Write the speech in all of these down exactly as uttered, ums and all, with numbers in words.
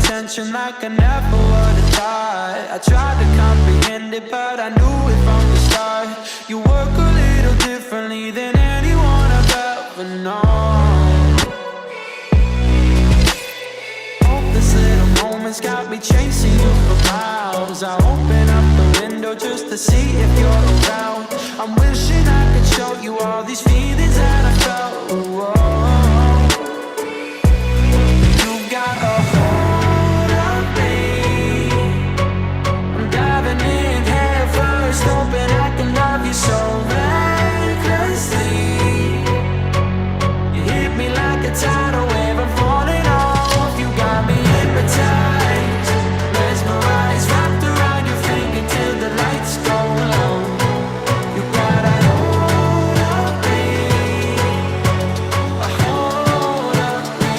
attention like I never would have thought. I tried to comprehend it, but I knew it from the start. You work a little differently than anyone I've ever known. Hope this little moment's got me chasing you for miles. I open up the window just to see if you're around. I'm wishing I could show you all these feelings that I felt. Whoa. You got a hold of me. I'm diving in head first, hoping I can love you so recklessly. You hit me like a tidal wave, I'm falling off. You got me hypnotized, mesmerized, wrapped around your finger till the lights go low. You got a hold of me, a hold of me.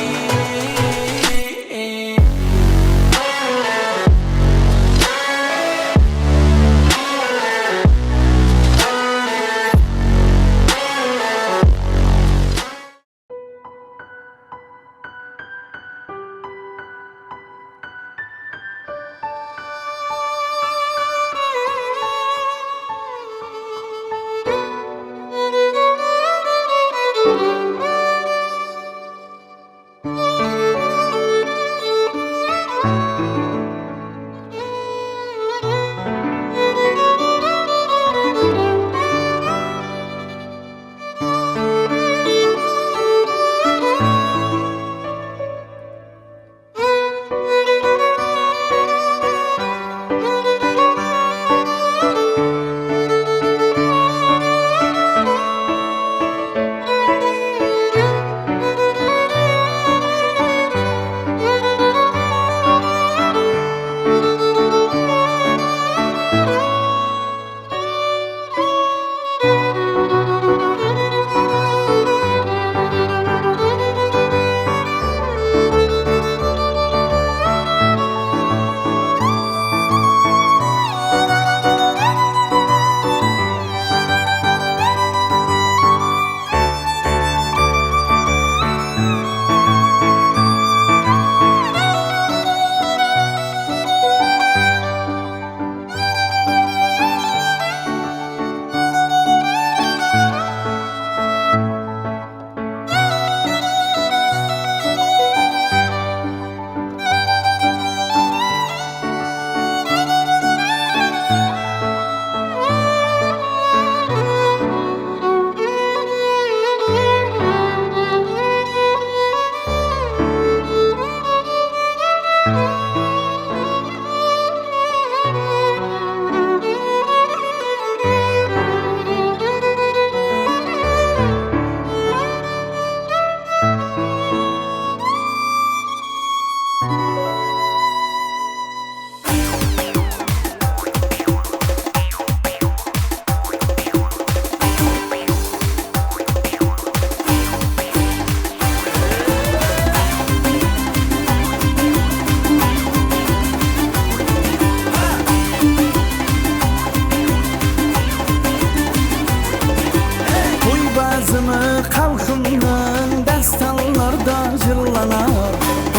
Toy bazımı xalqımnıń dástanlarda jırlanar.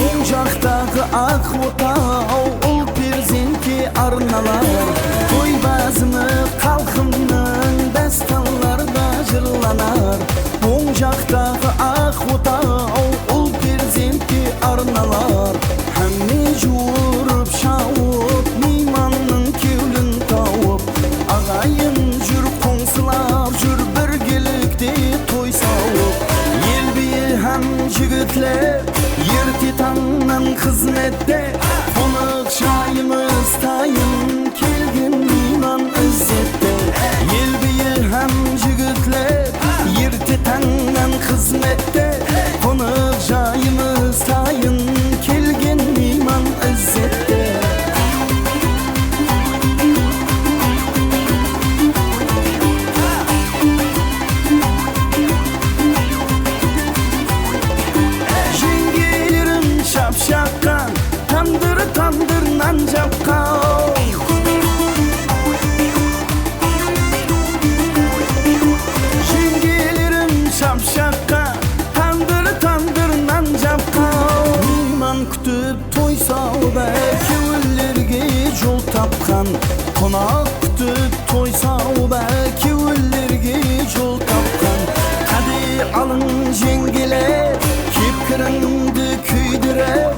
Oń jaqtaǵı aq otaw ul perzentke arnalar. Toy bazımı xalqımnıń dástanlarda jırlanar. Oń jaqtaǵı aq otaw ul perzentke arnalar. Hámme juwırıp shawıp, miymannıń kewlin tawıp. Aǵayin júr, qońsılar júr, birgelikte toy sawıp. El biyi hám jigitler erte tańnan xızmette. Qonıq jayımız tayın, kelgen miyman izzette. El biyi hám jigitler erte tańnan xızmette. Qonıq jayımız tayın, kelgen miyman izzette. Jeńgelerim shapshaqqa, tandır, tandır nan japqan. Jeńgelerim shapshaqqa, tandır, tandır nan japqan. Miyman kútip Toy sawıp, kewillerge jol tapqan, qonaq kútip, toy sawıp, kewillerge jol tapqan. Qáne alıń, jeńgeler, kep kirińdi kúydirip,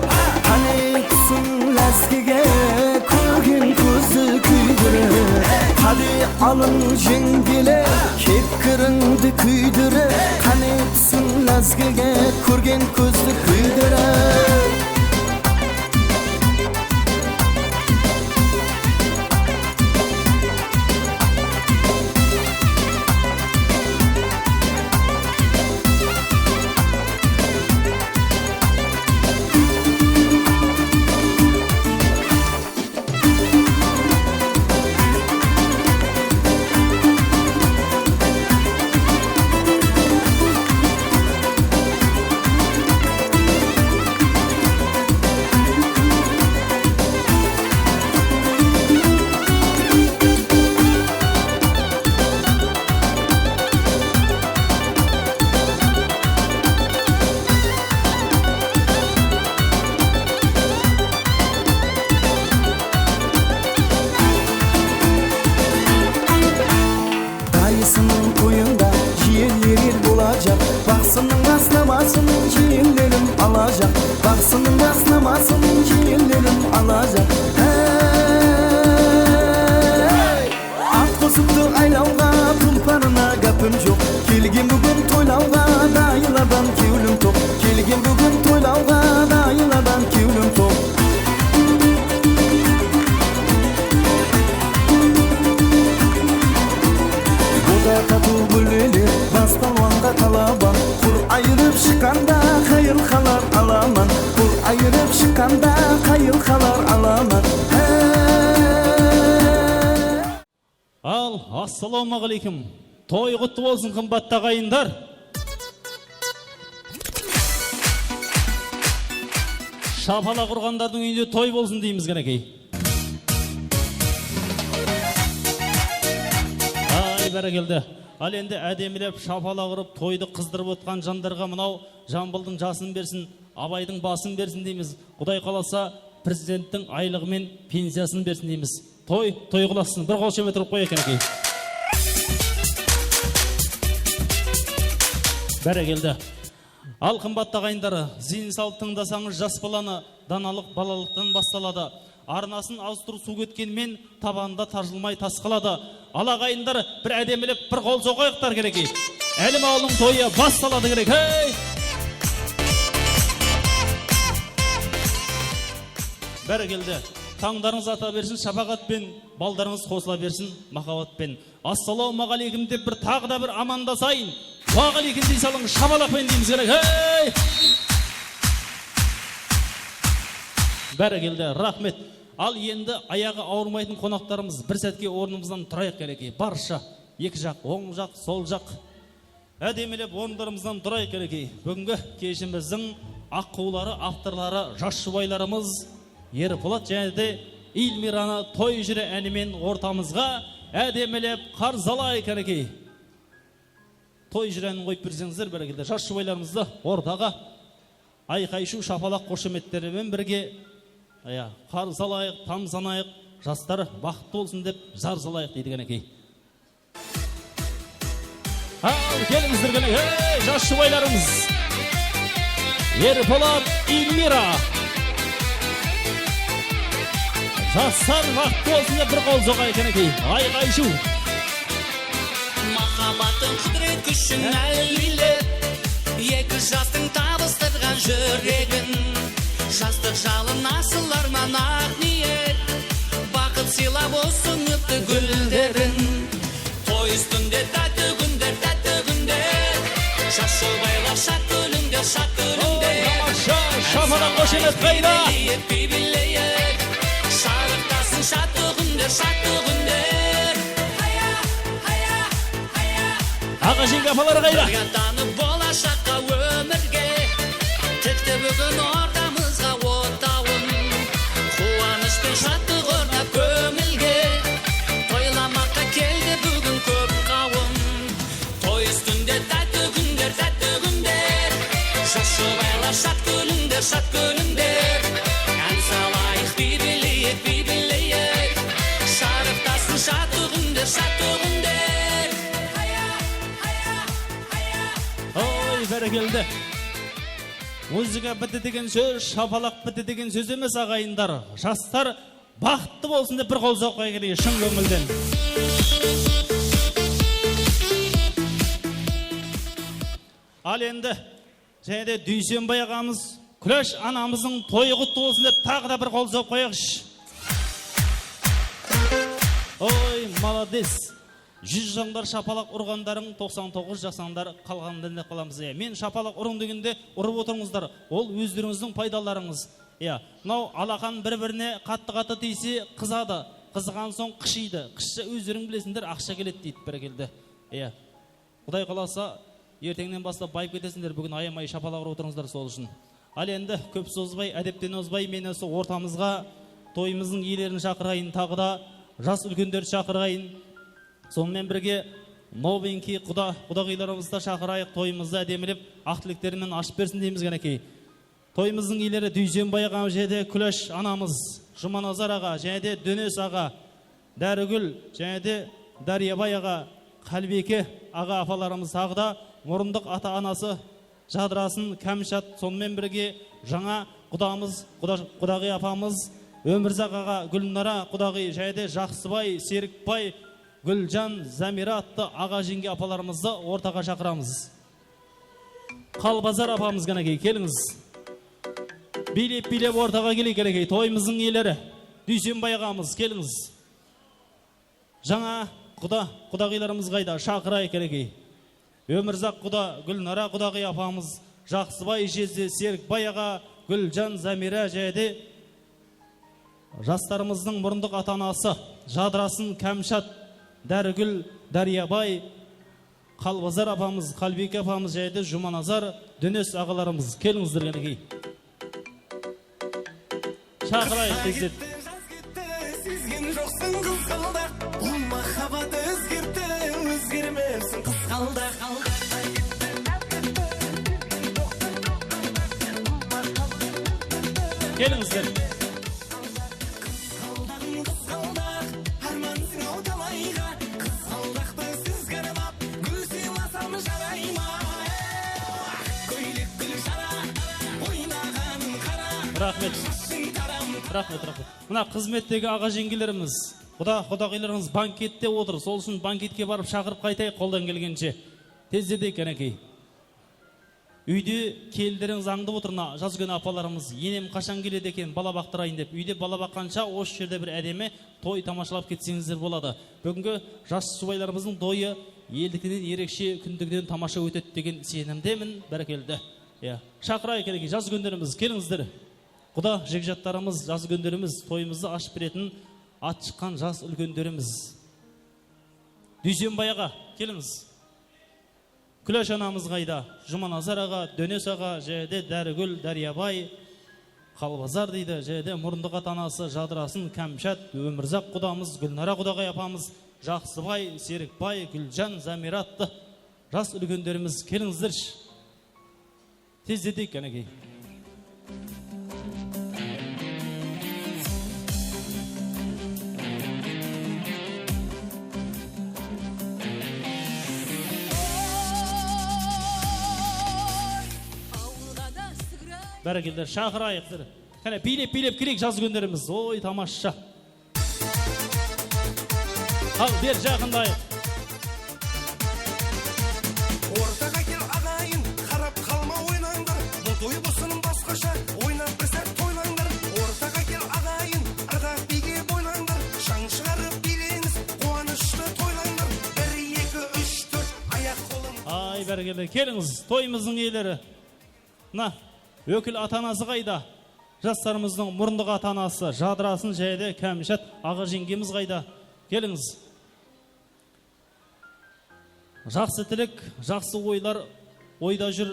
qáne túsiń lázgige, kórgen kózdi kúydirip. Qáne alıń, jeńgeler, kep kirińdi kúydirip, qáne túsiń lázgige, kórgen kózdi kúydirip. Dayısınıń toyında jiyenleri bolajaq, baqsınıń basınamasın jiyenlerim alajaq, baqsınıń basınamasın jiyenlerim alajaq. Hey! At qosıptı aylawǵa, tulparına gápim joq. Kelgen búgin toylawǵa, dayılardan kewlim toq. Kelgen búgin toylawǵa, dayılardan kewlim toq. Boday qatıw gúlleler, bas palwanǵa talaban. Qur ayırıp shıqqanda, qayıl qalar alaman. Qur ayırıp shıqqanda, qayıl qalar alaman. Hey! Al, assalawma áleykum. Toy qutlı bolsın, qımbattı aǵayinler. Shapalaq urǵanlardıń úyinde toy bolsın deymiz, qánekey. Ay, bárekeldi. Al endi, ádemilep shapalaq urıp, toydı qızdırıp otqan jandarǵa mınaw Jambıldıń jasın bersin, Abaydıń basın bersin deymiz. Quday qalasa, prezidenttiń aylıǵı men pensiyasın bersin deymiz. Toy, toy qılasın. Bir qol shemet urıp qoyayıq, qánekey. Bárekeldi. Al, qımbattı aǵayinler, ziyin salıp tıńdasańız jas balanı, danalıq balalıqtan bastaladı. Arnasın awıstırıp suw ketken men, tabanında tarjılmay tas qaladı. Al, aǵayinler, bir ádemilep bir qol soqayıqtar, qánekey. Álim awıldıń toyı bastaladı, qánekey. Bárekeldi. Tańlarıńız ata bersin shapaǵat penen, baldarıńız qosıla bersin mahabbet penen. Assalawma áleykum dep bir taǵı da bir amandasayın. Wa áleykum dey salıń, shapalaq penen deymiz, qánekey. Hey! Bárekeldi, raxmet. Al endi ayaǵı awırmaytın qonaqtarımız, bir sátke ornımızdan turayıq, qánekey. Barsha, eki jaq, oń jaq, sol jaq. Ádemilep orınlarımızdan turayıq, qánekey. Búgingi keshimizdiń aqqıwları, avtorları, jas jubaylarımız Erpolat jáne de Elmiranı Toy júre áni menen ortamızǵa ádemilep qarsı alayıq, qánekey. Toy júre ánin qoyıp berseńizler, bárekeldi. Jas jubaylarımızdı ortaǵa ayqay-shuw, shapalaq, xoshametler menen birge, ya, qarsı alayıq, tamsanayıq, jaslar baxıtlı bolsın dep jarıs alayıq deydi, qánekey. Al, kelińizler, qáne, hey, jas jubaylarımız. Erpolat, Elmira. Jaslar baxıtlı bolsın dep bir qol soqayıq, qánekey. Ayqay-shuw. Mahabbatıń qúdiret kúshin áwelep, eki jastıń tabıstırǵan júregin. Jastıq jalın asıl árman, aq niyet, baxıt sıylap usınıptı gúllerin. Toy ústinde tátti kúnder, tátti kúnder. Jas jubaylar, shad kúlińder, shad kúlińder. Tamasha, shapalaq, xoshamet qayda? Biyleyik, biyleyik. Sharıqtasın shattı kúnder, shattı kúnder. Aǵa, jeńge, apalar qayda? Bir atanıp bolashaqqa, ómirge. Tikti búgin ortamızǵa otawın. Quwanısh penen shatlıq ornap kóńilge. Toylamaqqa keldi búgin kóp qawım. Toy ústinde tátti kúnder, tátti kúnder. Jas jubaylar, shad kúlińder, shad kúlińder. Án Biy billeyik, biy billeyik. Sharıqtasın shatıǵıńdı, shatıǵıńdı. Bárekeldi. Muzıka bitti degen sóz, shapalaq bitti degen sóz emes, aǵayinlar. Jaslar baxıttı bolsın dep bir qol soqqa keleyik, shın kóńilden. Al endi, jáne de Dúysenbay aǵamız, Kúlash anamızdıń toyı qutlı bolsın dep taǵı da bir qol soqıp qoyayıqshı. Oy, malades. Júz jańlar shapalaq urǵandarıń, toqsan toǵız jasańlar qalǵanın dínlep qalamız. E, men shapalaq urıń degende urıp otırıńızlar. Ol ózlerińizdiń paydalarıńız. Iya, mınaw alaxan bir-birine qattı-qattı tiyse, qızadı. Qızıǵan soń qıshıydı. Qıshsa ózleriń bilesińler, aqsha keledi deydi, bárekeldi. Iya. Quday qalasa, erteńnen baslap bayıp ketesińler, búgin ayamay shapalaq urıp otırıńızlar sol ushın. Al endi, kóp sozbay, ádepten ozbay, men usı ortamızǵa toyımızdıń iyelerin shaqırayın, taǵı da jas úlkenderdi shaqırayın. Sonımen birge, novenkiy quda, qudaǵıylarımızdı da shaqırayıq, toyımızdı ádemilep, aq tilekleri menen ashıp bersin deymiz, kánekey. Toyımızdıń iyeleri Dúysenbay aǵamız, jáne de Kúlash anamız, Jumanazar aǵa, jáne de Dónes aǵa, Dárigúl, jáne de Dáryabay aǵa, Qálbiyke aǵa, apalarımız, taǵı da murındıq ata-anası Jadırasın Kámshat, sonımen birge jańa qudamız, quda-, qudaǵıy apamız Ómirzaq aǵa, Gúlnara qudaǵıy, jáne de Jaqsıbay, Serikbay, Gúljan, Zámira attı aǵa-jeńge apalarımızdı ortaǵa shaqıramız. Qalbazar apamız, kánekey, kelińiz. Biylep-biylep ortaǵa keleyik, kánekey, toyımızdıń iyeleri. Dúysenbay aǵamız, kelińiz. Jańa quda, qudaǵıylarımız qayda? Shaqırayıq, kánekey. Ómirzaq quda, Gúlnara qudaǵıy apamız, Jaqsıbay jezde, Serikbay aǵa, Gúljan, Zámira, jáne de jaslarımızdıń murındıq ata-anası, Jadırasın Kámshat, Dárigúl, Dáryabay, Qalbazar apamız, Qálbiyke apamız, jáne de Jumanazar, Dónes aǵalarımız, kelińizler, kánekey. Shaqırayıq, tezdep. Jaz ketti, sezgen joqsań qızǵaldaq. Bul máhábbát ózgertti, ózgermesin qızǵaldaq. Kelińizler. Qızǵaldaǵım qızǵaldaq, hármansıń-aw talayǵa. Qızǵaldaqtı sizge arnap, gúl sıylasam jaray ma? Kóylek gúl jara, oynaǵanıń qara. Raxmet. Raxmet, raxmet. Mına xızmettegi aǵa-jeńgelerimiz, quda, qudaǵıylarımız bankette otır. Sol ushın banketke barıp shaqırıp qaytayıq qoldan kelgenshe. Tezleteyik, kánekey. Úyde kelinlerińiz ańdıp otır, mına jaz úlken apalarımız, enem qashan keledi eken, bala baqtırayın dep. Úyde bala baqqansha, osı jerde bir ádemi toy tamashalap ketseńizler boladı. Búgingi jas juwaylarımızdıń toyı eldikinen erekshe, kúndikinen tamasha ótedi degen isenimdemin. Bárekeldi. Iya. Shaqırayıq, kánekey, jas úlkenlerimiz, kelińizler. Quda jigijatlarımız, jas úlkenlerimiz, toyımızdı ashıp beretin at shıqqan jas úlkenlerimiz. Dúysenbay aǵa, kelińiz. Kúlash anamız qayda? Jumanazar aǵa, Dónes aǵa, jáne de Dárigúl, Dáryabay, Qalbazar deydi, jáne de murındıq ata-anası, Jadırasın, Kámshat, Ómirzaq qudamız, Gúlnara qudaǵıy apamız, Jaqsıbay, Serikbay, Gúljan, Zámira attı jas úlkenlerimiz, kelińizlershi. Tezleteyik, kánekey. Bárekeldi, shaqırayıq. Qáne, biylep-biylep keleyik, jas úlkenlerimiz. Oy, tamasha. Al, ber, jaqınlayıq. Ortaǵa kel, aǵayin, qarap qalma, oynańlar. Bul toy bolsın basqasha, oynap bir sárt toylańlar. Ortaǵa kel, aǵayin, ırǵaq biyge boylańlar. Shań shıǵarıp biyleńiz, quwanıshtı toylańlar. Bir, eki, úsh, tórt, ayaq-qolın. Ay, bárekeldi, kelińiz, toyımızdıń iyeleri. Mına, ókil ata-anası qayda? Jaslarımızdıń murındıq ata-anası, Jadırasın jáne de Kámshat aǵa-jeńgemiz qayda? Kelińiz. Jaqsı tilek, jaqsı oylar oyda júr.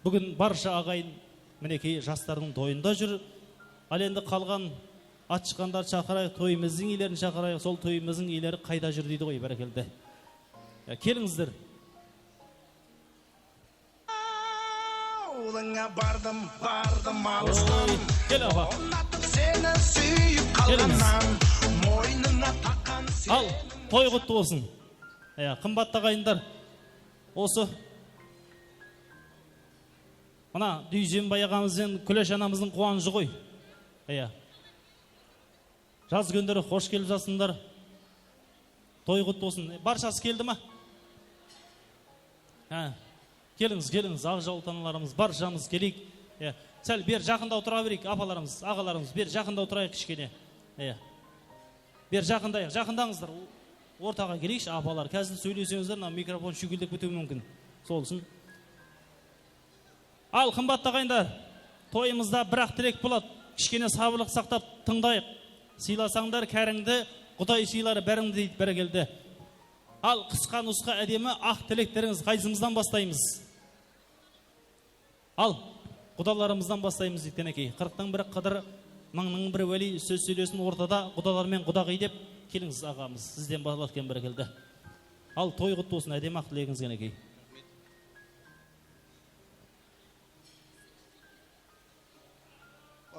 Búgin barsha aǵayin, minekey, jaslardıń toyında júr. Al endi qalǵan at shıqqanlardı shaqırayıq, toyımızdıń iyelerin shaqırayıq, sol toyımızdıń iyeleri qayda júr deydi ǵoy, bárekeldi. Ya, kelińizler. Awılıńa bardım, bardım, alıstan. Oy, kel, apa. Unattım seni, Kelińiz. Al, toy qutlı bolsın. Iya, qımbatlı aǵayinler. Osı mına Dúysenbay aǵamız benen Kúlash anamızdıń quwanıshı ǵoy. Iya. Jaz kúnleri xosh kelip jatsınlar. Toy qutlı bolsın. Barshası keldi ma? Há. Kelińiz, kelińiz, aq jawlı tanalarımız, barshasımız keleyik. Iya. Sál beri jaqındaw tura bereyik, apalarımız, aǵalarımız, beri jaqındaw turayıq kishkene. Iya. Beri jaqındayıq, jaqındańızlar. Ortaǵa keleyikshi, apalar. Házir sóyleseńizler, mına mikrofon shúykeldep ketiwi múmkin. Sol ushın. Al, qımbatlı aǵayinler, toyımızda bir-aq tilek boladı. Kishkene sabırlıq saqtap tıńdayıq. Sıylasańdar kárińdi, Quday sıylar bárińdi, deydi, bárekeldi. Al, qısqa nusqa ádemi aq tilekterińiz, qaysımızdan baslaymız? Al, qudalarımızdan baslaymız, deydi, kánekey. Qırıqtıń biri Qıdır, mıńnıń biri Wáli, sóz sóylesin ortada, qudalar menen qudaǵıy dep. Kelińiz, aǵamız, sizden basladı eken, bárekeldi. Al, toy qutlı bolsın, ádemi aq tilegińiz, kánekey.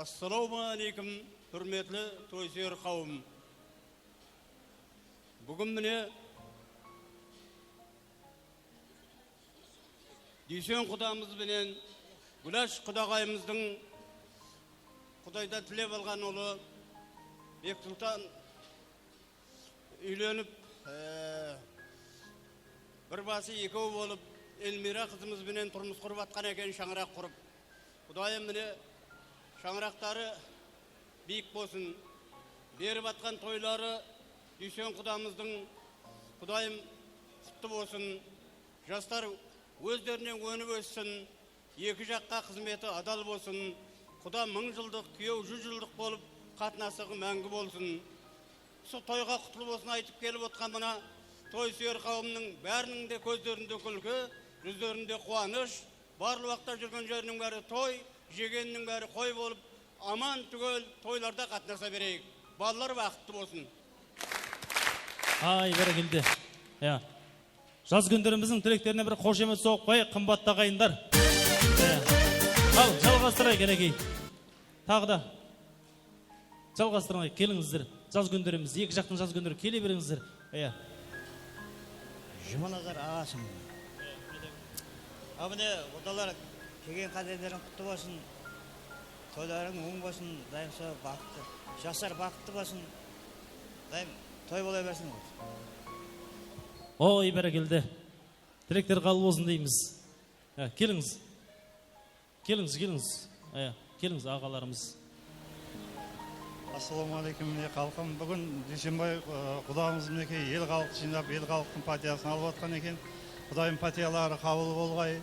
Assalawma áleykum, húrmetli toysúyer qawım. Búgin mine Dúysen qudamız benen Gúlash qudaǵayımızdıń Qudaydan tilep alǵan ulı Beksultan úylenip, e, bir bası ekew bolıp, Elmira qızımız benen turmıs qurıp atqan eken, shańaraq qurıp. Qudayım, mine, shańaraqları biyik bolsın. Berip atqan toyları Dúysen qudamızdıń, Qudayım, qutlı bolsın. Jaslar ózlerinen ónip óssin. Eki jaqqa xızmeti adal bolsın. Quda mıń jıldıq, kúyew júz jıldıq bolıp, qatnasıǵı máńgi bolsın. Usı toyǵa qutlı bolsın aytıp kelip otqan mına toy súyer qawımnıń báriniń de kózlerinde kúlki, júzlerinde quwanısh, barlıq waqıtta júrgen jeriniń bári toy, jegeniniń bári qoy bolıp, aman túgel toylarda qatnasa bereyik. Balalar baxıtlı bolsın. Ay, bárekelde. Ya. Jaz kúnlerimizdiń tileklerine bir xoshemet soǵıp qoyayıq, qımbatlı aǵayinler. Iya. Al, jalǵastırayıq, kánekey. Taǵı da. Jalǵastırayıq, kelińizler. Jaz kúnlerimiz, eki jaqtıń jaz kúnleri, kele berińizler. Iya. Jumanazar aǵasım. A, mine, qudalar kelgen qáderleriń qutlı bolsın. Toylarıń oń bolsın, dayım sol baxıtlı. Jaslar baxıtlı bolsın. Dayım toy bola bersin. Oy, bárekelde. Tilekler qabıl bolsın deymiz. Ya, kelińiz. Kelińiz, kelińiz. Ya, kelińiz, aǵalarımız. Assalawma áleykum, mine, xalqım. Búgin Dúysenbay, e, qudamız, minekey, el-xalıq jıynap, el-xalıqtıń pátiyasın alıp atqan eken. Qudayım pátiyaları qabıl bolǵay.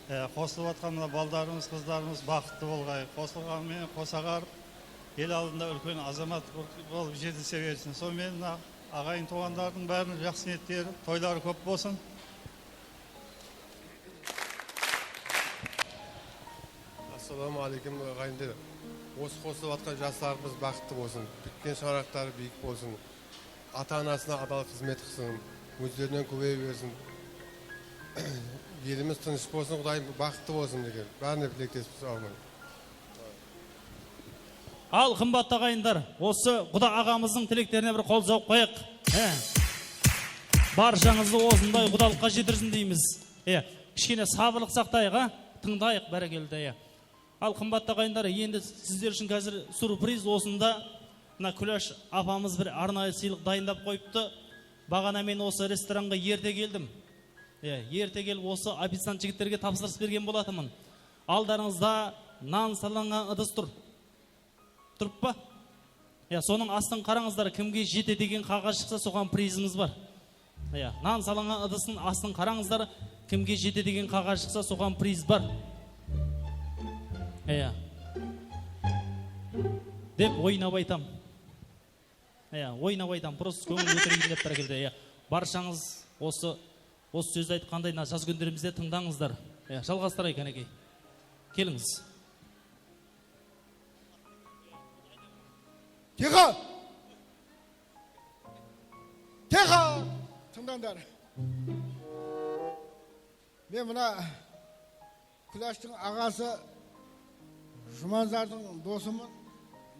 E, qosılıp atqan mına baldarımız, qızlarımız baxıtlı bolǵay. Qosılǵanı menen qosa aqarıp, el aldında úlken azamat bolıp jetilise bersin. Sonıń menen mına aǵayin-tuwǵanlardıń báriniń jaqsı niyetleri, toyları kóp bolsın. Assalawma áleykum, aǵayinler. Osı qosılıp atqan jaslarımız baxıtlı bolsın. Pitken shańaraqları biyik bolsın. Ata-anasına adal xızmet qılsın. Ózlerinen kóbeye bersin. Elimiz tınısh bolsın, Qudayım baxıtlı bolsın degen. Bárine tilektespiz, awmay. Al, qımbatlı aǵayinler, osı quda aǵamızdıń tileklerine bir qol soǵıp qoyıq. He. Barshasıńızdı osınday qudalıqqa jetirsin deymiz. He. Kishkene sabırlıq saqtayıq, a? Tıńdayıq, bárekelde, ya. Al, qımbatlı aǵayinler, endi sizler ushın házir surpriz osında. Mına Kúlash apamız bir arnayı sıylıq dayındap qoyıptı. Baǵana men osı restoranǵa erte keldim. Ya, erte kelip osı oficiant jigitlerge tapsırıs bergen bolatınman. Aldarıńızda nan salanǵan ıdıs tur. Turıp pa? Ya, sonıń astın qarańızlar, kimge jete degen qaǵaz shıqsa, soǵan prizimiz bar. Ya, nan salanǵan ıdısın astın qarańızlar, kimge jete degen qaǵaz shıqsa, soǵan priz bar. Ya. Dep oynap aytam. Ya, oynap aytam, prosto kóńil kótereyik dep bir keldi. Ya, barshańız osı Osı sózdi aytqanday, mına jaz kúnlerimizde tıńdańızlar. Ya, jalǵastırayıq, kánekey. Kelińiz. Tiyxo! Tiyxo! Tıńdańlar. Men mına Kúlashtıń aǵası Jumanazardıń dosımın.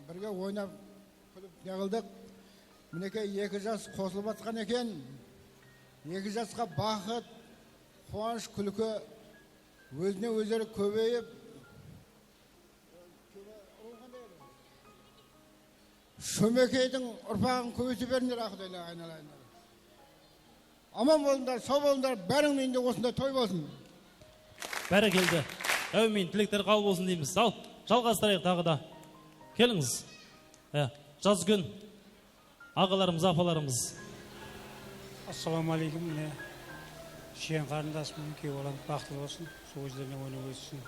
Birge oynap Ne qıldıq? Minekey, eki jas qosılıp atqan eken. Eki jasqa baxıt, quwanısh, kúlki ózinen ózleri kóbeyip, Shómekeydiń urpaǵın kóbeyte berińler, Aqdaylar, aynalayınlar. Aman bolıńlar, saw bolıńlar, bárińniń úyinde osınday toy bolsın. Bárekeldi. Áwmiyin, tilekler qabıl bolsın deymiz. Al, jalǵastırayıq taǵı da. Kelińiz. Ya, Jazgún. Aǵalarımız, apalarımız. Assalawma áleykum, mine, jiyen qarındasım, kúyew balam baxıtlı bolsın, sol ózlerine ónip óssin.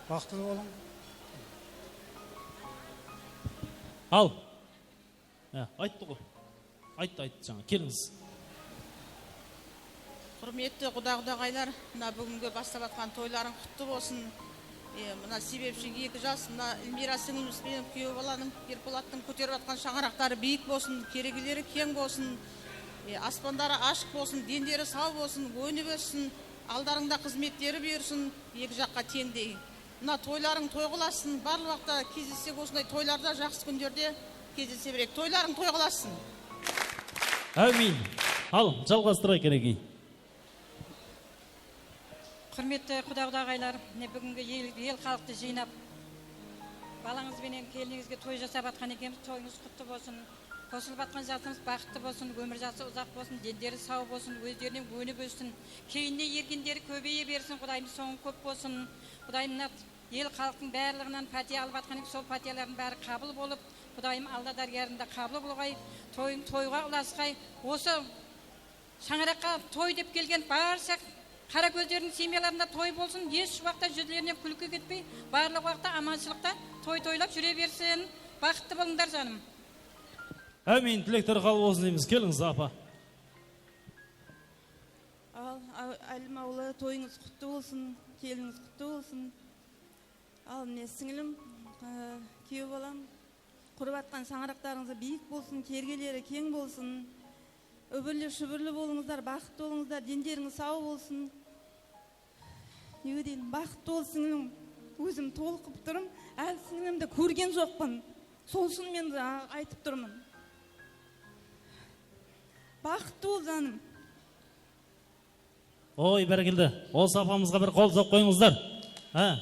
Baxıtlı bolıń. Al. Ya, ayttı ǵoy. Ayttı, ayttı jańa. Kelińiz. Húrmetli quda-qudaǵaylar, mına búgingi baslap atqan toylarıń qutlı bolsın. E, mına sebepshi eki jas, mına Ilmira sińlimiz benen kúyew balanıń, Erpolattıń kóterip atqan shańaraqtarı biyik bolsın, keregeleri keń bolsın, e, aspandarı ashıq bolsın, denleri saw bolsın, ónip óssin, aldarıńda xızmetleri buyırsın, eki jaqqa teńdey. Mına toylarıń toy qılasın, barlıq waqıtta кездессек, osınday toylarda, jaqsı kúnlerde кездесе bereyik. Toylarıń toy qılasın. Áwmiyin. Al, jalǵastırayıq, Kenekey. Húrmetli quda-qudaǵaylar, mine, búgingi el, el xalıqtı jıynap, balańız benen kelinińizge toy jasap atqan ekenbiz, toyıńız qutlı bolsın. Qosılıp atqan jasımız baxıtlı bolsın, ómir jası uzaq bolsın, denderi saw bolsın, ózlerinen ónip óssin, keynine ergenleri kóbeye bersin, Qudayım, sońı kóp bolsın. Qudayım, mına el xalıqtıń barlıǵınan pátiya alıp atqan edik, sol pátiyalardıń bári qabıl bolıp, Qudayım, Alla dárgárında qabıl bolǵay, toyıń toyǵa ulasqay. Osı shańaraqqa toy dep kelgen barsha qara kózlerdiń semyalarında toy bolsın, hesh waqıtta júzlerinen kúlki ketpey, barlıq waqıtta amanshılıqta toy toylap júre bersin. Baxıtlı bolıńlar, janım. Ámiyin, tilekler qabıl bolsın deymiz. Kelińiz, apa. Al, a-, Álim awlı, toyıńız qutlı bolsın, kelinińiz qutlı bolsın. Al, mine, sińlim, e, kúyew balam, qurıp atqan shańaraqtarıńız biyik bolsın, kergeleri keń bolsın. Úbirli-shúbirli bolıńızlar, baxıtlı bolıńızlar, denderińiz saw bolsın. Ne deyin, baxıtlı bol, sińlim. Ózim tolqıp turım, áli sińlimdi kórgen joqpan. Sol ushın men, a, aytıp turman. Baxıtlı bol, janım. Oy, bárekeldi. Osı apamızǵa bir qol soqıp qoyıńızlar. Há.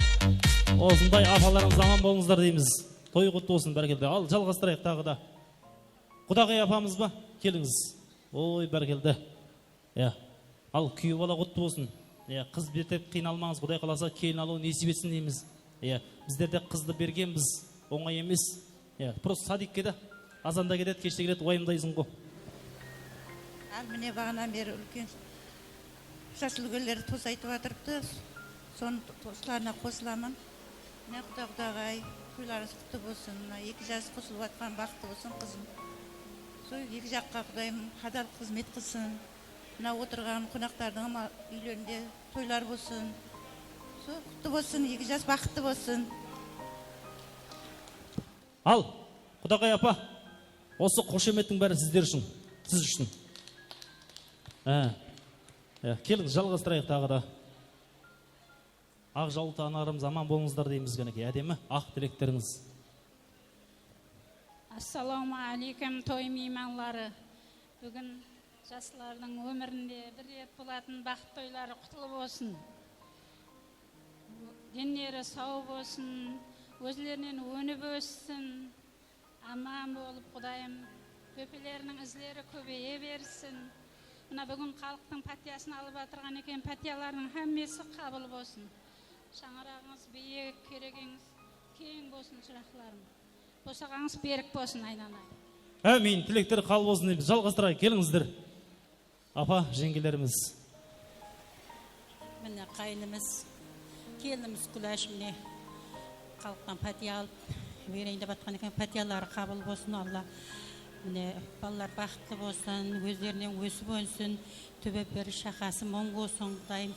Osınday apalarımız aman bolıńızlar deymiz. Toy qutlı bolsın, bárekeldi. Al, jalǵastırayıq taǵı da. Qudaǵay apamız ba? Kelińiz. Oy, bárekeldi. Ya. Al, kúyew bala qutlı bolsın. Ya, qız bir tek qıynalmańız, Quday qalasa, kelin alıw nesip etsin deymiz. Ya, bizler de qızdı bergenbiz, ońay emes. Ya, prosto sadikke de, azanda ketedi, keshte keledi, uwayımdaysań ǵo. Al, mine, baǵanan beri úlken jas úlkenler tos aytıp atırıptı. Sonıń toslarına qosılaman. Mine, quda-qudaǵay, toylarıńız qutlı bolsın. Mına eki jas qosılıp atqan baxıtlı bolsın, qızım. Sol eki jaqqa Qudayım hadal xızmet qılsın. Mına otırǵan qonaqtardıń hám úylerinde toylar bolsın. Sol qutlı bolsın, eki jas baxıtlı bolsın. Al, qudaǵay apa, osı xoshamettiń bári sizler ushın, siz ushın. Há. Ya, keliń, jalǵastırayıq taǵı da. Aq jawlı tanarımız, aman bolıńızlar deymiz, kánekey, ádemi aq tilekterińiz. Assalawma áleykum, toy miymanları. Búgin jaslardıń ómirinde bir ret bolatın baxıt toyları qutlı bolsın. Denleri saw bolsın, ózlerinen ónip óssin. Aman bolıp, Qudayım, bópeleriniń izleri kóbeye bersin. Mına, búgin xalıqtıń pátiyasın alıp atırǵan eken, pátiyalardıń hámmesi qabıl bolsın. Shańaraǵıńız biyik, keregeńiz keń bolsın, shıraqlarım. Bosaǵańız berik bolsın, aynanay. Ámiyin, tilekler qabıl bolsın deymiz. Jalǵastırayıq, kelińizler. Apa, jeńgelerimiz. Mine, qáyinimiz, kelinimiz Gúlash, mine, xalıqtan pátiya alıp bereyin dep atqan eken, pátiyaları qabıl bolsın, Alla. Mine, balalar baxıtlı bolsın, ózlerinen ósip ónsin, túbi bir shaqası muń bolsın, Qudayım.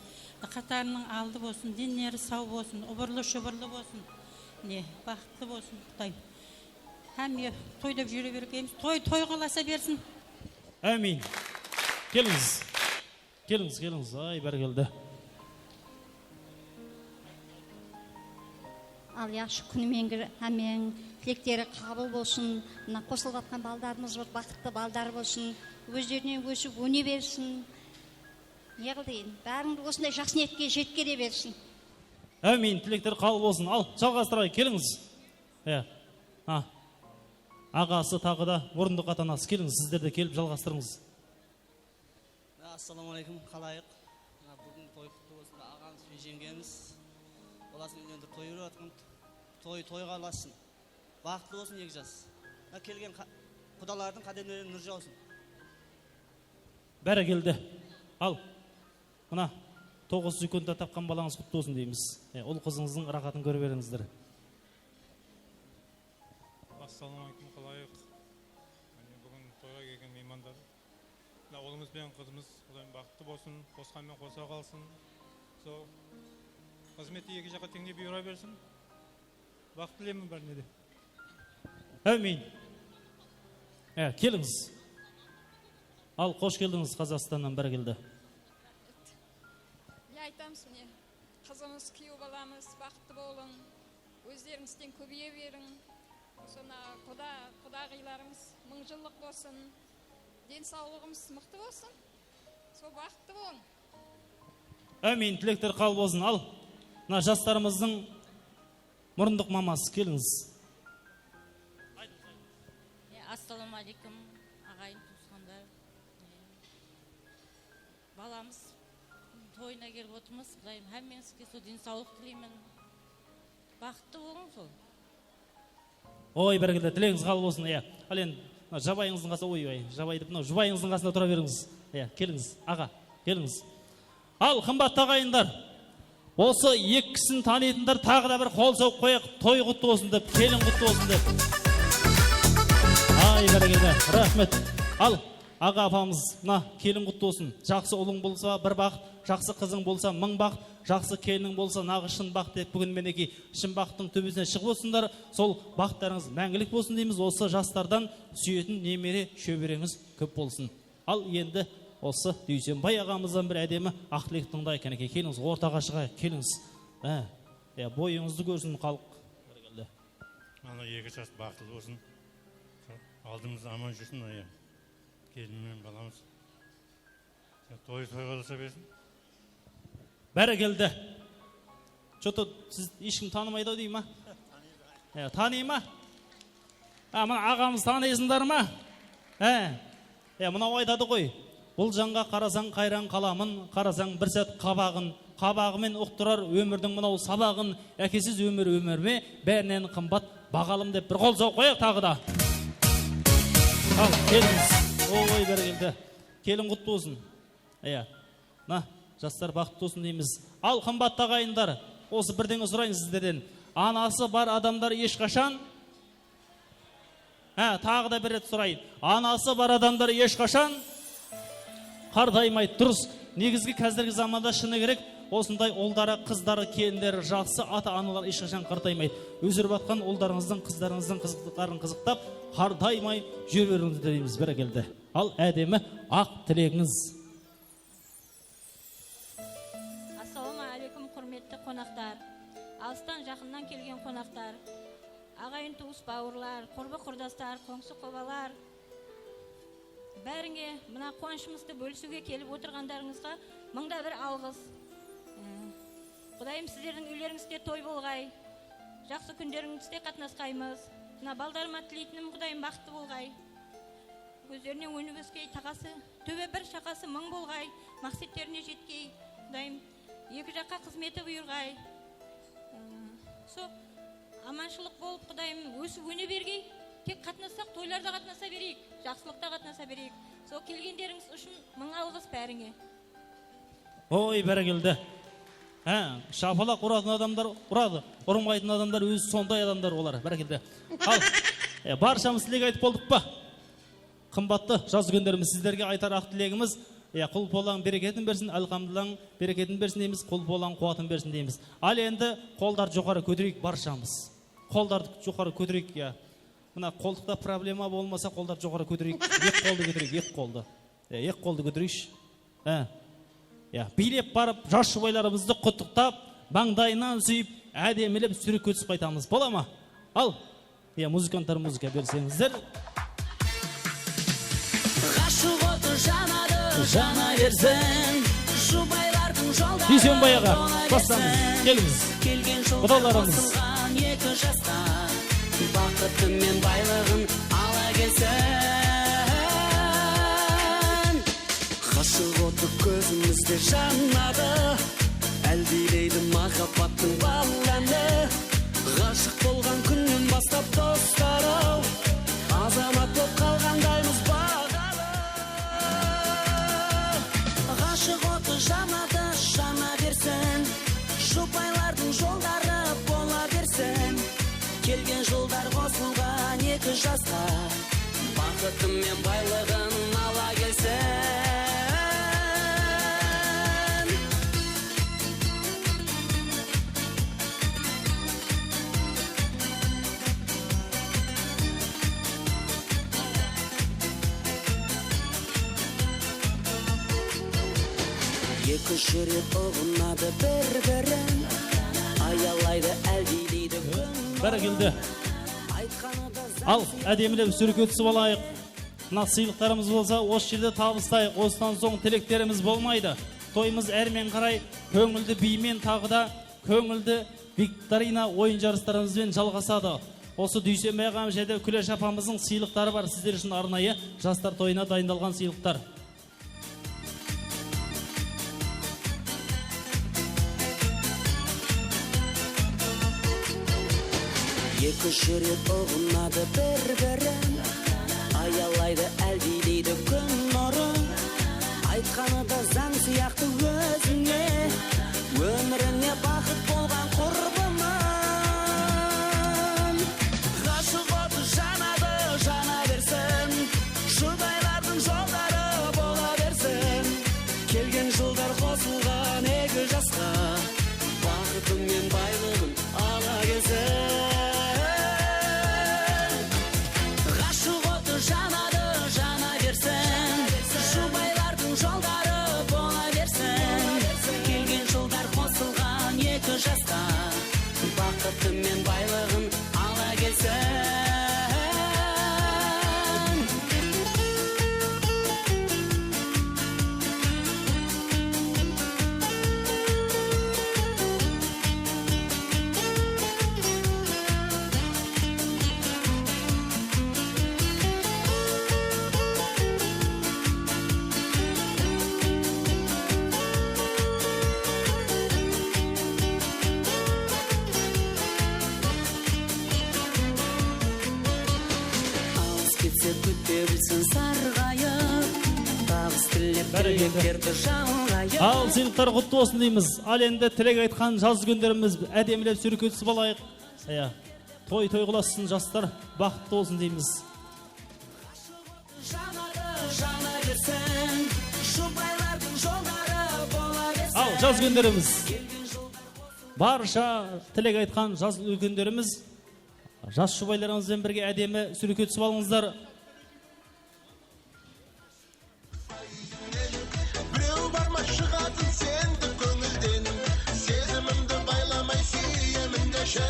Qatarınıń aldı bolsın, denleri saw bolsın, ubırlı-shubırlı bolsın. Mine, baxıtlı bolsın, Qudayım. Hámme toy dep júre bergenbiz. Toy toyǵa ulasa bersin. Ámiyin. Kelińiz. Kelińiz, kelińiz. Ay, bárekeldi. Al, yaqshı kúni menen hámmeniń tilekleri qabıl bolsın. Mına qosılıp atqan baldarımız bir baxıtlı baldar bolsın. Ózlerinen ósip óne bersin. Ne qıl deyin? Bárin osınday jaqsı niyetke jetkere bersin. Ámin, tilekler qabıl bolsın. Al, jalǵastırayıq, kelińiz. Ya. Ha. Aǵası taǵı da murındıq ata-anası, kelińiz, sizler de kelip jalǵastırıńız. Assalamu aleykum, qalayıq? Mına, búgin toy qutlı bolsın, aǵamız benen jeńgemiz balasın úylendirip toy berip atqan. Toy toyǵa ulassın. Baxıtlı bolsın eki jas. Mına, kelgen qa-, qudalardıń qádemlerine nur jawsın. Bárekeldi. Al, mına, toǵız sekundta tapqan balańız qutlı bolsın deymiz. E, ul qızıńızdıń ıraqatın kóre berińizler. Assalamu aleykum, qalayıq? Mine, búgin toyǵa kelgen miymanlar. Mına, ulımız benen qızımız, Qudayım baxıtlı bolsın, qosqan menen qosa qalsın. Sol xızmette eki jaqqa teńdey buyıra bersin. Baxıt tileymen bárine de. Ámin. E, kelińiz. Al, xosh keldińiz Qazaqstannan, bárekeldi. Ne aytamız, mine, qızımız, kúyew balamız, baxıtlı bolıń. Ózlerińizden kóbeye beriń. Usı mına quda, qudaǵıylarımız mıń jıllıq bolsın. Densawlıǵımız mıqtı bolsın. Sol baxıtlı bolıń. Ámin, tilekler qabıl bolsın. Al, mına jaslarımızdıń murındıq maması, kelińiz. E, assalamu aleykum, aǵayin tuwısqanlar. E, balamız toyına kelip otırmız. Qudayım, hámmeńizge sol densawlıq tileymen. Baxıtlı bolıń sol. Oy, bárekeldi, tilegińiz qabıl bolsın, iya. Al endi, mına jabayıńızdıń qasında, oy, oy, jabay dep, mınaw jubayıńızdıń qasında tura berińiz. Iya, kelińiz, aǵa, kelińiz. Al, qımbatlı aǵayinler, osı eki kisini tanıytınlar, taǵı da bir qol sawıp qoyayıq, toy qutlı bolsın dep, kelin qutlı bolsın dep. Ay, bárekeldi, raxmet. Al, aǵa apamız, mına, kelin qutlı bolsın. Jaqsı ulıń bolsa, bir baxıt, jaqsı qızıń bolsa, mıń baxıt, jaqsı keliniń bolsa, naǵız shın baxıt dep, búgin, minekey, shın baxıttıń tóbesine shıǵıp otırsańlar, sol baxıtlarıńız máńgilik bolsın deymiz. Osı jaslardan súyetin nemere, shóbereńiz kóp bolsın. Al, endi osı Dúysenbay aǵamızdan bir ádemi aq tilek tıńdayıq, kánekey, kelińiz, ortaǵa shıǵayıq, kelińiz. Há, ya, boyıńızdı kórsin xalıq. Bárekeldi. Ana, eki jas baxıtlı bolsın. Aldımızda aman júrsin, aya. Kelin menen balamız. Toy toyǵa ulaza bersin. Bárekeldi. Что-то siz hesh kim tanımaydı-aw dey ma? Ya, tanıy ma? Ha, mına aǵamız tanıysınlar ma? He. Ya, mınaw aytadı ǵoy. Bul janǵa qarasań, qayran qalamın, qarasań bir sát qabaǵın, qabaǵı men uqtırar ómirdiń mınaw sabaǵın, ákesiz ómir ómir me, bárinen qımbat baǵalım dep bir qol sawıp qoyayıq taǵı da. Al, kelińiz. Oy, bárekeldi. Kelin qutlı bolsın. Iya. Mına, jaslar baxıtlı bolsın deymiz. Al, qımbatlı aǵayinler, osı birdeńe sorayın sizlerden. Anası bar adamlar esh qashan, há, taǵı da bir ret sorayın. Anası bar adamlar esh qashan qartaymaydı, durıs. Negizgi házirgi zamanda shını kerek, osınday ulları, qızları, kelinleri jaqsı ata-analar esh qashan qartaymaydı. Ósirip atqan ullarıńızdıń, qızlarıńızdıń qızıqlıqların qızıqtap, qartaymay júre berińizler deymiz. Bárekeldi. Al, ádemi aq tilegińiz. Assalawma áleykum, húrmetli qonaqlar. Alıstan, jaqınnan kelgen qonaqlar, aǵayin, tuwıs, bawırlar, qurbı-qurdaslar, qońsı-qobalar. Bárińe mına quwanıshımızdı bólisiwge kelip otırǵanlarıńızǵa mıńda bir alǵıs. Ee, Qudayım sizlerdiń úylerińizde toy bolǵay, jaqsı kúnlerińizde qatnasqaymız. Mına baldarıma tileytinim, Qudayım, baxıtlı bolǵay. Ózlerinen ónip óskey, taǵası, tóbe bir shaqası mıń bolǵay, maqsetlerine jetkey, Qudayım, eki jaqqa xızmeti buyırǵay. Ee, Sol amanshılıq bolıp, Qudayım, ósip óne bergey, tek qatnassaq, toylarda qatnasa bereyik, jaqsılıqta qatnasa bereyik. Sol kelgenlerińiz ushın mıń alǵıs bárińe. Oy, bárekeldi. Há, shapalaq uratın adamlar uradı, urmaytın adamlar ózi sonday adamlar olar. Bárekeldi. Al, e, barshamız tilek aytıp boldıq pa? Qımbatlı jas úlkenlerimiz, sizlerge aytar aq tilegimiz, ya, qul-palań bereketin bersin, alhamdulillah bereketin bersin deymiz, qul-palań quwatın bersin deymiz. Al endi qoldardı joqarı kótereyik barshamız. Qoldardı joqarı kótereyik, ya. Mına qoltıqta problema bolmasa, qoldardı joqarı kótereyik. Eki qoldı kótereyik, eki qoldı. Ya, eki qoldı kótereyikshi. Há. Ya, biylep barıp, jas jubaylarımızdı qutlıqtap, mańdayınan súyip, Ádemilep súwretke túsip qaytamız. Bola ma? Al. Iya, muzıkantlar, muzıka berseńizler. Ǵashıq otı janadı, jana bersin. Jubaylardıń joldarınan Dúysenbay aǵa, bola baslańız, bersin. Kelińiz. Kelgen jılda Qudalarımız. Qosılǵan eki jasqa baxıtı men baylıǵın ala kelsin. Ǵashıq otı kózimizde janadı, áldiyleydi mahabbattıń bal áni. Ǵashıq bolǵan kúnnen baslap doslar-aw, azamat bolıp qalǵandaymız baǵalı. Ǵashıq otı janadı, jana bersin, jubaylardıń joldarınan bola bersin. Kelgen jıllar qosılǵan eki jasqa baxıtı men baylıǵın ala kelsin. Eki júrek uǵınadı bir-birin, ayalaydı, áldiyleydi kún. Bárekelde. Al, ádemilep súwretke túsip alayıq. Mına sıylıqlarımız bolsa, osı jerde tabıstayıq. Osıdan soń tileklerimiz bolmaydı. Toyımız ármen qaray, kóńildi biymen, taǵı da kóńildi viktorina, oyın jarıslarımız benen jalǵasadı. Osı Dúysenbay aǵamız jáne de Kúlesh apamızdıń sıylıqları bar sizler ushın arnayı, jaslar toyına dayındalǵan sıylıqlar. Eki júrek uǵınadı bir-birin, ayalaydı, áldiyleydi kún nurı. Aytqanı da zań sıyaqlı ózińe, ómirińe baxıt bolǵan qurbımın. Ǵashıq otı janadı, jana bersin, jubaylardıń joldarınan bola bersin. Kelgen jıllar qosılǵan eki jasqa baxıtı men baylıǵın ala kelsin. Ǵashıq otı janadı, jana bersin, jubaylardıń joldarınan bola bersin. Kelgen jıllar qosılǵan eki jasqa baxıtı men baylıǵın ala kelsin. Alıs ketse kúte bilsin sarǵayıp, taǵıs tilep, bárekelde, tileklerdi jalǵayıp. Al, sıylıqlar qutlı bolsın deymiz. Al, endi tilek aytqan jaz úlkenlerimiz ádemilep súwretke túsip alayıq. Iya. Toy toy qılasın, jaslar, baxıtlı bolsın deymiz. Janadı, jana bersin, jubaylardıń joldarınan bola bersin. Al, jaz úlkenlerimiz. Barsha tilek aytqan jaz úlkenlerimiz, jas jubaylarımız benen birge ádemi súwretke túsip alıńızlar. Birew bar ma shıǵatın sendi kóńilden? Sezimimdi baylamay súyemin deshi.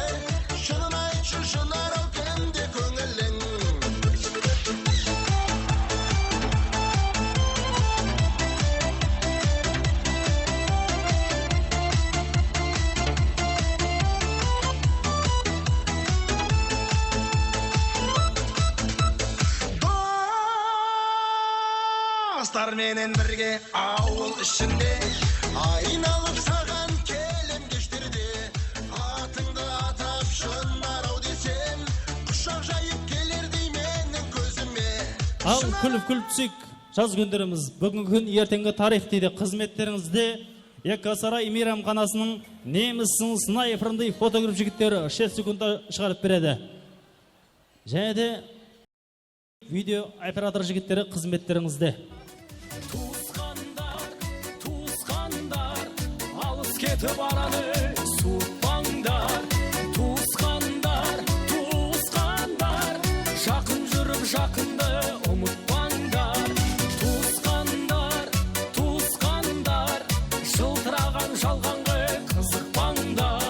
Shının aytshı, Shınar-aw, kimde kóńiliń? Dostlar menen birge awıl ishinde aynalıp saǵan kelem kesh. Atıńdı atap Shınar-aw desem, qushaq jayıp kelerdey meniń kózime. Al, kúlip-kúlip túseyik, jaz úlkenlerimiz. Búgingi kún, erteńgi tariyx deydi. Xızmetterińizde Yakkasaray meyramxanasınıń nemistің snayperindey fotograf jigitleri shet sekundta shıǵarıp beredi. Jáne de Video operator jigitleri xızmetterińizde. Tuwısqanlar, tuwısqanlar, alıs ketip arani suwıtpańlar. Tuwısqanlar, tuwısqanlar, jaqın júrip jaqındı umıtpańlar. Tuwısqanlar, tuwısqanlar, jıltıraǵan jalǵanǵa qızıqpańlar.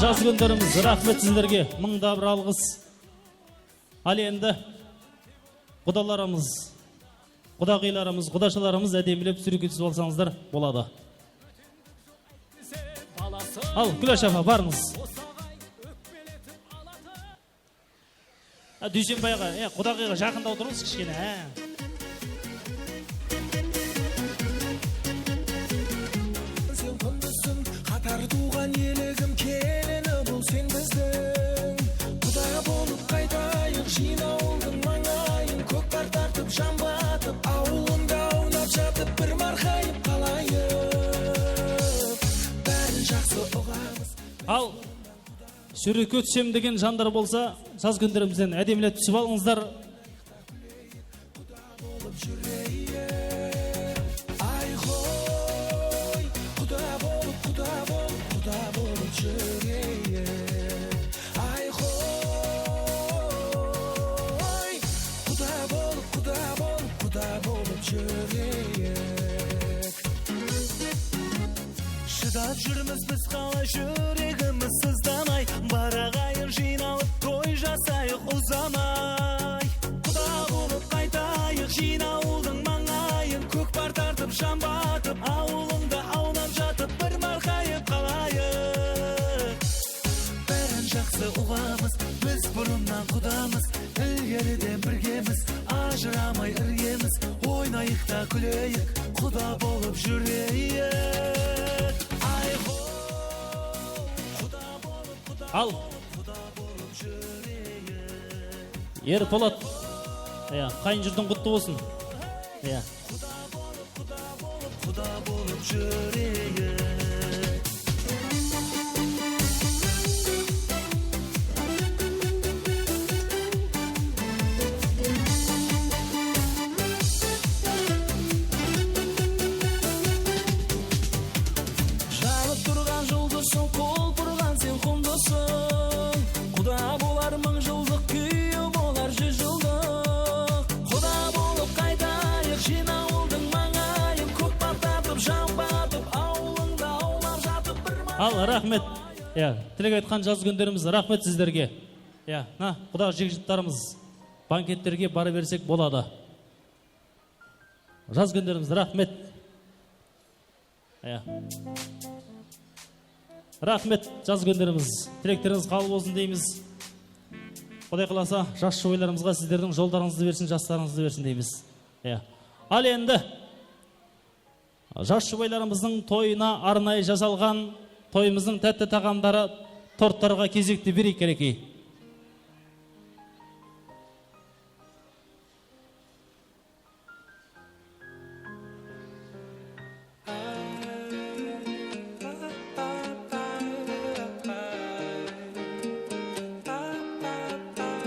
Jaz kúnlerimiz, raxmet sizlerge, mıń da bir alǵıs. Al endi, qudalarımız, qudaqıylarımız, qudashalarımız ádemilep súwretke túsip alsańızlar boladı. Al, Gúlash apa, barıńız. Ha, Dúysenbayǵa, e, qudaqıyǵa jaqındaw turıńız kishkene, há. Sen qundızsıń, qatar tuwǵan eligim, kelini bul sen bizdiń. Quda bolıp qaytayıq, jıyn awıldıń mańlayın, kókpar tartıp, jan batıp, awılıńda awnap jatıp, bir marqayıp qalayıq. Bárin jaqsı uǵamız. Al. Súwretke túsem degen janlar bolsa, jaz kúnlerimizden ádemilep túsip alıńızlar. Ay qoy, quda bolıp, quda bolıp, quda bolıp júreyik. Ay qoy, quda bolıp, quda bolıp, quda bolıp júreyik. Shıdap júrmiz biz qalay, júregimiz sızdamay. Bar aǵayin jıynalıp, toy jasayıq uzamay. Quda bolıp qaytayıq, jıyn awıldıń mańlayın, kókpar tartıp, jan batıp, awılıńda awnap jatıp, bir marqayıp qalayıq. Bárin jaqsı uǵamız, biz burınnan qudamız, ilgeriden birgemiz, ajıramay irgemiz, oynayıq ta kúleyik, quda bolıp júreyik. Ay ho, quda bolıp, quda bolıp, quda bolıp júreyik. Erpolat. Iya, qáyin júrdiń qutlı bolsın. Iya. Quda bolıp, quda bolıp júreyik. Janıp turǵan juldızsıń, qulpırǵan sen qundızsıń. Quda bolar mıń jıldıq, kúyew bolar júz jıldıq. Quda bolıp qaytayıq, jıyn awıldıń mańlayın, kókpar tartıp, jan batıp, awılıńda awnap jatıp, bir ma- Al, raxmet. Iya, tilek aytqan jaz kúnlerimiz, raxmet sizlerge. Iya, na, quda jigit-jıtlarımız, banketlerge bara bersek boladı. Jaz kúnlerimiz, raxmet. Iya. Raxmet, jaz kúnlerimiz. Tilekterińiz qabıl bolsın deymiz. Quday qalasa, jas jubaylarımızǵa sizlerdiń jollarıńızdı bersin, jaslarıńızdı bersin deymiz. Iya. Al endi, jas jubaylarımızdıń toyına arnayı jasalǵan toyımızdıń tátti taǵamları, tortlarǵa gezekti bereyik, kánekey.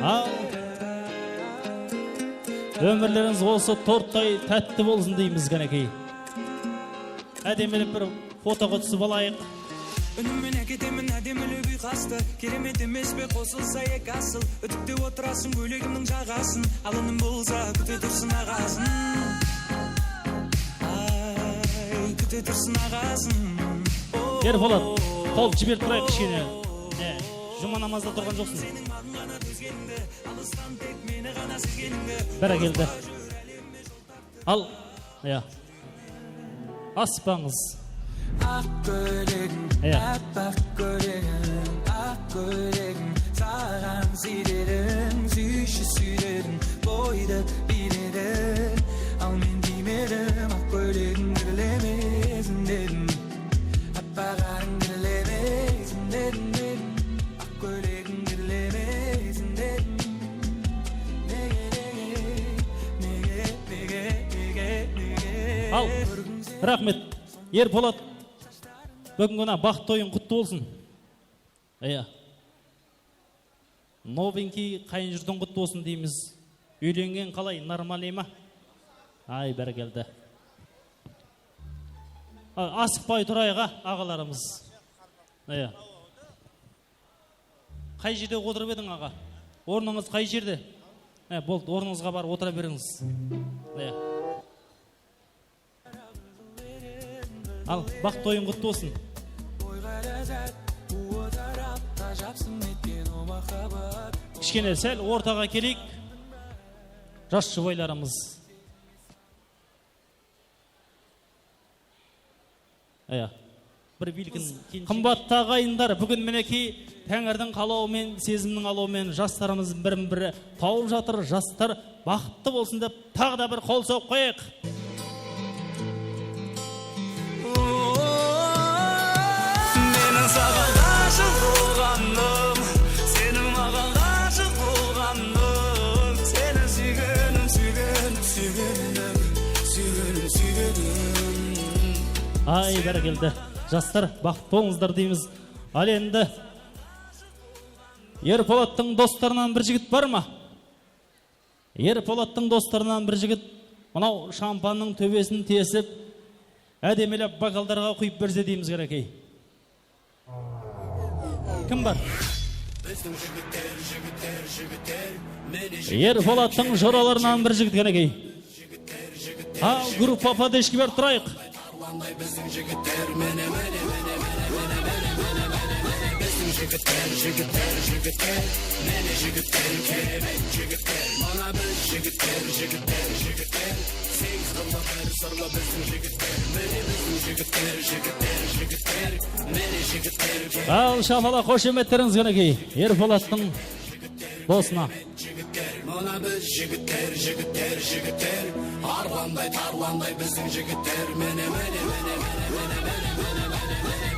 Al. Ómirlerińiz osı torttay tátti bolsın deymiz, kánekey. Ádemilep bir fotoǵa túsip alayıq. Únimmen áketemen ádemilep uyqastı. Keremet emes pe qosılsa eki asıl? Útikte otırasıń kóylegimniń jaǵasın. Alıным bolsa kúte tursın aǵasın. Ay, kúte tursın aǵasın. O, Erpolat, qol jiberip turayıq kishkene. E, juma namazda turǵan joqsıń. Seniń maǵan ǵana dózgeningdi, alıstan tek meni ǵana súygenińdi. Bárekeldi. Al, iya. Asıqpańız. Aq kólegim, iya, appak kólegim, aq kólegim, saǵan súydedim, súyshi súydedim, boydı biyledi. Al men deymedim, aq kólegim gúrlemesin dedim, appak arıń gúrlemesin dedim, dedim. Kólegim gúrlemesin dedim. Nege, nege, nege, nege, nege? Al, raxmet. Erpolat, búgingi kúni baxıt toyıń qutlı bolsın. Iya. Novenький qáyin júrdiń qutlı bolsın deymiz. Úylengen qalay, нормальный ma? Ay, bárekeldi. A, asıqpay turayıq, a, aǵalarımız. Iya. Qay jerde otırıp ediń, aǵa? Ornıńız qay jerde? E, boldı, ornıńızǵa barıp otıra berińiz. E. Al, baxıt toyıń qutlı bolsın. Kishkene sál ortaǵa keleyik. Jas jubaylarımız. Iya. Bir bilgin. Qımbatlı aǵayinler, búgin minekey, Táńirdiń qalawı menen, sezimniń alıwı menen jaslarımız birin-biri tawıp jatır. Jaslar baxıtlı bolsın dep, taǵı da bir qol soǵıp qoyayıq. Meniń saǵan ǵashıq bolǵanım, seniń maǵan ǵashıq bolǵanıń, seni súygenim, súygenim, súygenim, súygenim, súygenim. Ay, bárekeldi. Jaslar, baxıtlı bolıńızlar deymiz. Al endi, Erpolattıń dostlarınan bir jigit bar ma? Erpolattıń dostlarınan bir jigit mınaw shampannıń tóbesin tesip, ádemilep bokallarǵa quyıp berse deymiz, kánekey. Kim bar? Erpolattıń joralarınan bir jigit, kánekey. Al, gruppa podeshki berip turayıq. Tarlanday biziń jigitler, mine, mine, biziń jigitler, jigitler, jigitler, mine, jigitler, keremet jigitler, mına biz jigitler, jigitler, jigitler, sen sırlı, bir sırlı biziń jigitler, mine, biziń jigitler, jigitler, jigitler, mine, jigitler, keremet. Al, shapalaq, xoshametterińiz, kánekey, Erpolattıń dosına. Jigitler, mına biz jigitler, jigitler, jigitler. Arlanday, tarlanday biziń jigitler. Mine, mine,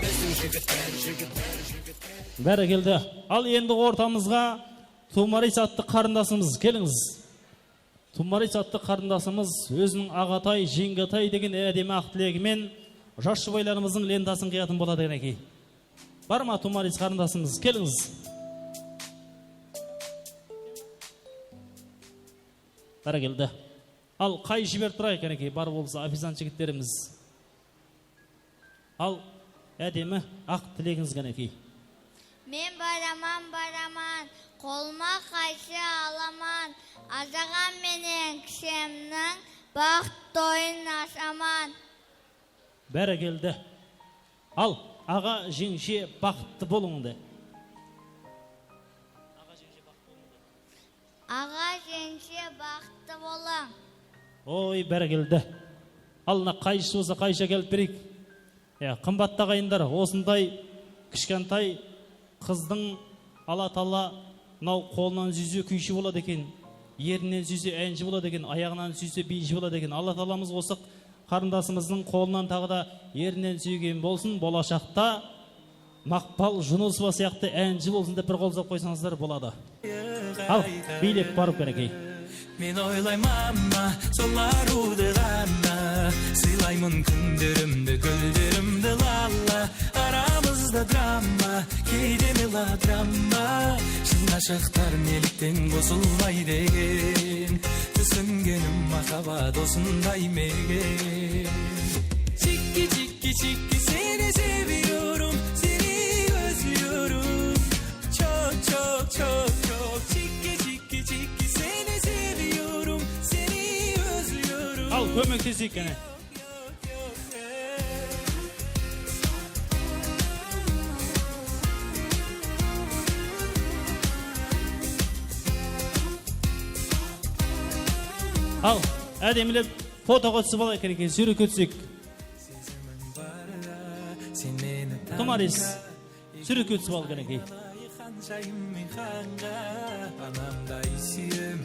biziń jigitler, jigitler, jigitler. Bárekeldi. Al, endi ortamızǵa Tumaris attı qarındasımız, kelińiz. Tumaris attı qarındasımız óziniń aǵatay, jeńgetay degen ádemi aq tilegi menen jas jubaylarımızdıń lentasın qıyatın boladı, kánekey. Bar ma Tumaris qarındasımız? Kelińiz. Bárekeldi. Al, qay jiberip turayıq, kánekey, bar bolsa, oficiant jigitlerimiz. Al, ádemi aq tilegińiz, kánekey. Men baraman, baraman, qolıma qaysı alaman, azaǵan menen kishemniń baxıt toyın asaman. Bárekeldi. Al, aǵa jeńshe baxıtlı bolıń de. Aǵa jeńshe baxıtlı bolıń. Oy, bárekeldi. Al, mına qayıs bolsa qayıs ákelip bereyik. Ya, qımbatlı aǵayinler, osınday kishkentay qızdıń Alla taala mınaw qolınan súyse kúyshi boladı eken, erinen súyse ánshi boladı eken, ayaǵınan súyse biyshi boladı eken. Alla taalamız osı qarındasımızdıń qolınan taǵı da erinen súygen bolsın, bolashaqta Maqpal Junusova sıyaqlı ánshi bolsın dep bir qol soǵıp qoysańızlar boladı. Al, biylep barıp, kánekey. Men oylayman ma, sol arıwdı ǵana, sıylaymın kúnlerimdi, gúllerimdi lala. Aramızda drama, keyde melodrama. Shın ashıqlar nellikten qosılmaydı eken? Túsingenim mahabbat osınday ma eken? Chikki, chikki, chikki, seni seviyorum, seni özlüyorum. Çok, çok, çok, çok. Chikki, chikki, chikki, seni seviyorum, seni özlüyorum. Al, kómekleseyik, kene. Al, ádemilep fotoǵa túsip alayıq, kánekey, súwretke túseyik. Tumaris. Súwretke túsip al, kánekey. Xanshayım men xanǵa, anamday súyem,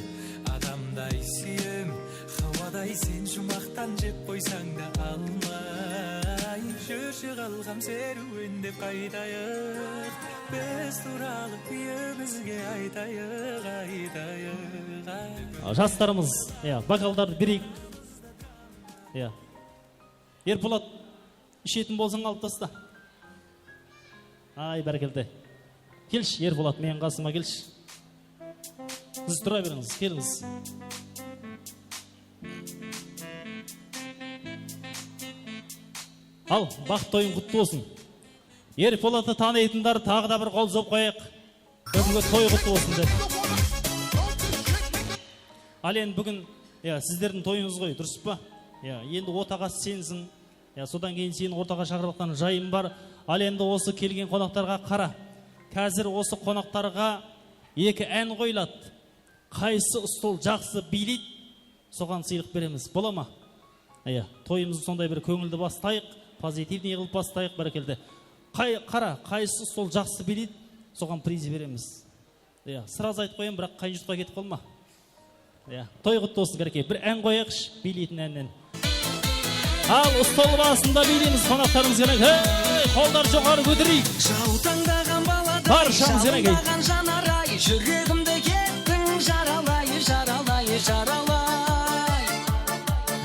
adamday súyem, hawaday sen juwmaqtan jep qoysań da almay. Júrshi, ǵalǵam, serúwendep qaytayıq, biz tuwralı kúyimizge aytayıq, aytayıq, aytayıq. Jaslarımız, ya, bokallardı bereyik. Ya. Erpolat. Ishetin bolsań, alıp tasta. Ay, bárekeldi. Kelshi, Erpolat, meniń qasıma kelshi. Siz tura berińiz, kelińiz. Al, baxıt toyıń qutlı bolsın. Erpolattı tanıytınlar, taǵı da bir qol soǵıp qoyayıq. Búgingi toy qutlı bolsın dep. Al endi búgin, ya, sizlerdiń toyıńız ǵoy, durıs pa? Ya, endi otaǵası sensiń. Ya, sodan keyin seni ortaǵa shaqırıp atqan jayım bar. Al endi osı kelgen qonaqtarǵa qara. Házir osı qonaqtarǵa eki án qoyıladı. Qaysı stol jaqsı biyleydi, soǵan sıylıq beremiz. Bola ma? Iya, toyımızdı sonday bir kóńildi bastayıq, pozitivnıy qılıp bastayıq, bárekelde. Qay, qara, qaysı stol jaqsı biyleydi, soǵan priz beremiz. Iya, srazı aytıp qoyayın, biraq qayın jurtqa ketip qalma. Iya, toy qutlı bolsın, Kánekey. Bir án qoyayıqshı, biyleytin ánnen. Al, stol basında biyleymiz, qonaqlarımız, Kánekey. Hey, qoldardı joqarı kótereyik. Jaw tańdaǵan baladay, barshasın, Kánekey, jalındaǵan janaray, júregimdi kettiń jaralay, jaralay, jaralay.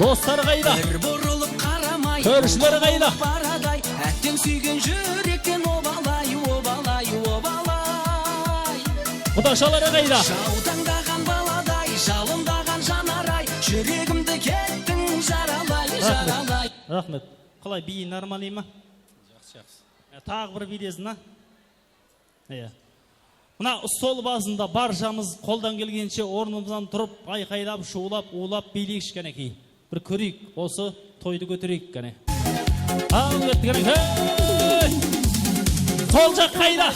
Doslar qayda? Bir burılıp qaramay, kórshiler qayda? Baraday, átteń súygen júrekten obalay, obalay, obalay. Qudashaları qayda? Jaw tańdaǵan baladay, jalındaǵan janaray, júregimdi kettiń jaralay, jaralay. Raxmet. Qalay, biyi normalnıy ma? Jaqsı, jaqsı. E, taǵı bir biylesiń, a? Iya. Mına stol basında barshamız qoldan kelgenshe ornımızdan turıp, ayqaylap, shuwlap, uwlap biyleyikshi, Kánekey. Bir kóreyik, usı toydı kótereyik, Káne. Al, kettik, Kánekey. Hey! Sol jaq qayda?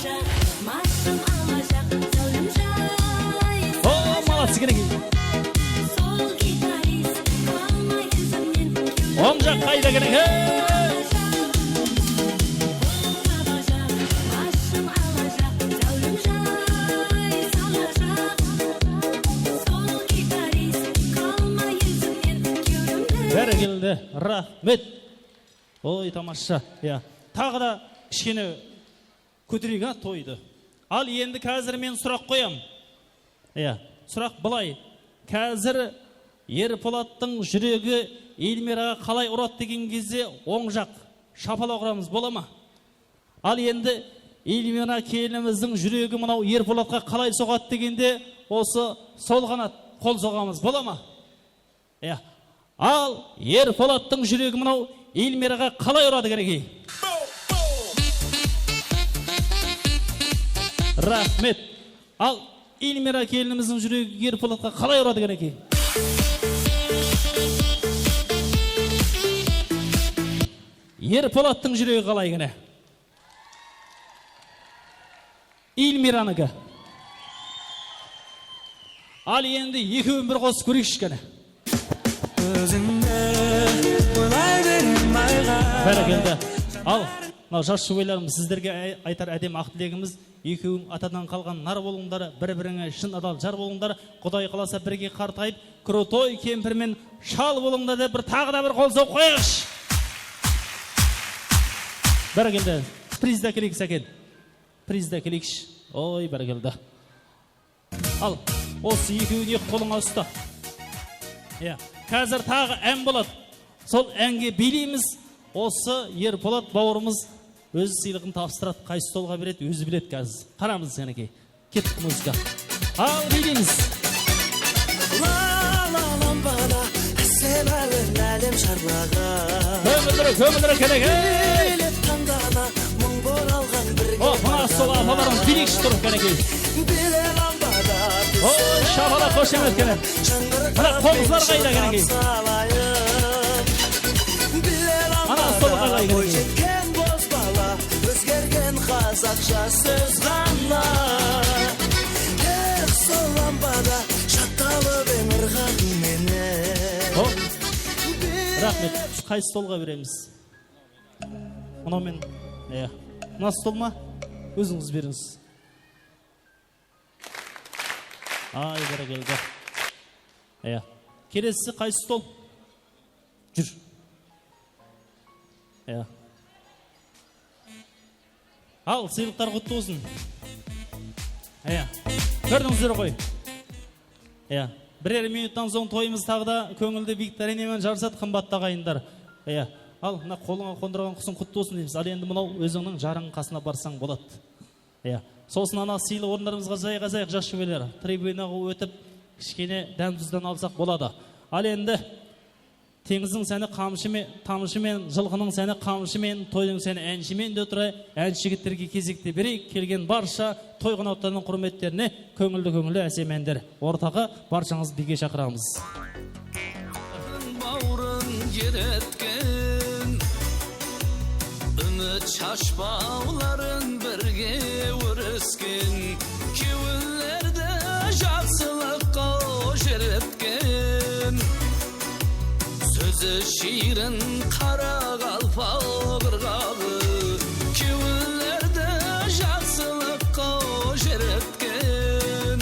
O, молодцы, Kánekey. Oń jaq qayda, Kánekey? Hey! Bárekelde, raxmet. Oy, tamasha. Iya. Taǵı da kishkene kótereyik, a, toydı. Al, endi házir men suraq qoyam. Iya, suraq bılay. Házir Erpolattıń júregi Elmiraǵa qalay uradı degen gezde oń jaq shapalaq uramız, bola ma? Al endi Elmira kelinimizdiń júregi mınaw Erpolatqa qalay soǵadı degende, usı sol qanat qol soǵamız, bola ma? Iya. Al, Erpolattıń júregi mınaw Elmiraǵa qalay uradı, Kánekey? Raxmet. Al, Elmira kelinimizdiń júregi Erpolatqa qalay uradı, Kánekey? Erpolattıń júregi qalay, Káne? Elmiranıki. Al, endi ekewin bir qosıp kóreyikshi, Káne. Ózińdi oylay berem ayǵa. Bárekelde. Al, mınaw jas jubaylarımız, sizlerge ay-, aytar ádem aq tilegimiz, ekewiń atadan qalǵan nar bolıńlar, bir-birińe shın adal jar bolıńlar. Quday qalasa, birge qartayıp, krutoy kempirmen shal bolıńlar dep, bir taǵı da bir qol soǵıp qoyayıqshı. Bárekelde. Prizdi ákeleyik, Sáken. Prizdi ákeleyikshi. Oy, bárekelde. Al, usı ekewin eki qolıńa usta. Iya, házir taǵı án boladı. Sol ánge biyleymiz. Usı Erpolat bawırımız ózi sıylıǵın tapsıradı. Qaysı stolǵa beredi, ózi biledi házir. Qaramız, Kánekey. Kettik muzıka. Al, biyleymiz. La, la, lampada, ássem álem, álem jarlaǵan. Kómildire, kómildire, Kánekey. Biylep tańdana, mıń boralǵan birge. Oh, mına sol apalarımız biyleyikshi turıp, Kánekey. Bile lampada, oy, shapalaq, xoshamet, Káne. Mına qobızlar qayda, Kánekey? Ana, sol qalay, Kánekey? Boyjetken bozbala, ózgergen qazaq jası ızǵanlar. Eh, sol lampada jattalıp eńirǵan menen. Hop. Raxmet. Qaysı stolǵa beremiz? Mınaw men, iya. Mına stol ma? Ózińiz berińiz. Ay, bárekelde. Iya. Kelesisi qaysı stol? Júr. Iya. Al, sıylıqlar qutlı bolsın. Iya. Kórdińizler ǵoy. Iya. Birer minuttan soń toyımız taǵı da kóńildi viktorina menen jarısadı, qımbatlı aǵayinler. Iya. Al, mına qolıńa qondırǵan qusıń qutlı bolsın deymiz. Al, endi mınaw ózińniń jarıńnıń qasına barsań boladı. Iya. Sosın ana sıylı orınlarımızǵa jayǵasayıq, jas jubaylar. Tribunaǵa ótip, kishkene dám-duzdan alsaq boladı. Al endi, teńizdiń sáni qamshı me-, tamshı men, jılqınıń sáni qamshı men, toydıń sáni ánshi men de turay, ánshi jigitlerge kezekti bereyik, kelgen barsha toy qonaqlarınıń húrmetlerine kóńildi-kóńilli ásem ánler. Ortaǵa barshańızdı biyge shaqıramız. Bawırın eretken, úmit shashpawların birge órisken, kewiller Sózi shiyrin qaraqalpaq qırǵaǵı, kewillerdi jaqsılıqqa jeretken.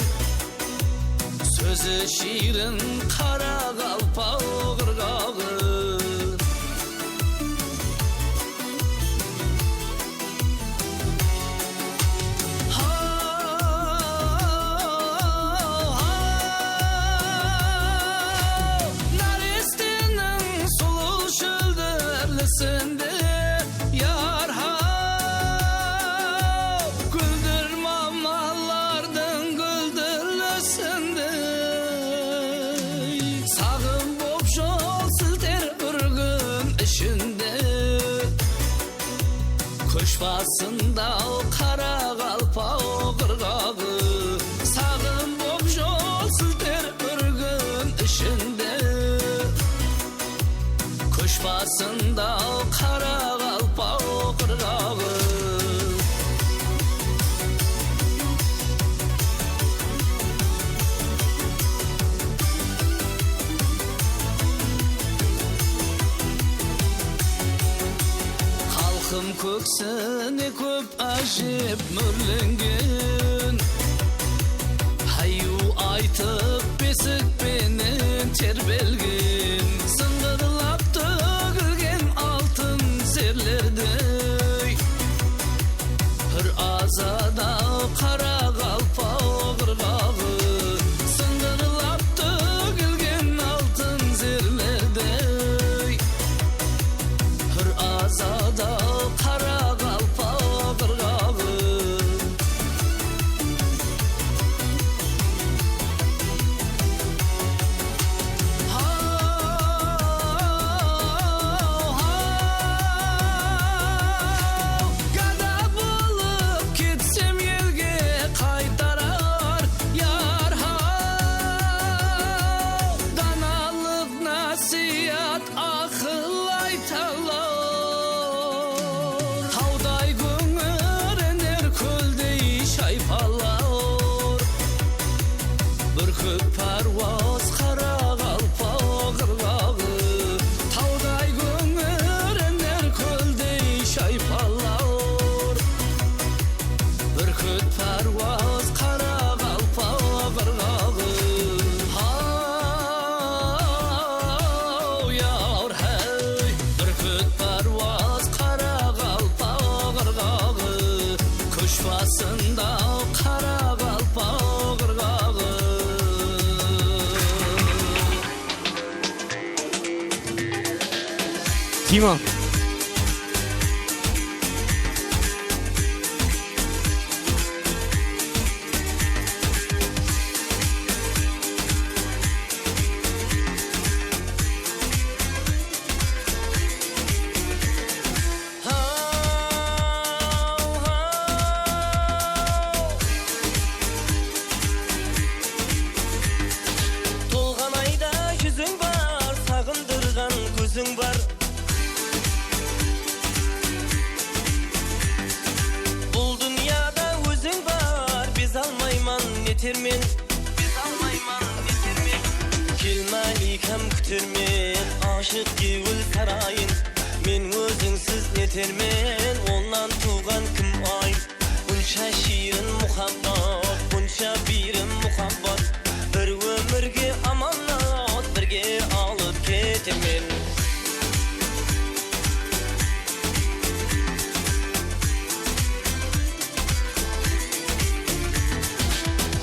Sózi shiyrin qaraqalpaq qırǵaǵı. Haw, haw, náresteniń sulıw shúldirlisinde, yar haw, gúldir mamallardıń gúldirlisinde, saǵım bolıp jol silter bir kún ishinde. Kósh basında qaraqalpaq qırǵaǵı, saǵım bolıp jol silter bir kún ishinde. Kósh basında qaraqalpaq qırǵaǵı. Xalqım kóksine kóp ájep múrlengen, hayıw aytıp besik penen terbelgen, sıńǵırlap tógilgen altın zerlerdey. Húr azada qaraqalpaq qırǵaǵı, sıńǵırlap tógilgen altın zerlerdey. Húr azada qaraqalpaq qırǵaǵı. Haw, haw, gada bolıp ketsem elge qaytarar yar haw. Danalıq násiyat aqıl aytalar. Tawday góńirener kóldey shaypalar. Búrkit párwaz qaraqalpaq qırǵaǵı. Tawday góńirener kóldey shaypalar. Búrkit párwaz qaraqalpaq qırǵaǵı. Haw, yar, hey, búrkit párwaz qaraqalpaq qırǵaǵı. Kósh basında qaraqalpaq qırǵaǵı. Dima. Haw, haw. Tolǵan ayda júziń bar, saǵındırǵan kóziń bar. Bul dúnyada óziń bar, bezalmayman, netermen. Bezalmayman, netermen. Kel, málikám, kútermen ashıq kewil sarayın. Men ózińsiz netermen, onnan tuwǵan kim ay? Bunsha shiyrin muhabbat, bunsha biyrim muhabbat. Bir ómirge amanat, birge alıp ketermen.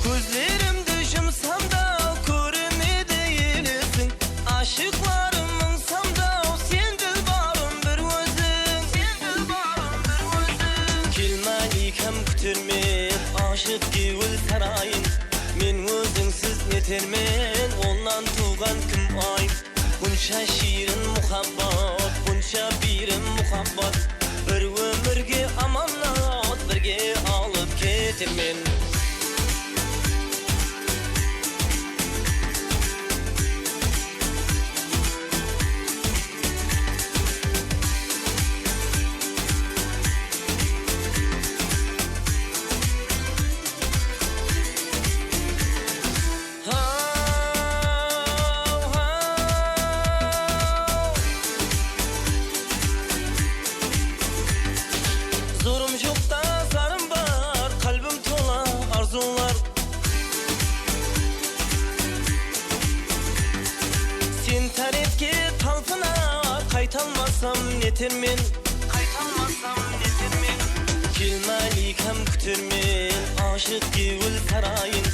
Kózlerimdi jumsam da, kóremen de elesiń. Ashıqlarım muńsam da, sen, dilbarım, bir óziń. Sen, dilbarım, bir óziń. Kel, málikám, kútermen ashıq kewil sarayın. Men ózińsiz netermen, onnan tuwǵan kim ay? Bunsha shiyrin muhabbat, bunsha biyrim muhabbat. Bir ómirge amanat, birge alıp ketermen. Haw, haw. Qaytalmasam netermen, qaytalmasam netermen. Kelmáliykem kútermen, ashıq kewil sarayın.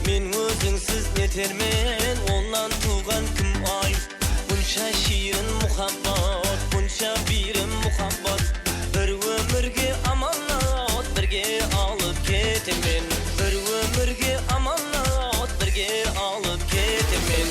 Men ózińsiz netermen, onnan tuwǵan kim ayın? Bunsha shiyrin muhabbat, bunsha biyrim muhabbat. Bir ómirge amanat, birge alıp ketemen. Bir ómirge amanat, birge alıp ketemen.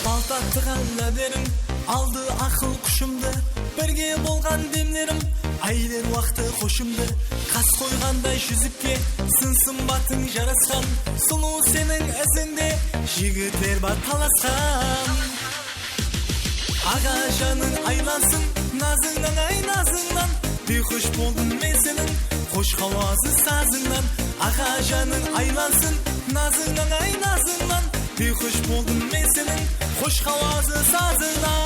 Bal tattıǵan lábleriń aldı aqıl kúshimdi, birge bolǵan demlerim áyler waqtı xoshımdı. Qas qoyǵanday júzikke sın sımbatıń jarasqan, sulıw seniń izińde jigitler bar talasqan. Aǵa janıń aylansın nazıńnan, ay nazıńnan, biyxush boldım men seniń xosh hawazı sazıńnan. Aǵa janıń aylansın nazıńnan, ay nazıńnan, biyxush boldım men seniń xosh hawazı sazıńnan.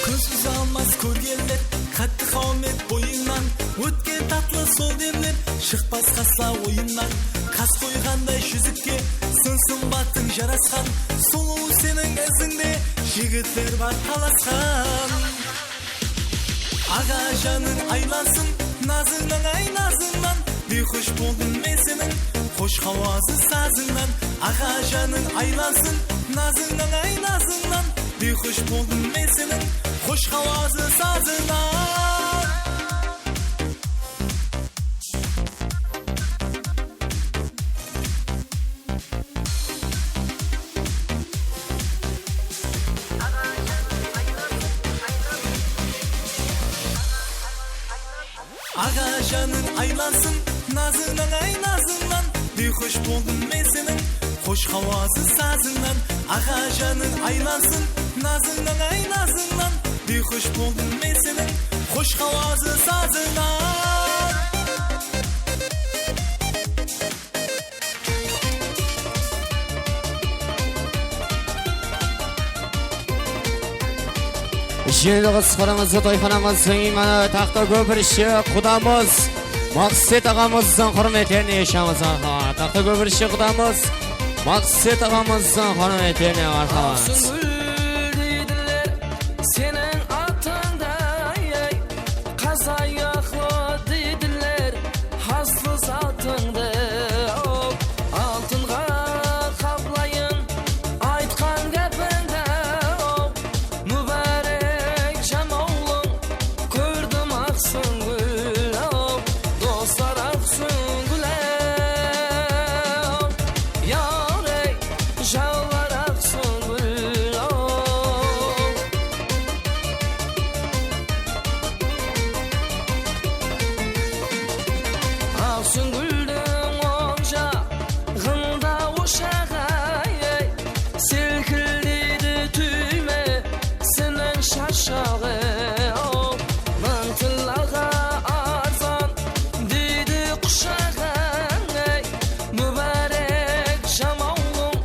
Kóz uza almas kórgenler, qattı qáwmet boyıńnan. Ótken tatlı sol demler shıqpas qasla oyımnan. Qas qoyǵanday júzikke sın sımbatıń jarasqan, sulıw seniń izińde jigitler bar talasqan. Aǵa janıń aylansın nazıńnan, ay nazıńnan, biyxush boldım men seniń xosh hawazı sazıńnan. Aǵa janıń aylansın nazıńnan, ay nazıńnan, biyxush boldım men seniń xosh hawazı sazıńnan. Aǵa janıń aylansın nazıńnan, ay nazıńnan, biyxush boldım men seniń xosh hawazı sazıńnan. Aǵa janıń aylansın nazıńnan, ay nazıńnan, biyxush boldım men seniń xosh hawazı sazıńnan. Jeńil qısqırımızdı toyxanamızdıń miymanı, Taxtakópirshi qudamız Maqset aǵamızdıń húrmetlerine eshamiz. Aha, Taxtakópirshi qudamız Maqset aǵamızdıń húrmetlerine, marhamat. Aqsúngil deydiler seniń atıńdı, ey, qazayaqlı deydiler aslı zatıńdı, o, altınǵa qaplayın aytqan gápińdi, o, múbárek jamawlıń. Kórdim Aqsúngil, o, doslar Aqsúngil, o, yar, ey, jawlar Aqsúngil, o. Aqsúngildiń oń jaǵında oshaǵı, ey, selkildeydi túyme siniń shashaǵı, o. Mıń tillaǵa arzan deydi qushaǵıń, ey, múbárek jamawlıń.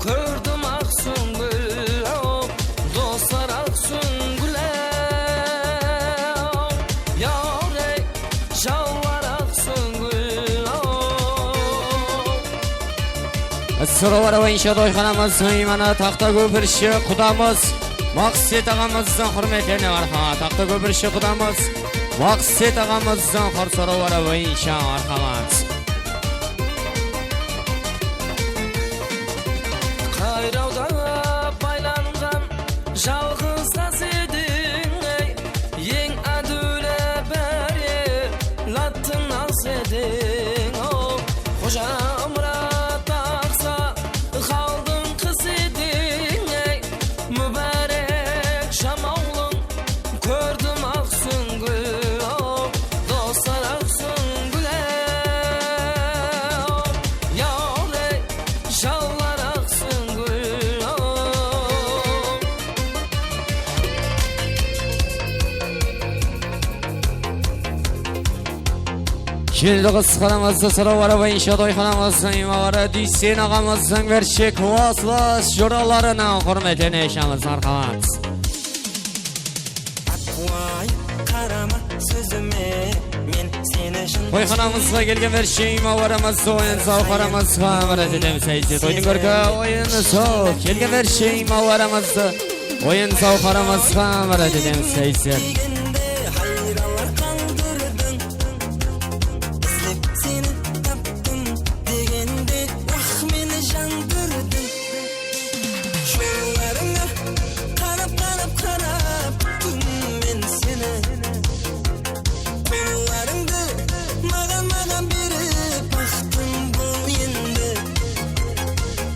Kórdim Aqsúngil, o, doslar Aqsúngil, o, yar, ey, jawlar Aqsúngil, o. Sorawlar boyınsha toyxanamızdıń miymanı Taxtakópirshi qudamız Maqset aǵamızdıń húrmetlerine, marhamat. Taxtakópirshi qudamız Maqset aǵamızdıń húr sorawları boyınsha, marhamat. Qayrawda baylanǵan jalǵız tas ediń, ey, eń ádiwli bári lattı naz ediń, o. Xojamurat aqsa qaldıń qız ediń, ey, múbárek jamawlıń. Kórdim Aqsúngil, o, doslar Aqsúngil, o, yar, ey, jawlar Aqsúngil, o. Jeńil qısqırımızdı sorawları boyınsha toyxanamızdıń miymanları Dúysen aǵamızdıń birinshi klasslas joralarınıń húrmetine eshamiz, marhamat. Toyxanamızǵa kelgen bársheń awaramızdı, oyın-sawıq aramızǵa murajaat etemiz, háyse. Toydıń kórki oyın-sawıq kelgen bársheń awaramızdı, oyın-sawıq aramızǵa murajaat etemiz, háyse. Jollarıńa qarap, qarap, qarap, kún men seni. Qollarıńdı maǵan, maǵan berip, baxtım bol endi.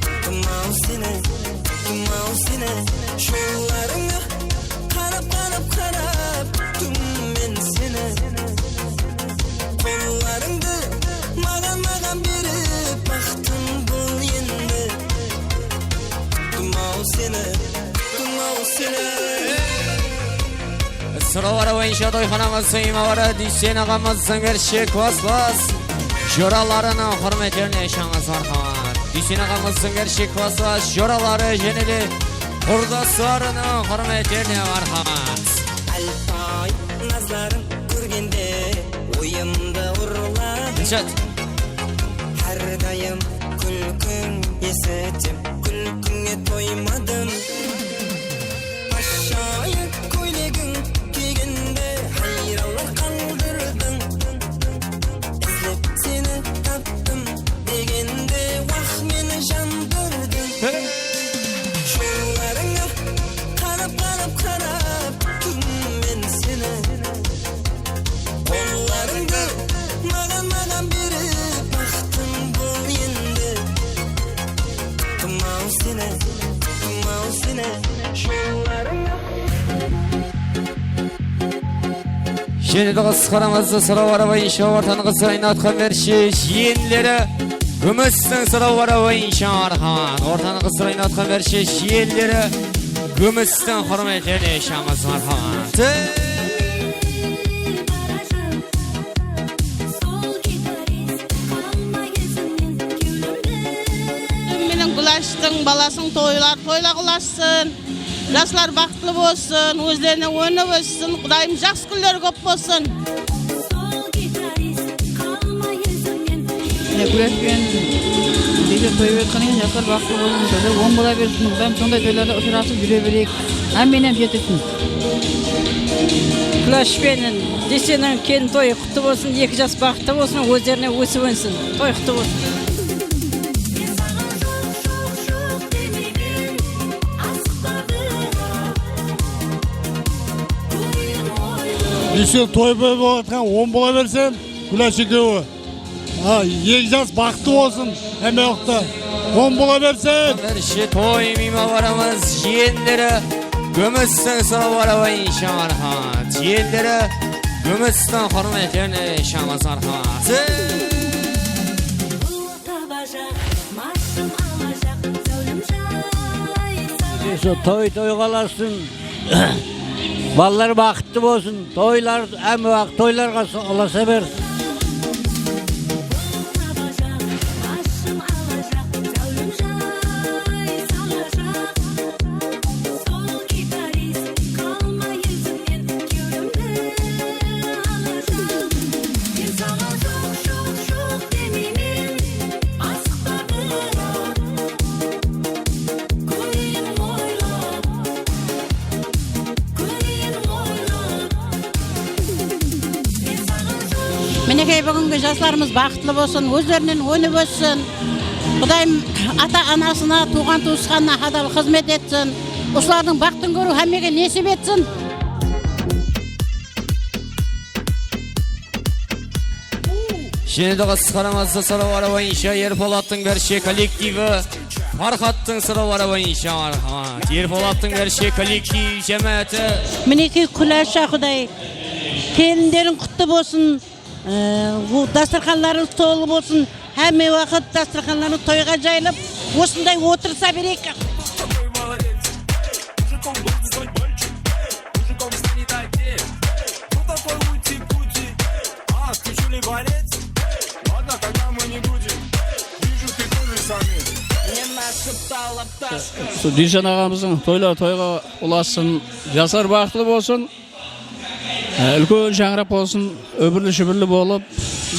Kúttim-aw seni, kúttim-aw seni. Jollarıńa qarap, qarap, qarap, kúttim men seni. Qollarıńdı maǵan, maǵan berip, baxtım bol endi. Kúttim-aw seni, kúttim-aw seni. Sıraları boyınsha toyxanamızdıń imawarı Dúysen aǵamızdıń bárshek klaslas joralarınıń húrmetlerine shańız marhamat. Dúysen aǵamızdıń bárshek klaslas joraları jáne de qurdaslarınıń húrmetlerine marhamat. Álpay, nazların kórgende oyımdı urladı. Dilshad. Hár dayım kúlkiń esitem, kúlkińe toymadım. Pashshayı kóylegiń kiygende hayranlar qaldırdıń. Izlep seni taptım degende wah meni jandırdıń. Jollarıńa qarap, qarap, qarap, kún men seni. Qollarıńdı maǵan, maǵan berip, baxtım bol endi. Kúttim-aw seni, kúttim-aw seni, jollarıńa. Jáne de qısqaramızdı sıraları boyınsha ortanıń qızlarına atqan bárshek jiyenleri, gúmistiń sıraları boyınsha marhamat. Ortanıń qızlarına atqan bárshek jiyenleri, gúmistiń húrmetlerine shańız marhamat. Meniń Gúlashtıń balasınıń toyları toylar ulasın. Jaslar baxıtlı bolsın, ózlerine ónip óssin. Qudayım, jaqsı kúnler kóp bolsın. Mine, Gúlash penen Dúysen toy etken eken, jaslar baxıtlı bolsın, jaslar oń bola bersin. Qudayım, sonday toylarda ushırasıp júre bereyik. Hámmeni hám jetirsin. Gúlash penen Dúysenniń kelin toyı qutlı bolsın, eki jas baxıtlı bolsın, ózlerine ósip ónsin. Toy qutlı bolsın. Dúysen toy bolıp atırǵan oń bola bersin, Gúlash ekewi. Ha, eki jas baxıtlı bolsın, hámme waqıtta oń bola bersin. Bárshek toy miymanlarımız, jiyenleri, gúmistiń sıraları boyınsha marhamat. Jiyenleri, gúmistiń húrmetlerine shańız marhamat. Toy toyǵa ulasın. Balalar baxıtlı bolsın. Toylar, hámme waqıt toylarǵa so-, ulasa bersin. Minekey, búgingi jaslarımız baxıtlı bolsın, ózlerinen ónip óssin. Qudayım ata-anasına, tuwǵan-tuwısqanına hadal xızmet etsin. Usılardıń baxtın kóriw hámmege nesip etsin. Jáne de qısqaramızdı sıraları boyınsha Erpolattıń bárshek kollektivi, Farxattıń sıraları boyınsha marhamat. Erpolattıń bárshek kollektiv jámááti. Minekey, Gúlasha, Quday, kelińleriń qutlı bolsın. Ee, bu dasturxanlarıńız tolı bolsın. Hámme waqıt dasturxanlarıńız toyǵa jayılıp, osınday otırısa bereyik. Usı Dúysen aǵamızdıń toyları toyǵa ulasın, jaslar baxıtlı bolsın. Á, úlken shańaraq bolsın, úbirli-shúbirli bolıp,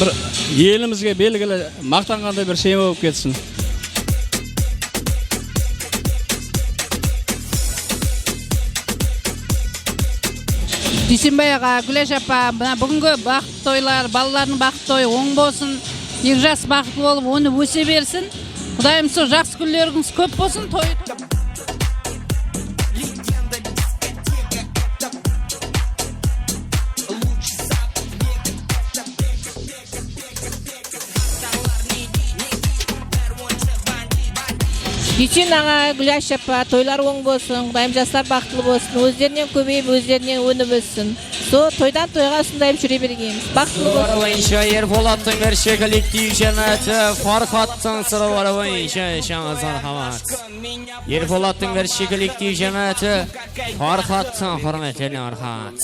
bir elimizge belgili, maqtanǵanday bir seme bolıp ketsin. Dúysenbay aǵa, Gúlash apa, mına búgingi baxıtlı toylar, balalardıń baxıtlı toyı oń bolsın. Eki jas baxıtlı bolıp, ónip óse bersin. Qudayım sol jaqsı kúnlerińiz kóp bolsın, toy. Dúysen aǵa, Gúlash apa, toylar oń bolsın, Qudayım jaslar baxıtlı bolsın, ózlerinen kóbeyip, ózlerinen ónip óssin. Sol toydan toyǵa usınday júre bergeymiz. Baxıtlı bolsın. Boyınsha Erpolattıń Mershi kollektiv jámááti Farxattıń sırıwları boyınsha jańa marhamat. Erpolattıń Mershi kollektiv jámááti Farxattıń húrmetine marhamat.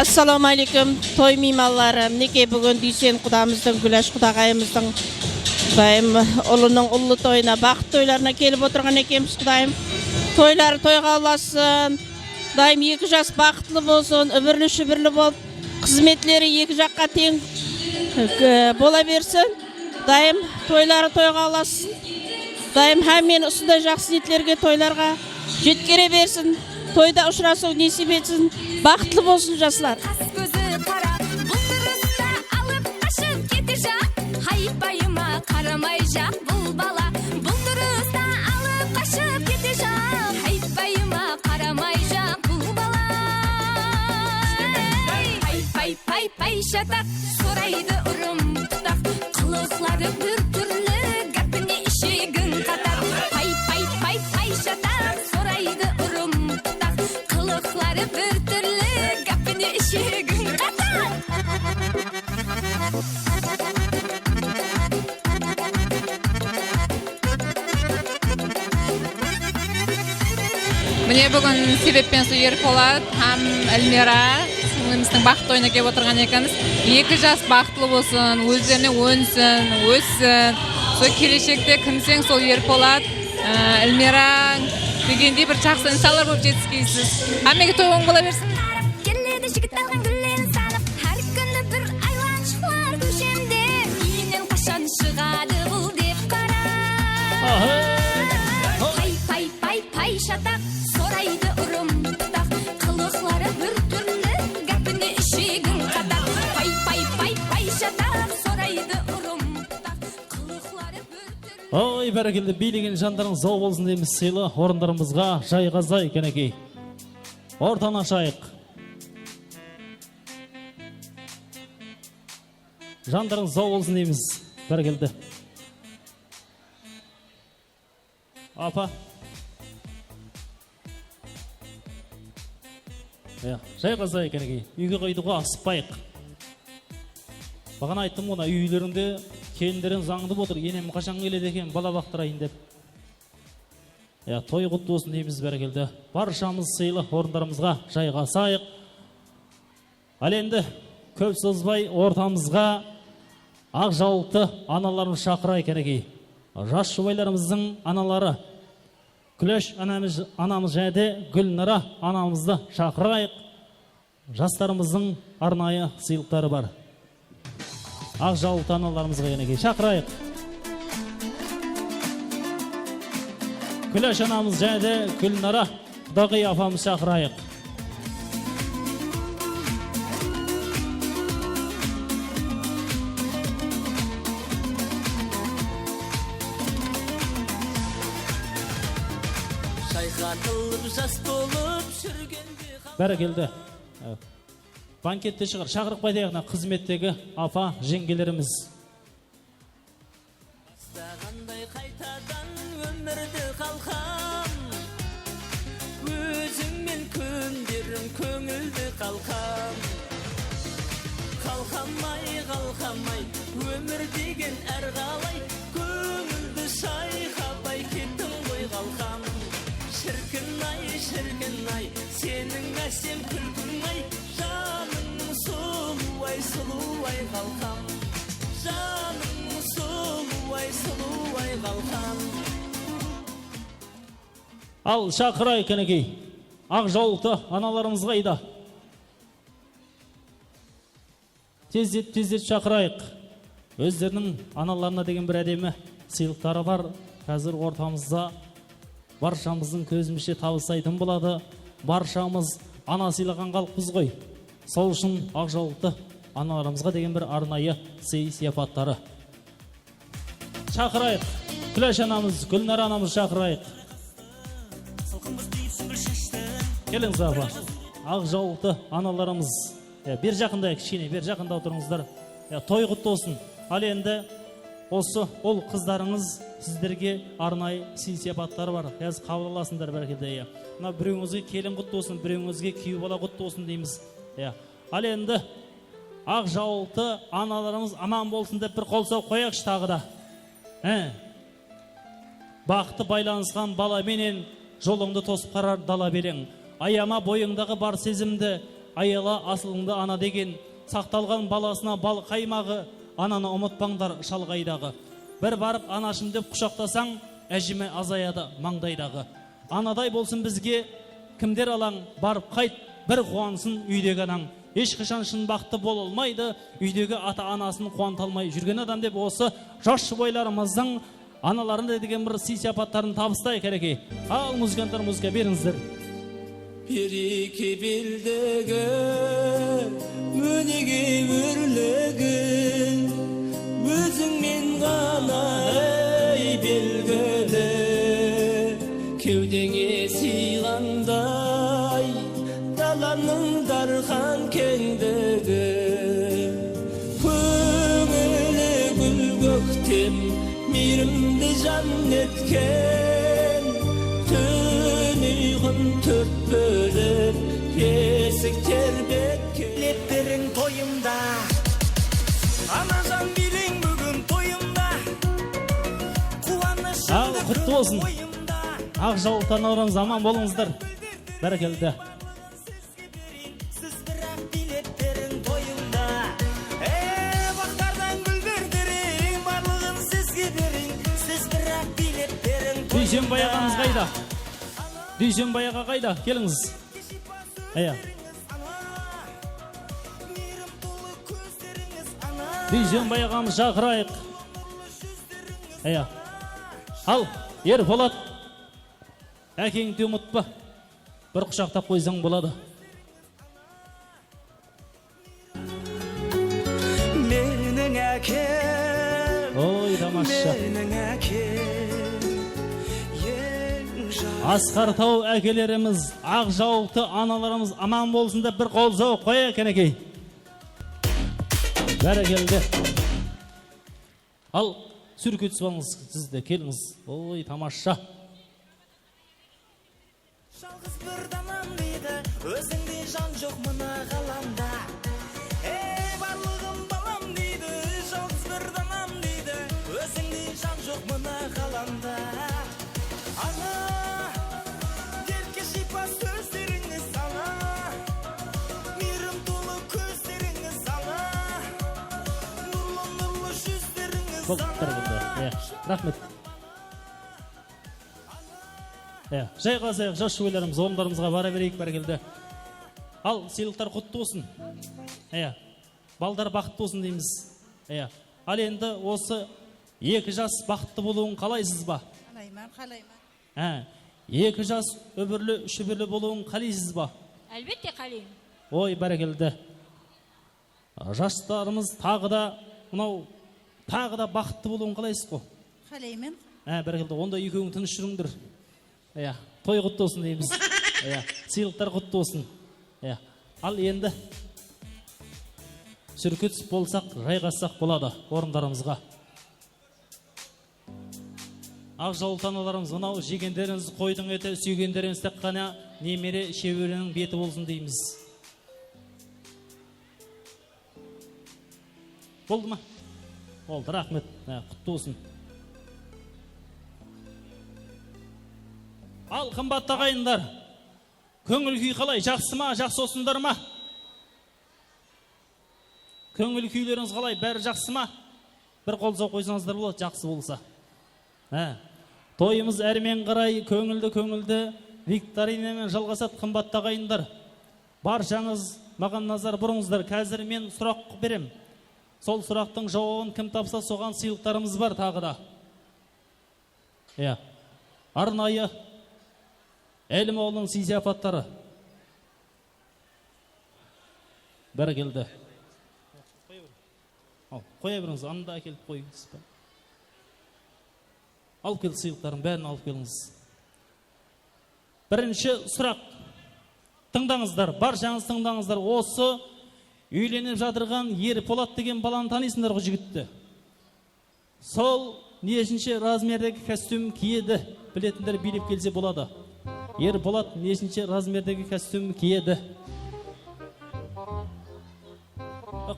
Assalawma áleykum, toy miymanları. Minekey, búgin Dúysen qudamızdıń, Gúlash qudaǵayımızdıń, Qudayım, ulınıń ullı toyına, baxıt toylarına kelip otırǵan ekenbiz, Qudayım. Toyları toyǵa ulasın. Qudayım, eki jas baxıtlı bolsın, úbirli-shúbirli bolıp, xızmetleri eki jaqqa teń, e, bola bersin. Qudayım, toyları toyǵa ulasın. Qudayım, hámmeni usınday jaqsı niyetlerge, toylarǵa jetkere bersin. Toyda ushırasıw nesip etsin. Baxıtlı bolsın, jaslar. Qas kózi qara, bul turısta alıp qashıp ketejaq. Haypayıma qaramayjaq bul bala. Bul turısta alıp qashıp ketejaq. Haypayıma qaramayjaq bul bala. Hay, pay, pay, pay, shataq, soraydı urım tutaq. Qılıqları bir túrli, gápine ishegiń qataq. Pay, pay, pay, pay, shataq, soraydı urım tutaq. Qılıqları bir túrli, gápine ishegiń qataq. Mine, búgin sebeppenso Erpolat hám Elmira sińlimizdiń baxıt toyına kelip otırǵan ekenbiz. Eki jas baxıtlı bolsın, ózlerine ónsin, óssin. Sol keleshekte kimseń, sol Erpolat, e, Elmira degendey bir jaqsı insanlar bolıp jetispeysiz. Hámmege toy oń bola bersin. Keledi jigit alǵan gúllerin sanıp, hár kúni bir aylanshıqlar kóshemde. Úyinen qashan shıǵadı bul dep qara. Pay, pay, pay, pay, shataq, soraydı urım tutaq. Qılıqları bir túrli, gápine ishegiń qataq. Pay, pay, pay, pay, shataq, soraydı urım tutaq. Qılıqları bir túrli. Oy, bárekelde, biylegen janlarıńız zaw bolsın deymiz sıylı orınlarımızǵa jayǵazay kánekey. Ortanı ashayıq. Janlarıńız zaw bolsın deymiz. Bárekelde. Apa. Ya, jayǵazay kánekey. Úyge qaytıwǵa asıqpayıq. Baǵana ayttım ǵoy, mına úylerinde kelinleriń zańdı otır, enem qashan keledi eken, bala baqtırayın dep. Ya, toy qutlı bolsın deymiz, bárekelde. Barshamız sıylı orınlarımızǵa jayǵasayıq. Al endi, kóp sozbay ortamızǵa aq jawlıqtı analarımızdı shaqırayıq, kánekey. Jas jubaylarımızdıń analarıń Gúlash anamız, anamız jáne de Gúlnara anamızdı shaqırayıq. Jaslarımızdıń arnayı sıylıqları bar. Aq jawlıqtı analarımızǵa, kánekey, shaqırayıq. Gúlash anamız jáne de Gúlnara Qudaǵıy apamızdı shaqırayıq. Shayqatılıp jas bolıp júrgende. Bárekelde. Bankette shıǵar, shaqırıp qaytayıq, mına xızmettegi apa, jeńgelerimiz. Bastaǵanday qaytadan ómirdi qalqam, ózińmen kúnlerim kóńildi qalqam. Qalqam-ay, qalqam-ay, ómir degen hár qalay, kóńildi shayqap-ay kettiń ǵoy, qalqam. Shírkin-ay, shírkin-ay, seniń ásem kúlkiń-ay, janıńnıń sulıw-ay, sulıw-ay, qalqam. Janıńnıń sulıw-ay, sulıw-ay, qalqam. Al, shaqırayıq, kánekey. Aq jawlıqtı analarımızǵa ayda. Tezlep, tezlep shaqırayıq. Ózleriniń analarına degen bir ádemi sıylıqtarı bar. Házir ortamızda barshamızdıń kózimizshe tabıslay dım boladı. Barshamız ana sıylaǵan xalıqpız ǵoy. Sol ushın aq jawlıqtı analarımızǵa degen bir arnayı sıy-sıyapatları. Shaqırayıq. Kúlash anamız, Gúlnara anamızdı shaqırayıq. Kelińiz, apa. Aq jawlıqtı analarımız. Ya, beri jaqında, kishkene, beri jaqında otırıńızlar. Ya, toy qutlı bolsın. Al endi, usı ul qızlarıńız sizlerge arnayı sıy-sıyapatları bar. Házir qabıl alasınlar, bárkelde, ya. Mına birewińizge kelin qutlı bolsın, birewińizge kúyew bala qutlı bolsın deymiz. Ya. Al endi, aq jawlıqtı analarımız aman bolsın dep bir qol saw qoyayıqshı taǵı da. He. Baxtı baylanısqan bala menen, jolıńdı tosıp qarar dala beleń. Ayama boyıńdaǵı bar sezimdi, ayala asılıńdı ana degen. Saqtalǵan balasına bal qaymaǵı, ananı umıtpańlar shalǵaydaǵı. Bir barıp anashım dep qushaqtasań, ájime azayadı mańdaydaǵı. Anaday bolsın bizge kimder alań, barıp qayt, bir quwansın úydegi anań. Hesh qashan shın baxıtlı bola almaydı, úydegi ata-anasın quwanta almay júrgen adam dep usı jas jubaylarımızdıń analarına degen bir sıy-sıyapatların tabıstayıq, kánekey. Al, muzıkantlar, muzıka berińizler. Bereke beldegi, ónege órlegi, ózińmen ǵana, ey, belgili. Kewdeńe sıyǵanday dalanıń darqan keńdigi. Kóńili gúl kóktem, miyrimdi jan etken, tún uyqım tórt bólip, esik terbetken. Bilet beriń toyımda, anajan biyleń búgin toyımda. Quwanıshımdı kóriń oyımda. Al, qutlı bolsın. Aq jawlıqtı analarımız, aman bolıńızlar. Bárekelde. Sizge beriń, siz biraq bilet beriń toyımda. Ey, baxtardan gúl berdireyim, barlıǵın sizge beriń, siz biraq bilet beriń toyımda. Dúysenbay aǵamız qayda? Dúysenbay aǵa qayda? Kelińiz. Aya. Dúysenbay aǵamız shaqırayıq. Aya. Al, Erpolat. Ákeńdi umıtpa. Bir qushaqtap qoysań boladı. Meniń ákem, oy, tamashasha, meniń ákem, eń jaqsı. Asqar Taw ákelerimiz, aq jawlıqtı analarımız aman bolsın dep bir qol saw qoyayıq, kánekey. Bárekelde. Al, súrke túsip alıńız, siz de kelińiz. Oy, tamashasha. Jalǵız bir danam deydi, ózińdey jan joq mına ǵalamda. Ey, barlıǵım balam deydi, jalǵız bir danam deydi, ózińdey jan joq mına ǵalamda. Ana, dertke shiypa sózlerińiz, ana, miyrim tolı kózlerińiz, ana, nurlı-nurlı júzlerińiz, ana. Bol, bir kúnde. Iya, raxmet. Iya, jayǵasayıq, jas jubaylarımız, orınlarımızǵa bara bereyik, bárekelde. Al, sıylıqlar qutlı bolsın. Iya, ballar baxıtlı bolsın deymiz. Iya. Al, endi usı eki jas baxıtlı bolıwın qalaysız ba? Qalayman, qalayman. Há, eki jas úbirli, shúbirli bolıwın qalaysız ba? Álbette, qalayman. Oy, bárekelde. Jaslarımız taǵı da, mınaw, taǵı da baxıtlı bolıwın qalaysız ǵo? Qalayman. Há, bárekelde, onda ekewiń tınısh júrińder. Iya, toy qutlı bolsın deymiz. Iya, sıylıqlar qutlı bolsın. Iya. Al, endi súrke túsip bolsaq, jayǵassaq boladı orınlarımızǵa. Aq jawlı analarımız, mınaw jegenlerińiz qoydıń eti, súygenlerińiz tek ǵana nemere shebireniń beti bolsın deymiz. Boldı ma? Boldı, raxmet. Há, qutlı bolsın. Al, qımbatlı aǵayinler, kóńil kúy qalay, jaqsı ma, jaqsı bolsınlar ma? Kóńil kúylerińiz qalay? Bári jaqsı ma? Bir qol saw qoysańızlar boladı, jaqsı bolsa. Há. Toyımız ármen qaray, kóńildi, kóńildi. Viktorina menen jalǵasadı, qımbattı aǵayinler. Barshańız maǵan nazar burıńızlar. Házir men suraq berem. Sol suraqtıń juwabın kim tapsa, soǵan sıylıqlarımız bar taǵı da. Iya. Arnayı Elim awılınıń siysi apatları. Bárekelde. Al, qoya berińiz, anda ákelip qoyıńız. Alıp kel sıylıqların, bárin alıp kelińiz. Birinshi suraq. Tıńdańızlar, barshańız tıńdańızlar. Osı úylenip jatırǵan Erpolat degen balanı tanıysınlar ǵo, jigitti. Sol neshinshi razmerdegi kostyum kiyedi? Biletinler biylep kelse boladı. Erpolat neshinshi razmerdegi kostyum kiyedi?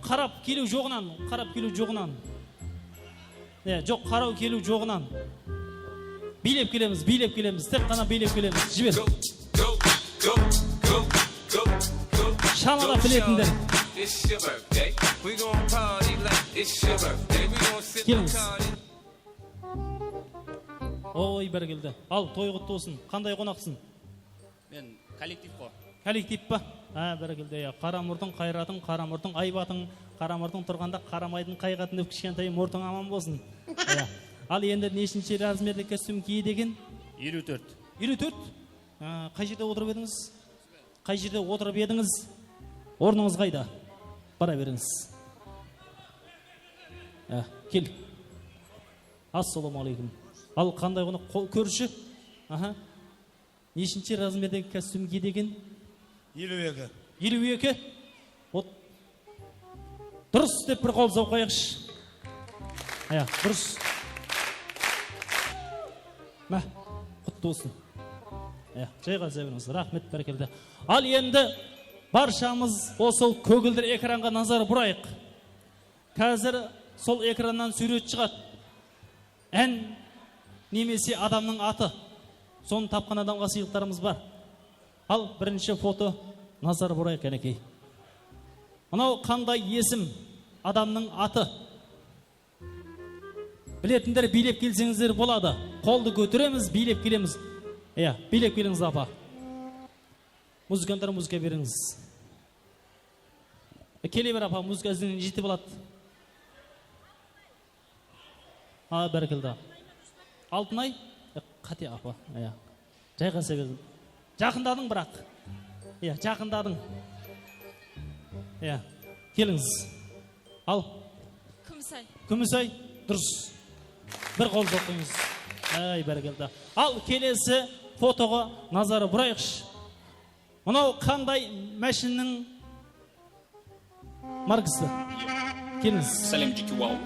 Qarap keliw joǵınan, qarap keliw joǵınan. E, joq, qaraw keliw joǵınan. Biylep kelemiz, biylep kelemiz, tek ǵana biylep kelemiz. Jiber. Shamala biletinler. Kelińiz. Oy, bárekelde. Al, toy qutlı bolsın. Qanday qonaqsın? Men kollektiv ǵo. Kollektiv pa? Há, bárekelde, ya. Qara murtıń, qayratıń, qara murtıń, aybatıń, qara murtıń turǵanda qaramaydıń qayǵatın dep kishkentay murtıń aman bolsın. Ya. Al, endi neshinshi razmerde kostyum kiyedi eken? Eliw tórt. Eliw tórt? Á, qay jerde otırıp edińiz? Qay jerde otırıp edińiz? Ornıńız qayda? Bara berińiz. Á, kel. Assalawma áleykum. Al, qanday qonaq, qo-, kórshi? Aha. Neshinshi razmerdegi kostyum kiyedi eken? Eliw eki. Eliw eki? Ot. Durıs dep bir qol buzıp qoyayıqshı. Aya, durıs. Má, qutlı bolsın. Aya, jayǵasa berińiz. Raxmet, bárekelde. Al, endi barshamız osı kógildir ekranǵa nazar burayıq. Házir sol ekrannan súwret shıǵadı. Án nemese adamnıń atı. Sonı tapqan adamǵa sıylıqlarımız bar. Al, birinshi foto, nazar burayıq, kánekey. Mınaw qanday esim, adamnıń atı. Biletinler biylep kelseńizler boladı. Qoldı kóteremiz, biylep kelemiz. Iya, biylep kelińiz, apa. Muzıkantar, muzıka berińiz. E, kele ber, apa, muzıka izinen jetip aladı. A, bárekelde. Altınay? E, qáte, apa. Iya. Jayǵasa berdim. Jaqındadıń, biraq. Iya, jaqındadıń. Iya. Kelińiz. Al. Kúmisay. Kúmisay, durıs. Bir qol buzıp qoyıńız. Ay, bárekelde. Al, kelesi fotoǵa nazar burayıqshı. Mınaw qanday máshinniń markası? Kelińiz. Sálem, Jeki Wow.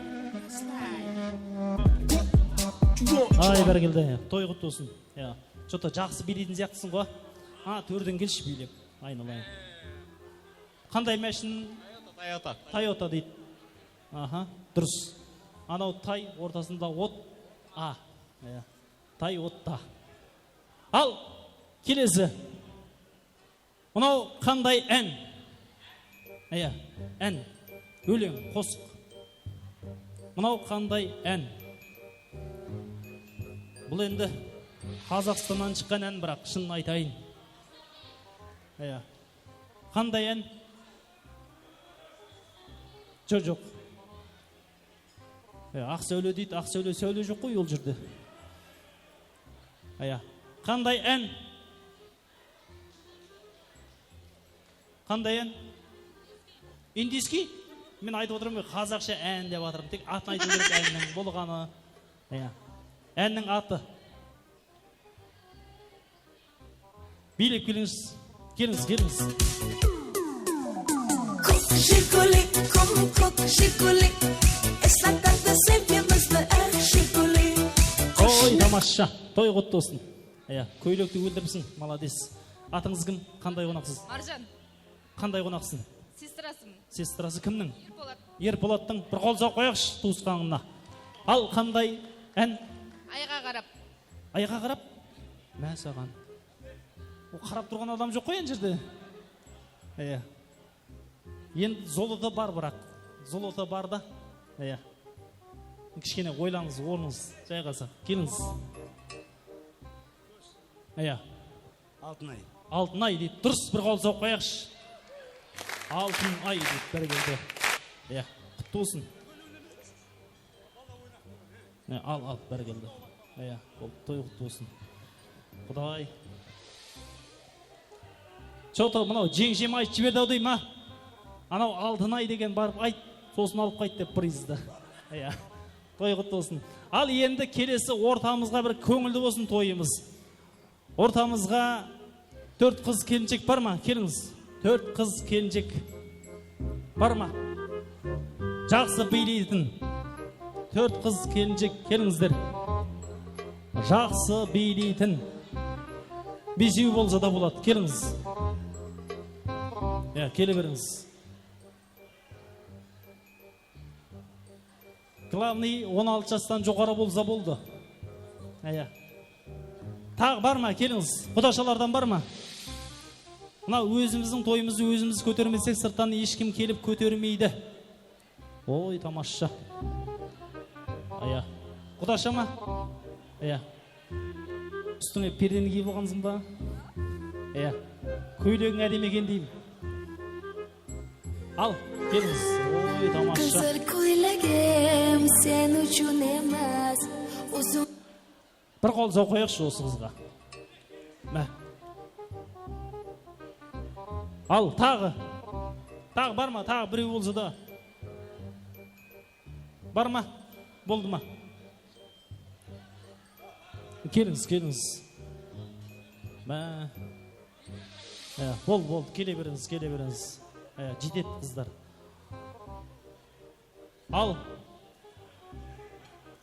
Ay, bárekelde. Toy qutlı bolsın. Ya. Что-то jaqsı biyleytin sıyaqtısıń ǵo. A, tórden kelshi biylep. Aynalayın. Qanday máshin? Toyota. Toyota deydi. Aha, durıs. Anaw tay, ortasında ot. A. Ya. Tay otta. Al, kelesi. Mınaw qanday án? Iya, án. Óleń, qosıq. Mınaw qanday án? Bul endi Qazaqstannan shıqqan án, biraq, shının aytayın. Iya. Qanday án? Joq, joq. Iya, Aqsáwle deydi, Aqsáwle, sáwle joq ǵoy ol jerde. Iya. Qanday án? Qanday án? Indiyskiy? Men aytıp otırman ǵoy, qazaqsha án dep atırman. Tek atın aytıw kerek, ánnің bolǵanı. Iya. Ánnің atı. Biylep kelińiz. Kelińiz, kelińiz. Kók Jiguli, kóm kók Jiguli. Eslatardı sevemizdi, eh, Jiguli. Oy, tamashasha. Toy qutlı bolsın. Iya, kóylekti óldiripsiń, malades. Atıńız kim? Qanday qonaqsız? Marjan. Qanday qonaqsıń? Sestrasımın. Sestrası kimniń? Erpolat. Erpolattıń. Bir qol buzıp qoyayıqshı tuwısqanına. Al, qanday án? Ayǵa qarap. Ayǵa qarap? Má, saǵan. O, qarap turǵan adam joq ǵoy ena jerde. Iya. Endi zolota bar, biraq. Zolota bar da. Iya. Kishkene oylańız, ornıńız jayǵasa. Kelińiz. Iya. Altın ay. Altın ay deydi. Durıs, bir qol soqıp qoyayıqshı. Altın ay deydi, bárekelde. Iya, qutlı bolsın. Iya, al, al, bárekelde. Iya, boldı, toy qutlı bolsın. Quday. Что-то mınaw jeńshem aytıp jiberdi-aw deyme. Anaw altın ay degen barıp ayt, sosın alıp qayt dep prizdi. Iya. Toy qutlı bolsın. Al endi kelesi ortamızǵa bir kóńildi bolsın toyımız. Ortamızǵa tórt qız kelinshek bar ma? Kelińiz. Tórt qız kelinshek bar ma? Jaqsı biyleytin. Tórt qız kelinshek kelińizler. Jaqsı biyleytin. Besew bolsa da boladı. Kelińiz. Ya, kele berińiz. Glavnıy on altı jastan joqarı bolsa boldı. Iya. Taǵı bar ma? Kelińiz. Qudashalardan bar ma? Mına ózimizdiń toyımızdı ózimiz kótermesek, sırttan hesh kim kelip kótermeydi. Oy, tamasha. Iya. Qudasha ma? Iya. Ústińe perdeni kiyip alǵansıń ba? Iya. Kóylegiń ádem eken deyim. Al, kelińiz. Oy, tamasha. Qızıl kóylegim sen ushın emes, uzın. Bir qol soqıp qoyayıqshı usı qızǵa. Má. Al, taǵı. Taǵı bar ma? Taǵı birew bolsa da. Bar ma? Boldı ma? Kelińiz, kelińiz. Má. Ya, boldı, boldı. Kele berińiz, kele berińiz. Ya, jetedi qızlar. Al.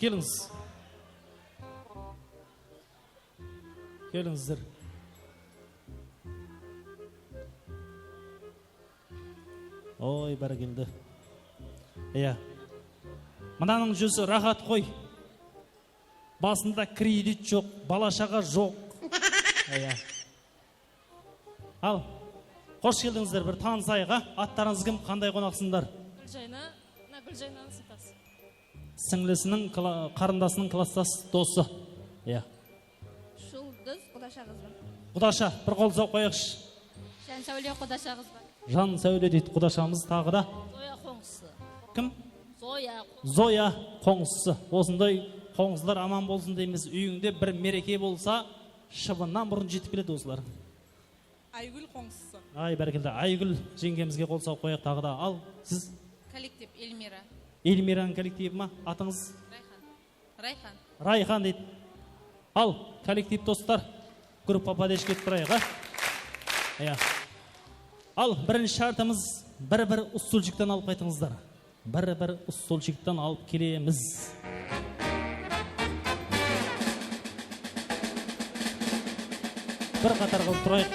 Kelińiz. Kelińizler. Oy, bárekelde. Iya. Mınanıń júzi raxat qoy. Basında kredit joq, bala-shaǵa joq. Iya. Al, xosh keldińizler, bir tanısayıq, a? Atlarıńız kim, qanday qonaqsınlar? Gúljayna, mına Gúljaynanıń sınıptası. Sińlisiniń, kla-, qarındasınıń klasstas dosı. Iya. Juldız, Qudasha qızbın. Qudasha, bir qol soqıp qoyayıqshı. Jansáwle, Qudasha qızbın. Jansáwle deydi qudashamız, taǵı da. Zoya qońsısı. Kim? Zoya. Zoya qońsısı. Osınday qońsılar aman bolsın deymiz. Úyińde bir mereke bolsa, shıbınnan burın jetip keledi osılar. Aygúl qońsısı. Ay, bárkelde, Aygúl jeńgemizge qol salıp qoyayıq taǵı da. Al, siz? Kollektiv Elmira. Elmiranıń kollektivi ma? Atıńız? Rayxan. Rayxan. Rayxan deydi. Al, kollektiv dostlar, gruppa podeshka etip turayıq, a? Iya. Al, birinshi shártimiz, bir-bir ustolshikten alıp qaytıńızlar. Bir-bir ustolshikten alıp kelemiz. Bir qatar qılıp turayıq.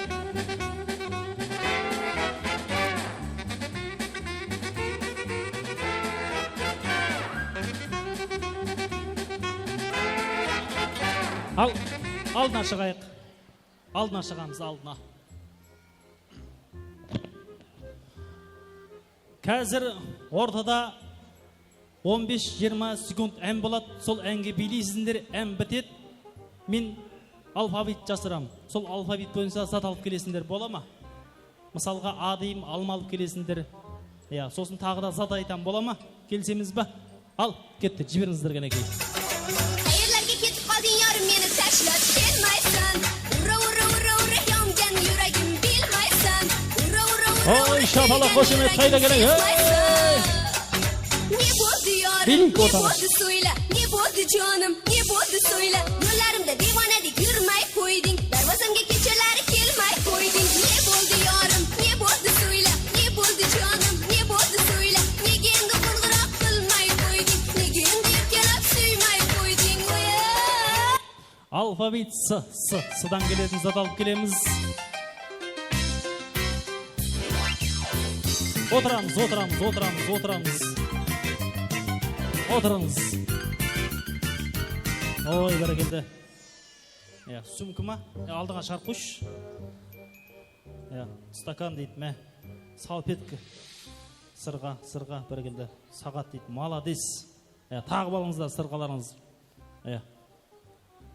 Al, aldına shıǵayıq. Aldına shıǵamız, aldına. Házir ortada on bes jigirma sekund án boladı. Sol ánge biyleysińler, án bitedi. Men alfavit jasıram. Sol alfavit boyınsha zat alıp kelesińler, bola ma? Mısalǵa, A deyim, alma alıp kelesińler. Iya, sosın taǵı da zat aytam, bola ma? Kelisemiz ba? Al, ketti, jiberińizler, kánekey. Qayerlarga ketib qoldiń, yorim, meni tashlab kelmaysan. Ura, ura, ura, ura, yongan yuragim bilmaysan. Ura, ura, ura, ura, shapalaq, xoshamet qayda keladi? Ne bo'ldi, yorim, ne bo'ldi, so'yla, ne bo'ldi, jonim, ne bo'ldi, so'yla. Yo'llarimda devonadek yurmay qo'yding, darvozamga kechalari kelmay qo'yding. Ne bo'ldi, yorim, ne bo'ldi, so'yla, ne bo'ldi, jonim, ne bo'ldi, so'yla. Nega endi qo'ng'iroq qilmay qo'yding? Nega endi erkalab suymay qo'yding? Alfavit S, S, S'dan keletin zat alıp kelemiz. Otıramız, otıramız, otıramız, otıramız. Otırıńız. Oy, bárekelde. Ya, sumka ma? Ya, aldıńa shıǵarıp qoyshı. Ya, stakan deydi, mine. Salfetka. Sırǵa, sırǵa, bárekelde. Saǵat deydi, malades. Ya, taǵıp alıńızlar sırǵalarıńızdı. Ya.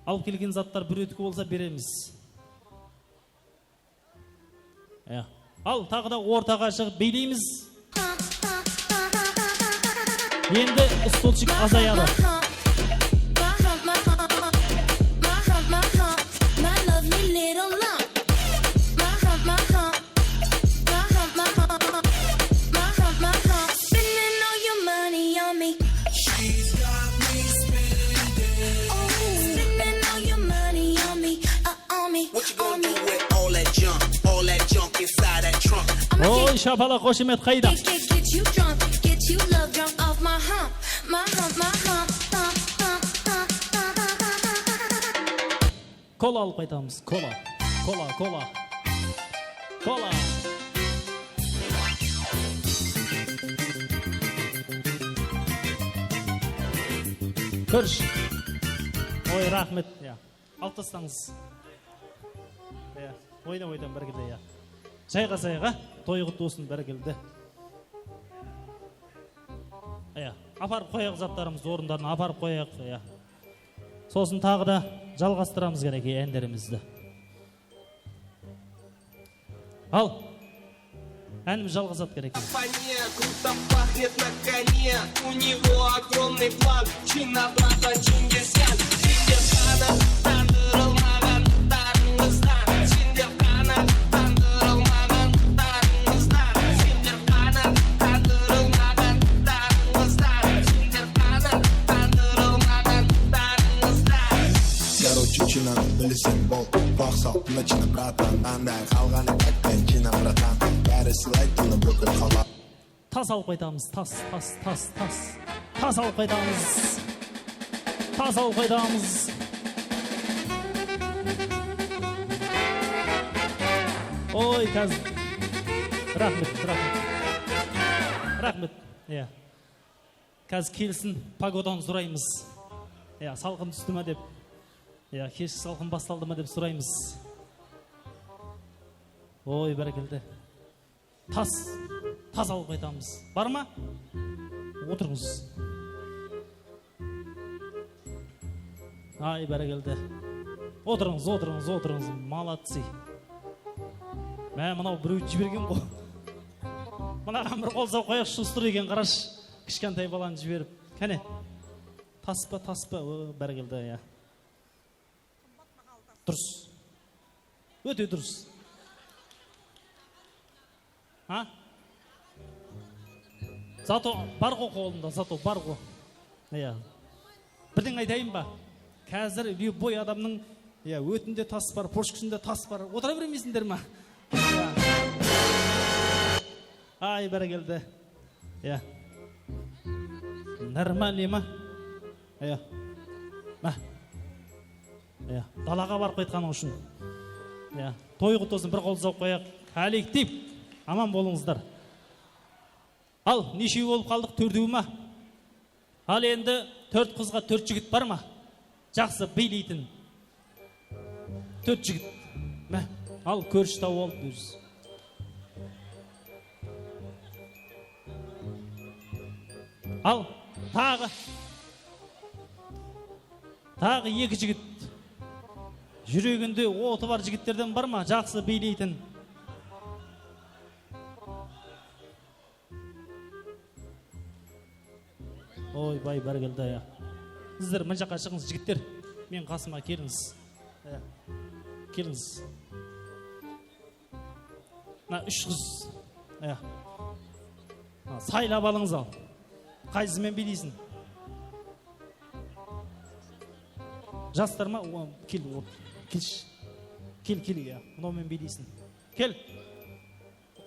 Alıp kelgen zatlar bir ótki bolsa beremiz. Ya. Al, taǵı da ortaǵa shıǵıp biyleymiz. Endi stolchik azayadı. Oy, shapalaq, xoshamet qayda? Kola alıp qaytamız. Kola. Kola, kola. Kola. Kúrsh. Oy, raxmet. Ya. Alıp tastańız. Ya. Oyna, oyna, bir gilde, ya. Jayǵa, jayǵa. Toy qutlı bolsın, bir gilde. Ya. Aparıp qoyayıq zatlarımızdı, orınlarına aparıp qoyayıq, ya. Sosın taǵı da jalǵastıramız kerek, e, ánlerimizdi. Al. Ánimiz jalǵasadı kerek. Компания круто пахнет на коне. У него огромный план. Чина, брат, Чингисхан. Сендер ǵана тандырылмаǵan darıńızdan. Sender ǵana tandırılmaǵan darıńızdan. Sender ǵana tandırılmaǵan darıńızdan. Sender ǵana tandırılmaǵan darıńızdan. Короче, Чинanı bilseń bol. Baqsaq, tına China, bratan. Anday qalǵanı aytpay, China, bratan. Bári sılay, tını búkip qala. Tas alıp qaytamız, tas, tas, tas, tas. Tas alıp qaytamız. Tas alıp qaytamız. Oy, kázir. Raxmet, raxmet. Raxmet. Ya. Kázir kelsin, pogodanı soraymız. Ya, salqın tústi ma dep. Ya, keshki salqın bastaldı ma dep soraymız. Oy, bárekelde. Tas, tas alıp qaytamız. Bar ma? Otırıńız. Ay, bárekelde. Otırıńız, otırıńız, otırıńız. Молодцы. Má, mınaw birewdi jibergen ǵo. Mınaǵan bir qol sawıp qoyayıq, shuster eken, qarash. Kishkentay balanı jiberip. Qáne. Tas pa, tas pa? O, bárekelde, ya. Durıs. Óte durıs. Ha? Zato bar ǵo qolında, zato bar ǵo. Iya. Birden aytayın ba? Kázir lyuboy adamnıń, iya, ótinde tas bar, poshkasında tas bar. Otıra bermeysińder ma? Iya. Ay, bárekelde. Iya. Нормальный ma? Iya. Má. Iya. Dalaǵa barıp qaytqanıń ushın. Iya. Toy qutlı bolsın, bir qol sawıp qoyayıq. Kollektiv. Aman bolıńızlar. Al, neshew bolıp qaldıq? Tórtew ma? Al endi tórt qızǵa tórt jigit bar ma? Jaqsı biyleytin. Tórt jigit. Má, al, kórish tawıp aldı ózi. Al, taǵı. Taǵı eki jigit. Júreginde otı bar jigitlerden bar ma? Jaqsı biyleytin. Oy, bay, bárekelde, ya. Sizler mına jaqqa shıǵıńız, jigitler. Meniń qasıma kelińiz. Ya. Kelińiz. Mına úsh qız. Ya. Ha, saylap alıńız al. Qaysısımen biyleysiń? Jaslar ma? O, kel, o, kelshi. Kel, kel, ya. Mınaw men biyleysiń. Kel.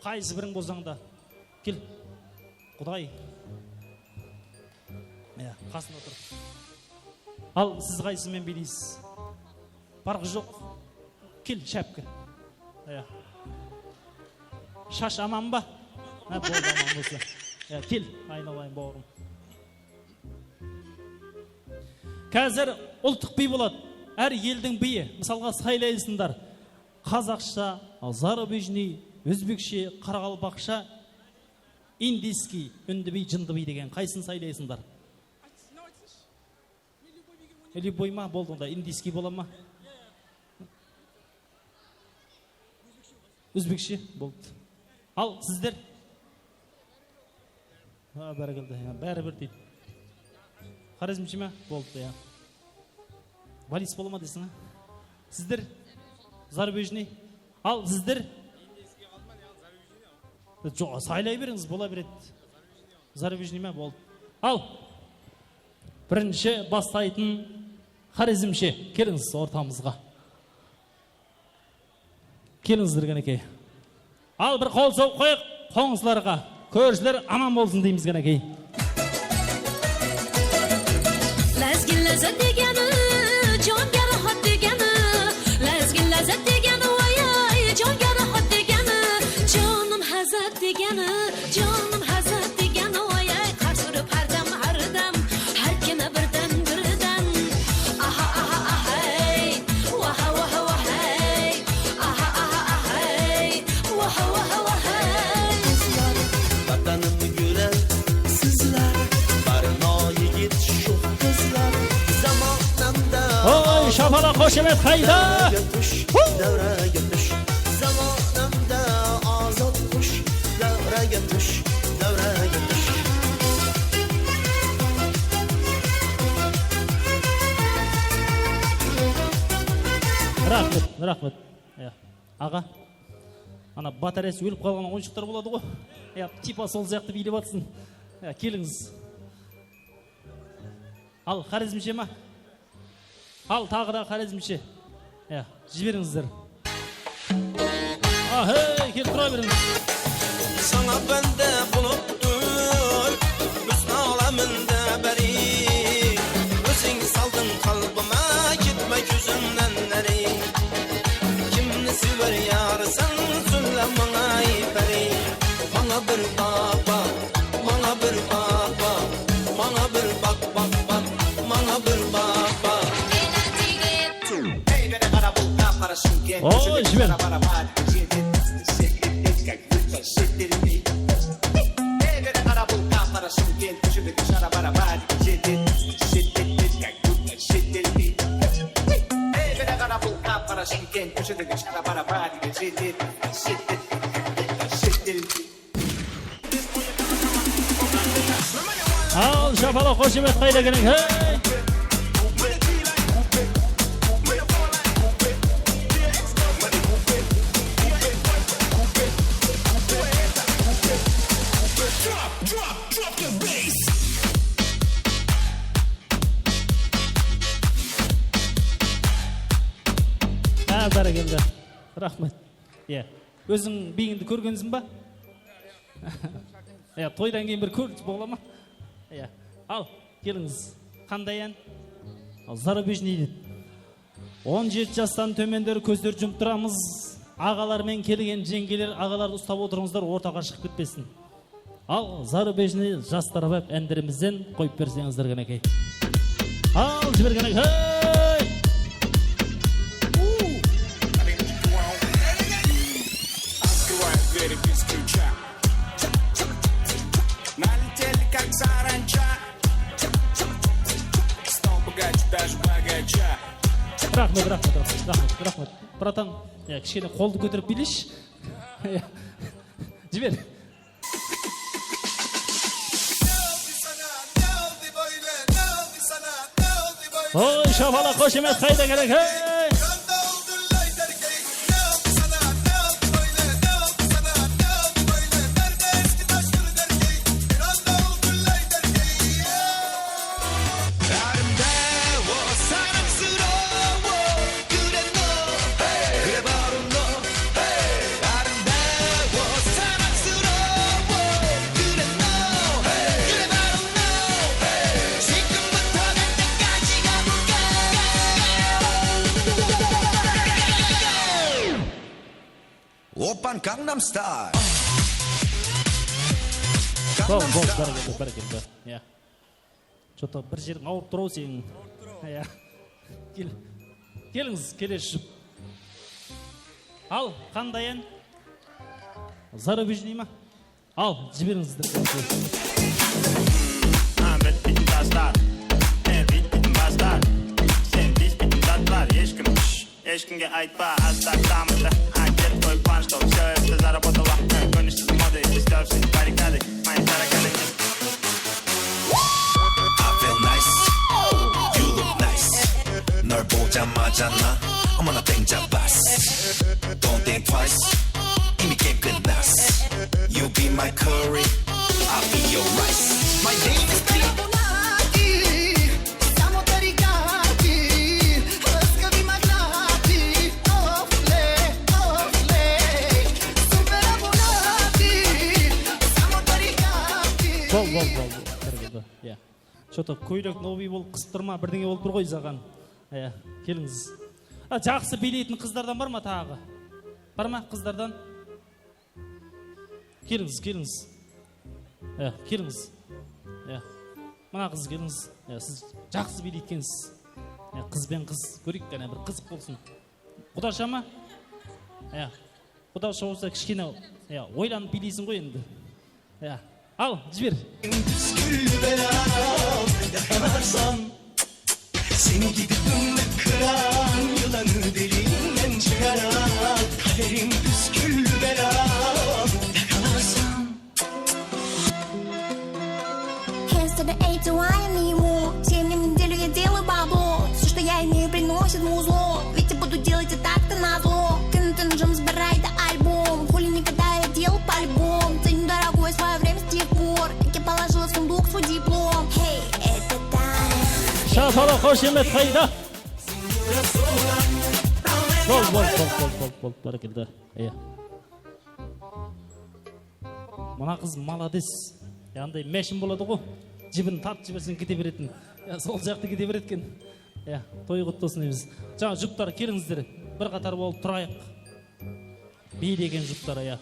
Qaysı biriń bolsań da. Kel. Quday. Ya, qasında tur. Al, siz qaysısımen biyleysiz? Parqı joq. Kel, shápki. Ya. Shash aman ba? Ha, boldı, aman bolsa. Ya, kel, aynalayın, bawırım. Kázir ulttıq biy boladı. Hár eldiń biyi. Mısalǵa, saylaysınlar. Qazaqsha, zarubejniy, ózbekshe, qaraqalpaqsha, indiyskiy, úndi biy, jındı biy degen. Qaysın saylaysınlar? Lyuboy ma? Boldı onda, indiyskiy bola ma? Ózbekshe, boldı. Al, sizler. Ha, bárekeldi, ya, bári birdey. Xorezmshe ma? Boldı, ya. Valis bola ma deseń, ha? Sizler? Zarubejnıy. Al, sizler? Joq, saylay berińiz, bola beredi. Zarubejnıy ma? Boldı. Al. Birinshi baslaytın xorezmshe. Kelińiz ortamızǵa. Kelińizler, kánekey. Al, bir qol soǵıp qoyıq qońsılarǵa. Kórishiler aman bolsın deymiz, kánekey. Lázgi lázet degeni, jonga rahat degeni. Lázgi lázet degeni, oy-ay, jonga rahat degeni. Jonim házat degeni, jonim házat degeni, oy-ay. Qarsı urıp hár dam, hár dam, hár keme birden, birden. Aha, aha, ahay, vaha, vaha, vahay. Aha, aha, ahay, vaha, vaha, vahay. Qızlar, Vatanım gúli sizler, bar noyigit shu qızlar. Zamonamda Oy, shapalaq, xoshamet qayda? Davraga tush, davraga tush. Zamonamda ozod qush, davraga tush, davraga tush. Raxmet, raxmet. Ya, aǵa. Ana batareyası ólip qalǵan oyınshıqlar boladı ǵoy. Ya, tipa sol sıyaqlı biylep atsın. Ya, kelińiz. Al, xorezmshe ma? Al, taǵı da xorezmshe. Ya, jiberińizler. Ahey, kelip tura beriń. Sańa bende buluttır, húsn áleminde bári. Óziń saldıń qalbıma, ketpe kózimnen ári. Kimni sever yarısań, sóyle mańa, ey pári. Mańa bir baq, baq, mańa bir baq, baq, mańa bir baq, baq, baq, mańa bir baq, baq. Ey, bere qara bul qap-qara Shımkent. Oy, jiber. Bara-bara bar, jerde, sheket, sheket, sheket. Ey, bere qara bul qap-qara Shımkent, kóshedegi shara-bara bar, jerde, sheket, sheket. Ey, bere qara bul qap-qara Shımkent, kóshedegi shara-bara bar, jerde, sheket, sheket. Al, shapalaq, xoshamet qayda keliń, hey! Há, bárekeldi. Raxmet. Iya. Óziń biyińdi kórgensiń ba? Iya, toydan keyin bir kórińiz bola ma? Iya. Al, kelińiz. Qanday án? Zarubejnıy deydi. On jeti jastan tómenleri kózlerdi jumıp turamız. Aǵalar menen kelgen jeńgeler, aǵalardı ustap otırıńızlar, ortaǵa shıǵıp ketpesin. Al, Zarubejnıy jaslarǵa ápep, ánderimizden qoyıp berseńizler, kánekey. Al, jibergen eken. Hey! Открываю двери без ключа. Налетели, как саранча. Стал пугать даже богача. Raxmet, raxmet, raxmet, raxmet, raxmet. Bratan, ya, kishkene qoldı kóterip biyleyshi. Ya. Jiber. Oy, shapalaq, xoshamet qayda kerek, hey! Oppan Gangnam Style. Bol, bol, bárekelde, bárekelde. Ya. Что-то bir jeriń awırıp tur-aw seniń. Iya. Kel-, kelińiz, kelesi jup. Al, qanday án? Zarubejnıy ma? Al, jiberińizler. Sen deyspeytin zat bar, hesh kim. Eshkimge aytpa, asta tamırdı áket qoyıp Парень, чтоб всё это заработало. Гонишься с модой, ты ставишь баррикады. Мои тараканы. I feel nice. You look nice. 널 보자마자 나 어머나 땡잡았어. Don't think twice. 이미 게임 끝났어. You be my curry. I'll be your rice. My name is Clean. Bol, bol, bol, bol. Bir qıldı. Ya. Что-то kóylek новый bolıp qısıp tur ma, birdeńe bolıp tur ǵoy saǵan. Ya, kelińiz. A, jaqsı biyleytin qızlardan bar ma taǵı? Bar ma qızlardan? Kelińiz, kelińiz. Ya, kelińiz. Ya. Mına qız kelińiz. Ya, siz jaqsı biyleytkensiz. Ya, qız ben qız. Kóreyik, qáne bir qızıq bolsın. Qudarsha ma? Ya. Qudarsha bolsa kishkene, ya, oylanıp biyleysiń ǵoy endi. Ya. Al, jiber. Púskil bela, yaqalarsam. Sen gibi dúmbek kran, yılanı deliğinden çıkarar. Kaderim púskil bela, yaqalarsam. Here's to the eighty-one and me more. Тем не менее, делаю бабло. Все, что я имею, приносит музло. Ведь я буду делать и так-то назло. Күн-түн жұмыс bir ayda albom. Хули никогда я делал по-любому. Ценю дорогое свое время с тех пор, как я положила в сундук свой диплом. Hey, это танец. Shapalaq, xoshamet qayda? Bol, bol, bol, bol, bol, bol, bárekelde. Iya. Mına qız malades. Yanday meshim boladı ǵo. Jibin tartıp jiberseń kete beretin. Ya, sol jaqta kete beredi eken. Ya, toy qutlı bolsın deymiz. Jańa juptar kelińizler. Bir qatar bolıp turayıq. Biylegen juptar, ya.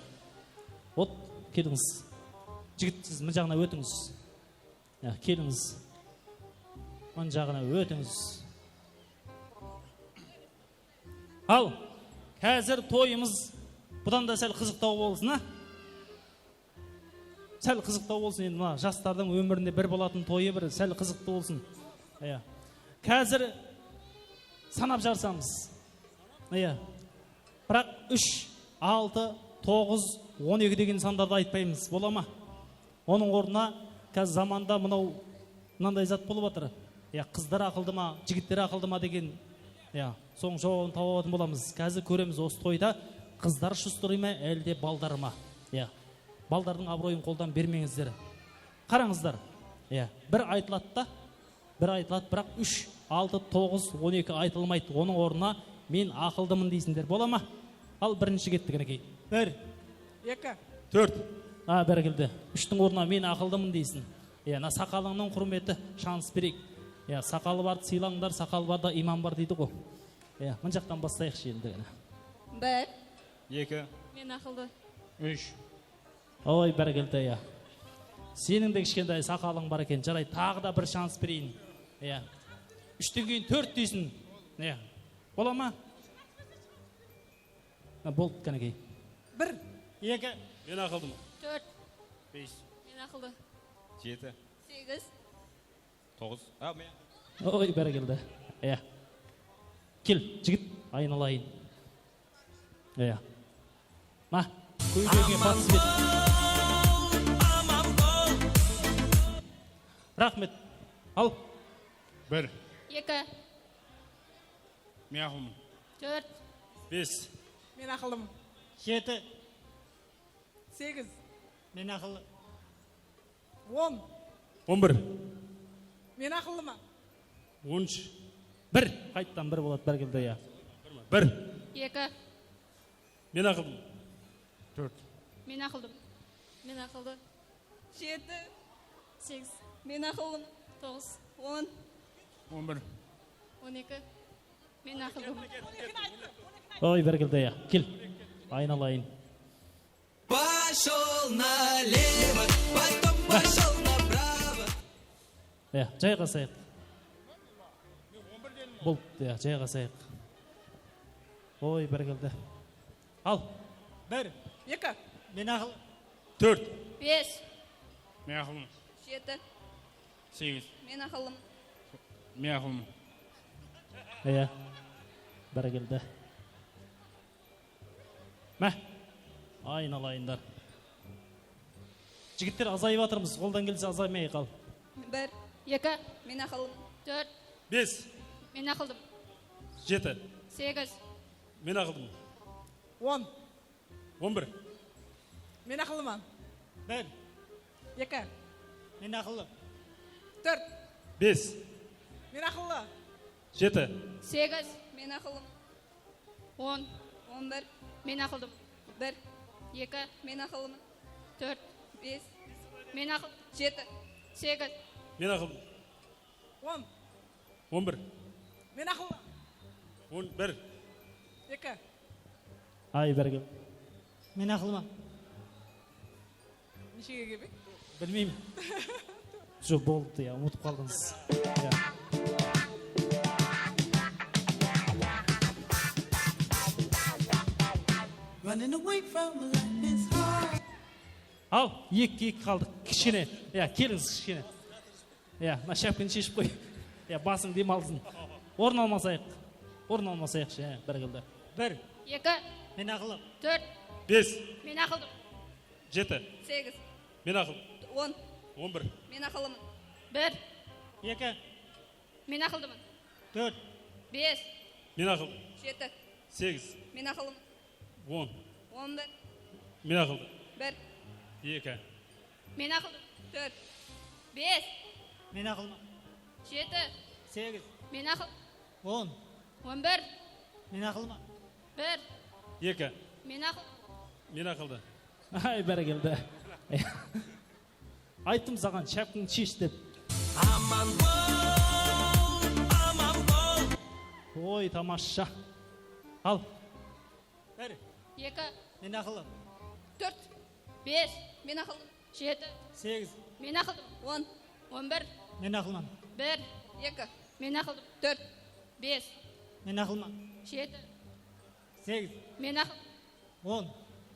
Ot, kelińiz. Jigit, siz mına jaǵına ótińiz. Ya, kelińiz. Mına jaǵına ótińiz. Al, házir toyımız budan da sál qızıqtaw bolsın, a? Sál qızıqtaw bolsın, endi mına jaslardıń ómirinde bir bolatın toyı bir sál qızıqtı bolsın. Iya. Házir sanap jarısamız. Iya. Biraq úsh, altı, toǵız, on eki degen sandardı aytpaymız, bola ma? Onıń ornına házir zamanda mınaw mınanday zat bolıp atır. Ya, qızlar aqıldı ma, jigitler aqıldı ma degen, ya, sonıń juwabın taba alatuǵın bolamız. Házir kóremiz, usı toyda qızlar shustrıy ma, álde baldarı ma? Ya, baldardıń abıroyın qoldan bermeńizler. Qarańızlar, ya, bir aytıladı da, bir aytıladı, biraq úsh, altı, toǵız, on eki aytılmaydı. Onıń ornına men aqıldımın deysińler, bola ma? Al, birinshi ketti, kánekey. Bir. Eki. Tórt. A, bárkelde. Úshtiń ornına men aqıldımın deysiń. Iya, mına saqalıńnıń húrmeti, shans bereyik. Iya, saqalı bardı sıylańlar, saqalı barda iman bar deydi ǵo. Iya, mına jaqtan baslayıqshı endi, kene. Bir. Eki. Men aqıldı. Úsh. Oy, bárkelde, ya. Seniń de kishkentay saqalıń bar eken, jaraydı, taǵı da bir shans bereyin. Iya. Úshten keyin tórt deysin. Iya. Bola ma? Ha, boldı, kánekey. Bir. Eki. Men aqıldım. Tórt. Bes. Men aqıldı. Jeti. Segiz. Toǵız. A, men. Oy, bárkelde. Iya. Kel, jigit, aynalayın. Iya. Ma, kóylerge participet. Raxmet. Al. Bir. Eki. Men aqıldım. Tórt. Bes. Men aqıldım. Jeti. Segiz. Men aqıllı. On. On bir. Men aqıllı ma? On úsh. Bir. Qayttan bir boladı, bárkelde, ya. Bir. Eki. Men aqıldım. Tórt. Men aqıldım. Men aqıldı. Jeti. Segiz. Men aqıllım. Toǵız. On. On bir. On eki. Men aqıllım. Oy, bárkelde, ya. Kel. Aynalayın. Пошёл налево, потом пошёл направо. Ya, jayǵasayıq. Boldı, ya, jayǵasayıq. Oy, bárkelde. Al. Bir. Eki. Men aqıl. Tórt. Bes. Men aqıllım. Jeti. Segiz. Men aqıllım. Men aqıllım. Iya. Bárkelde. Má, Aynalayınlar. Jigitler, azayıp atırmız. Qoldan kelse azaymayıq al. Bir. Eki. Men aqıllım. Tórt. Bes. Men aqıldım. Jeti. Segiz. Men aqıldım. On. On bir. Men aqıllıman. Bir. Eki. Men aqıllı. Tórt. Bes. Men aqıllı. Jeti. Segiz. Men aqıllım. On. On bir. Men aqıldım. Bir. Eki. Men aqıllıman. Tórt. Bes. Men aqıl. Jeti. Segiz. Men aqıldım. On. On bir. Men aqıllı. On bir. Eki. Ay, bárkella. Men aqıllıman. Neshege kelbek? Bilmeymen. Joq, boldı, ya, umıtıp qaldıńız. Ya. Running away from life is hard. Al, ekige eki qaldıq. Kishkene. Ya, kelińiz, kishkene. Ya, mına shápkini sheship qoy. Ya, basıń dem alsın. Orın almasayıq. Orın almasayıqshı, ya, bárkella. Bir. Eki. Men aqıllım. Tórt. Bes. Men aqıldım. Jeti. Segiz. Men aqıl. On. On bir. Men aqıllıman. Bir. Eki. Men aqıllıman. Tórt. Bes. Men aqıl. Jeti. Segiz. Men aqıllım. On. On bir. Men aqıllı. Bir. Eki. Men aqıllı. Tórt. Bes. Men aqıllıman. Jeti. Segiz. Men aqıl. On. On bir. Men aqıllıman. Bir. Eki. Men aqıl. Men aqıllı. Ay, bárkella. Ayttım saǵan, shápkińdi shesh dep. Aman bol, aman bol. Oy, tamasha. Al. Bir. Eki. Men aqıllım. Tórt. Bes. Men aqıllım. Jeti. Segiz. Men aqıllım. On. On bir. Men aqıllıman. Bir. Eki. Men aqıllım. Tórt. Bes. Men aqıllıman. Jeti. Segiz. Men aqıl. On.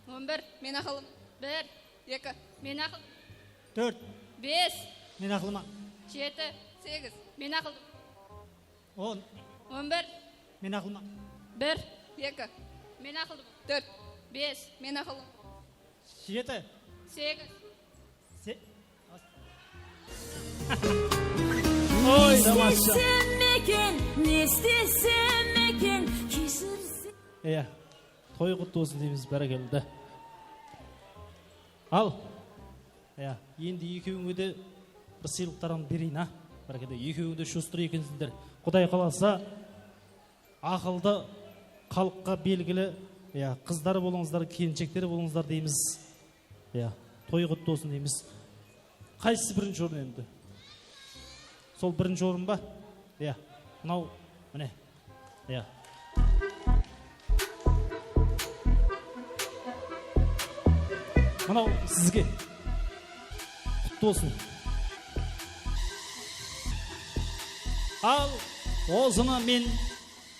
On bir. Men aqıllım. Bir. Eki. Men aqıl. Tórt. Bes. Men aqıllıman. Jeti. Segiz. Men aqıldım. On. On bir. Men aqıllıman. Bir. Eki. Men aqıldım. Tórt. Bes. Men aqıllım. Jeti. Segiz. Se- Oy, tamasha. Ne istesem eken, ne istesem eken, keshirse. Iya, toy qutlı bolsın deymiz, bárekella. Al. Iya, endi ekewińe de bir sıylıqlarımdı bereyin, a? Bárekella, ekewiń de shuster ekensizler. Quday qalasa, aqıldı, xalıqqa belgili, iya, qızlar bolıńızlar, kelinshekler bolıńızlar deymiz. Iya, toy qutlı bolsın deymiz. Qaysısı birinshi orın endi? Sol birinshi orın ba? Iya, mınaw, mine. Iya. Mınaw sizge. Qutlı bolsın. Al, osını men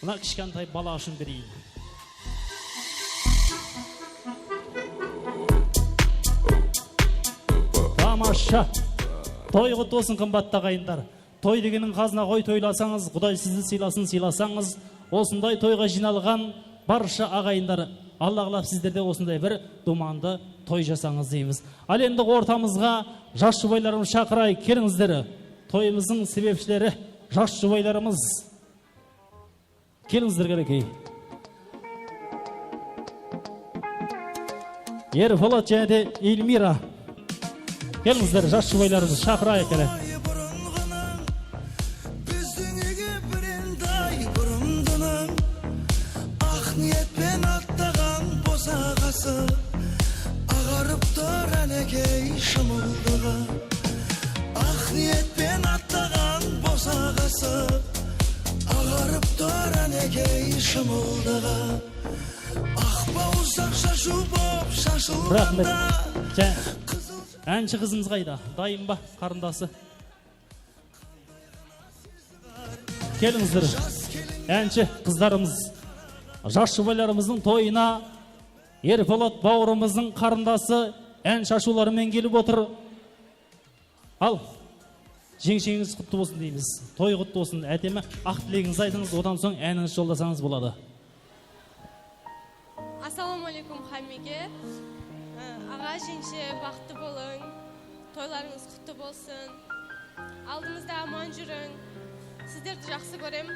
mına kishkentay bala ushın bereyin. Tamasha. Toy qutlı bolsın, qımbatlı aǵayinler. Toy degeniń qazına ǵoy, toylasańız, Quday sizdi sıylasın, sıylasańız. Osınday toyǵa jıynalǵan barsha aǵayinler, Alla qalap sizler de osınday bir dumanlı toy jasańız deymiz. Al, endi ortamızǵa jas jubaylarımızdı shaqırayıq, kelińizler. Toyımızdıń sebepshileri, jas jubaylarımız. Kelińizler, qánekey. Erpolat jáne de Elmira. Kelińizler, jas jubaylarımızdı shaqırayıq, qáne. Bizdiń úyge birendi-ay burındınıń, aq niyetpen atlaǵan bosaǵası, aǵarıp tur, ánekey, shımıldıǵı. Aq niyetpen atlaǵan bosaǵası, aǵarıp tur, ánekey, shımıldıǵı. Aq bawırsaq shashıw bolıp shashılǵanda. Raxmet. Qızıl. Ánshe qızımız qayda? Dayım ba, qarındası? Kelińizler. Ánshe qızlarımız. Jas jubaylarımızdıń toyına Erpolat bawırımızdıń qarındası ánshi ashıwları menen kelip otır. Al, jeńishińiz qutlı bolsın deymiz. Toy qutlı bolsın. Áteme aq tilegińizdi aytıńız, odan soń ánińizdi jollasańız boladı. Assalawma áleykum hámmege. Aǵa, jeńshe, baxıtlı bolıń. Toylarıńız qutlı bolsın. Aldımızda aman júriń. Sizlerdi jaqsı kórem.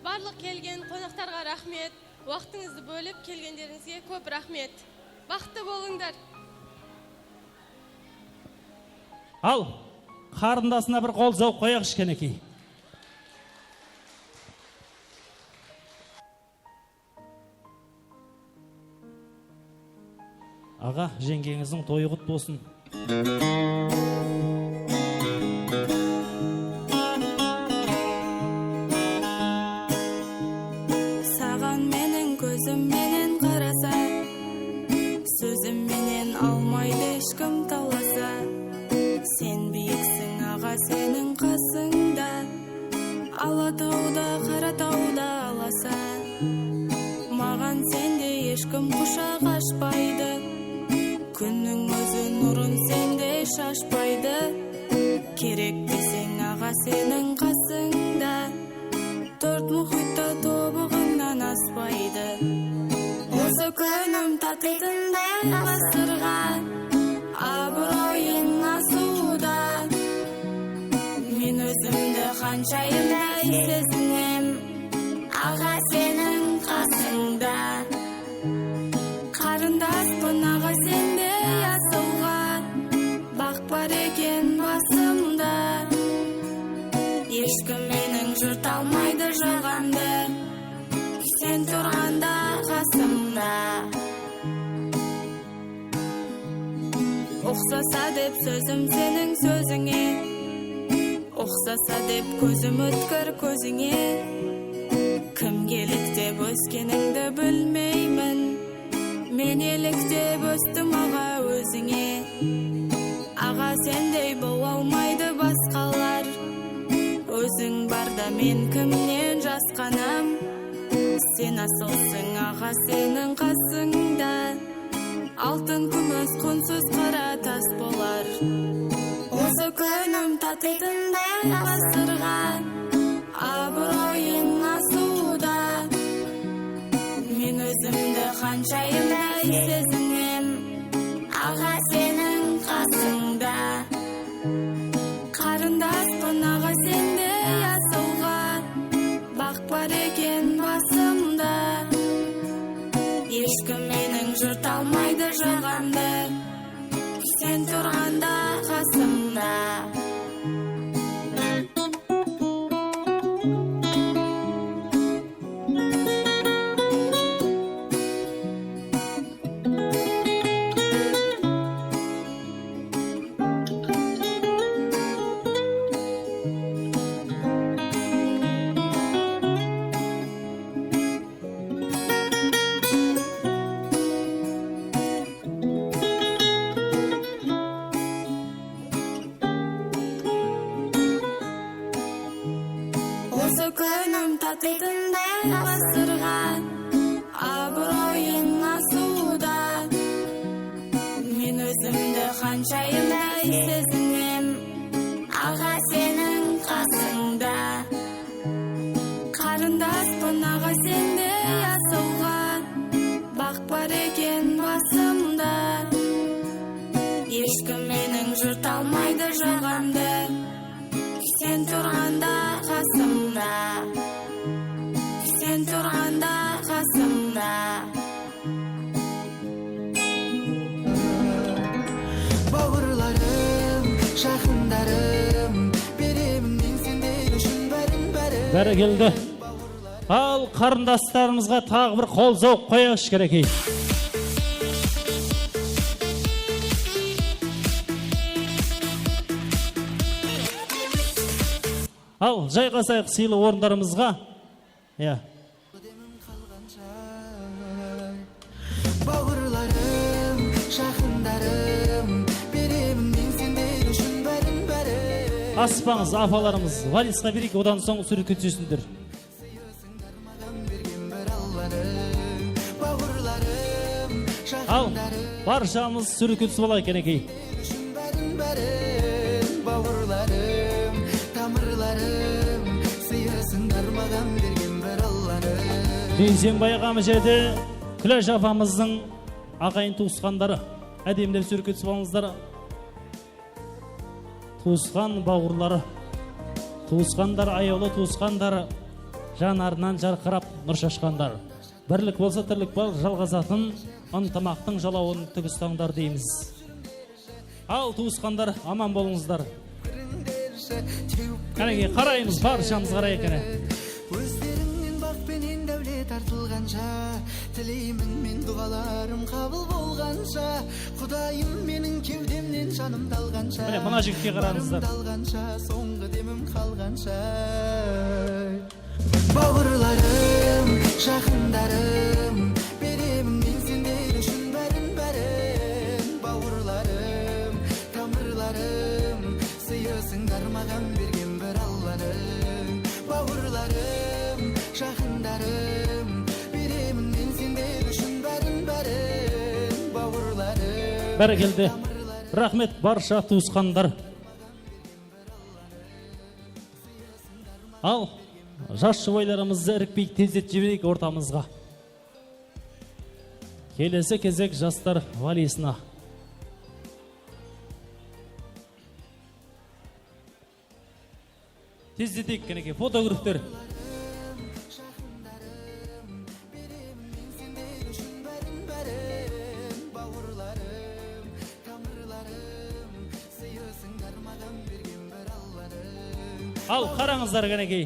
Barlıq kelgen qonaqtarǵa raxmet. Waqtıńızdı bólip kelgenlerińizge kóp raxmet. Baxıtlı bolıńlar. Al, qarındasına bir qol zawıq qoyayıq, kishkenekey. Aǵa, jeńgeńizdiń toyı qut bolsın. Saǵan meniń kózim menen qarasa, sózim menen almaydı hesh kim talasa. Sen biyiksiń, aǵa, seniń qasıńda. Alatawda, Qaratawda alasa. Maǵan sendey hesh kim qushaq ashpaydı. Kúnniń ózi nurın sendey shashpaydı. Kerek deseń, aǵa, seniń qasıńda. Tórt muhit ta tobıǵıńnan aspaydı. Usı kúnim tatıytınday ǵasırǵa, abıroyıń asıwda. Men ózimdi xanshayımday sezinem, aǵa, seniń qasıńda. Qarındaspın, aǵa, sendey asılǵa, bax bar eken basımda. Hesh kim meniń jırtalmaydı jaǵamdı, sen turǵanda qasımda. Uqsasa dep sózim seniń sózińe, uqsasa dep kózim ótkir kózińe. Kimge elek dep óskenińdi bilmeymen, men elek dep óstim, aǵa, ózińe. Aǵa, sendey bola almaydı basqalar, óziń barda men kimnen jasqanam? Sen asılsıń, aǵa, seniń qasıńda. Altın, kúmis, qunsız qara tas bolar. Usı kúnim tatıytınday ǵasırǵa, abıroyıń asıwda. Men ózimdi xanshayımday sezinem, aǵa, seniń qasıńda. Qarındaspın, aǵa, sendey asılǵa, bax bar eken basımda. Hesh kim meniń jırtalmaydı jaǵamdı, sen turǵanda qasımda. Usı kúnim tatıytınday ǵasırǵa, abıroyıń asıwda. Men ózimdi xanshayımday sezinem, aǵa, seniń qasıńda. Qarındaspın, aǵa, sendey asılǵa, bax bar eken basımda. Hesh kim meniń jırtalmaydı jaǵamdı, sen turǵanda qasımda. Sen turǵanda qasımda. Bawırlarım, jaqınlarım, beremin men sendey ushın bárin, bárin. Bárekeldi. Al, qarındaslarımızǵa taǵı bir qol zawıq qoyayıq, kishkenekey. Al, jayǵasayıq sıylı orınlarımızǵa. Iya. Bawırlarım, jaqınlarım, beremin men sendey ushın bárin, bárin. Asıqpańız, apalarımız, valizqa bereyik, odan soń súwretke túsesinler. Al, barshamız súwretke túsip alayıq, kishkenekey. Bawırlarım, tamırlarım, sıyısınlar maǵan bergen bir Allanıń. Biysenbay aǵamız jerde, Kúlash apamızdıń Aǵayin tuwısqanları, ádemler súwretke túsip alıńızlar. Tuwısqan bawırları, tuwısqanlar, ayawlı tuwısqanlar, janarınan jarqırap nur shashqanlar. Birlik bolsa, tirlik bar, jalǵasatın ıntımaqtıń jalawın tik ustańlar deymiz. Al, tuwısqanlar, aman bolıńızlar. Qánekey, qaraymız, barshamız qarayıq, qáne. Kózlerińnen baq penen dáwlet artılǵansha, tileymen men duwalarım qabıl bolǵansha, Qudayım meniń kewdemnen janımdı alǵansha, mine, mına jigitke qarańızlar, barımdı alǵansha, sońǵı demim qalǵansha. Bawırlarım, jaqınlarım, beremen men sender ushın bárin-bárin. Bawırlarım, tamırlarım, sıyısıńlar maǵan bergen bir Allanıń. Bawırlarım, jaqınlarım, beremen men sender ushın bárin-bárin. Bawırlarım, bárekelde, tamırlarım. Raxmet, barsha tuwısqanlar. Al, jas jubaylarımızdı irikpey tezletip jibereyik ortamızǵa. Kelesi gezek jaslar valesına. Tezleteyik, qánekey, fotograflar. Al, qarańızlar, qánekey.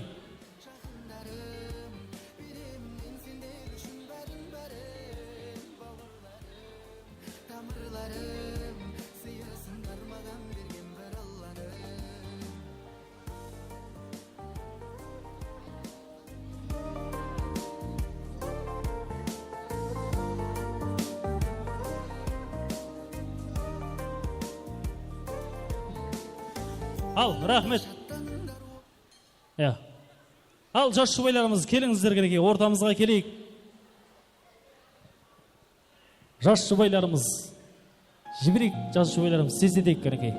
Al, raxmet. Ya. Al, jas jubaylarımız, kelińizler, qánekey, ortamızǵa keleyik. Jas jubaylarımız. Jibereyik, jas jubaylarımız, tezleteyik, qánekey.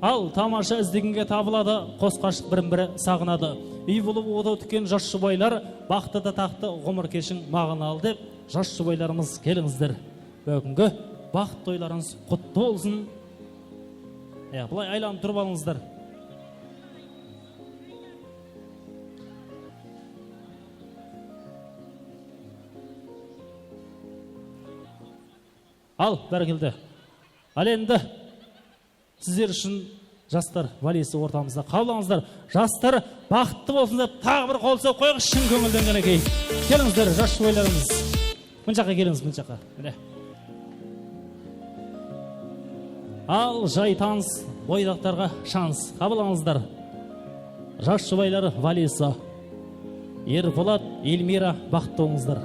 Al, tamasha izlegenge tabıladı, qos qashıq birin-biri saǵınadı. Úy bolıp otaw tikken jas jubaylar, baxtı da taxtı, ǵumır keshiń maǵanalı, dep, jas jubaylarımız, kelińizler. Búgingi baxıt toylarıńız qutlı bolsın. Ya, bılay aylanıp turıp alıńızlar. Al, bárekelde. Al endi. Sizler ushın jaslar valesi ortamızda. Qabıl alıńızlar. Jaslar baxıtlı bolsın dep taǵı bir qol soqıp qoyayıq shın kóńilden, qánekey. Kelińizler, jas jubaylarımız. Mına jaqqa kelińiz, mına jaqqa. Mine. Al, jay tanıs, boydaqtarǵa shans. Qabıl alıńızlar. Jas jubaylar valesi. Erpolat, Elmira, baxıtlı bolıńızlar.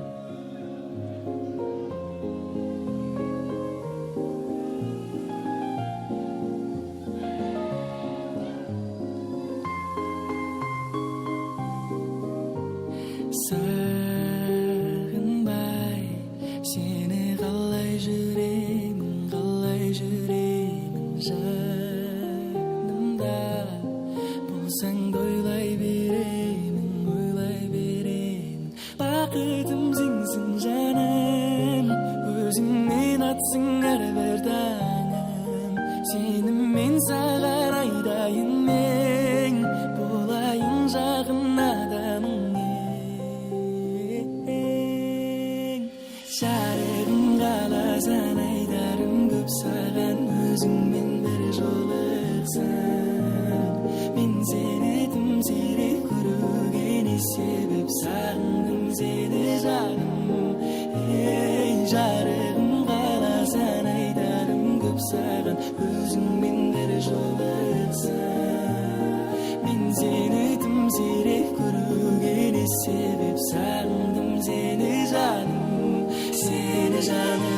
Saǵınbay, seni qalay júremen, qalay júremen janımda. Bolsań da oylay beremen, oylay beremen. Baxıtım senseń janım, ózińnen atsıń hár bir tańım. Seni men saǵan aytayın men, bolayın jaqın adamıń eń. Jarıǵım qalasań, aytarım kóp saǵan, ózińmen bir jolıqsań. Men seni dım siyrek kóriwge ne sebep, saǵındım seni janım. Ey, jarıǵım qalasań, aytarım kóp saǵan, ózińmen bir jolıqsań. Men seni dım siyrek kóriwge ne sebep, saǵındım seni janım, seni janım.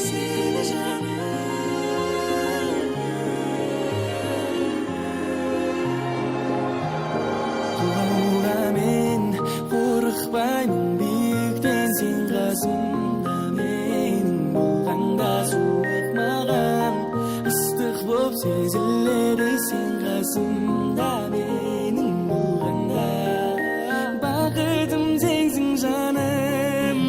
Seni janım. Qulawǵa men Qasımda meniń bolǵanda, baxıtım sensiń, janım.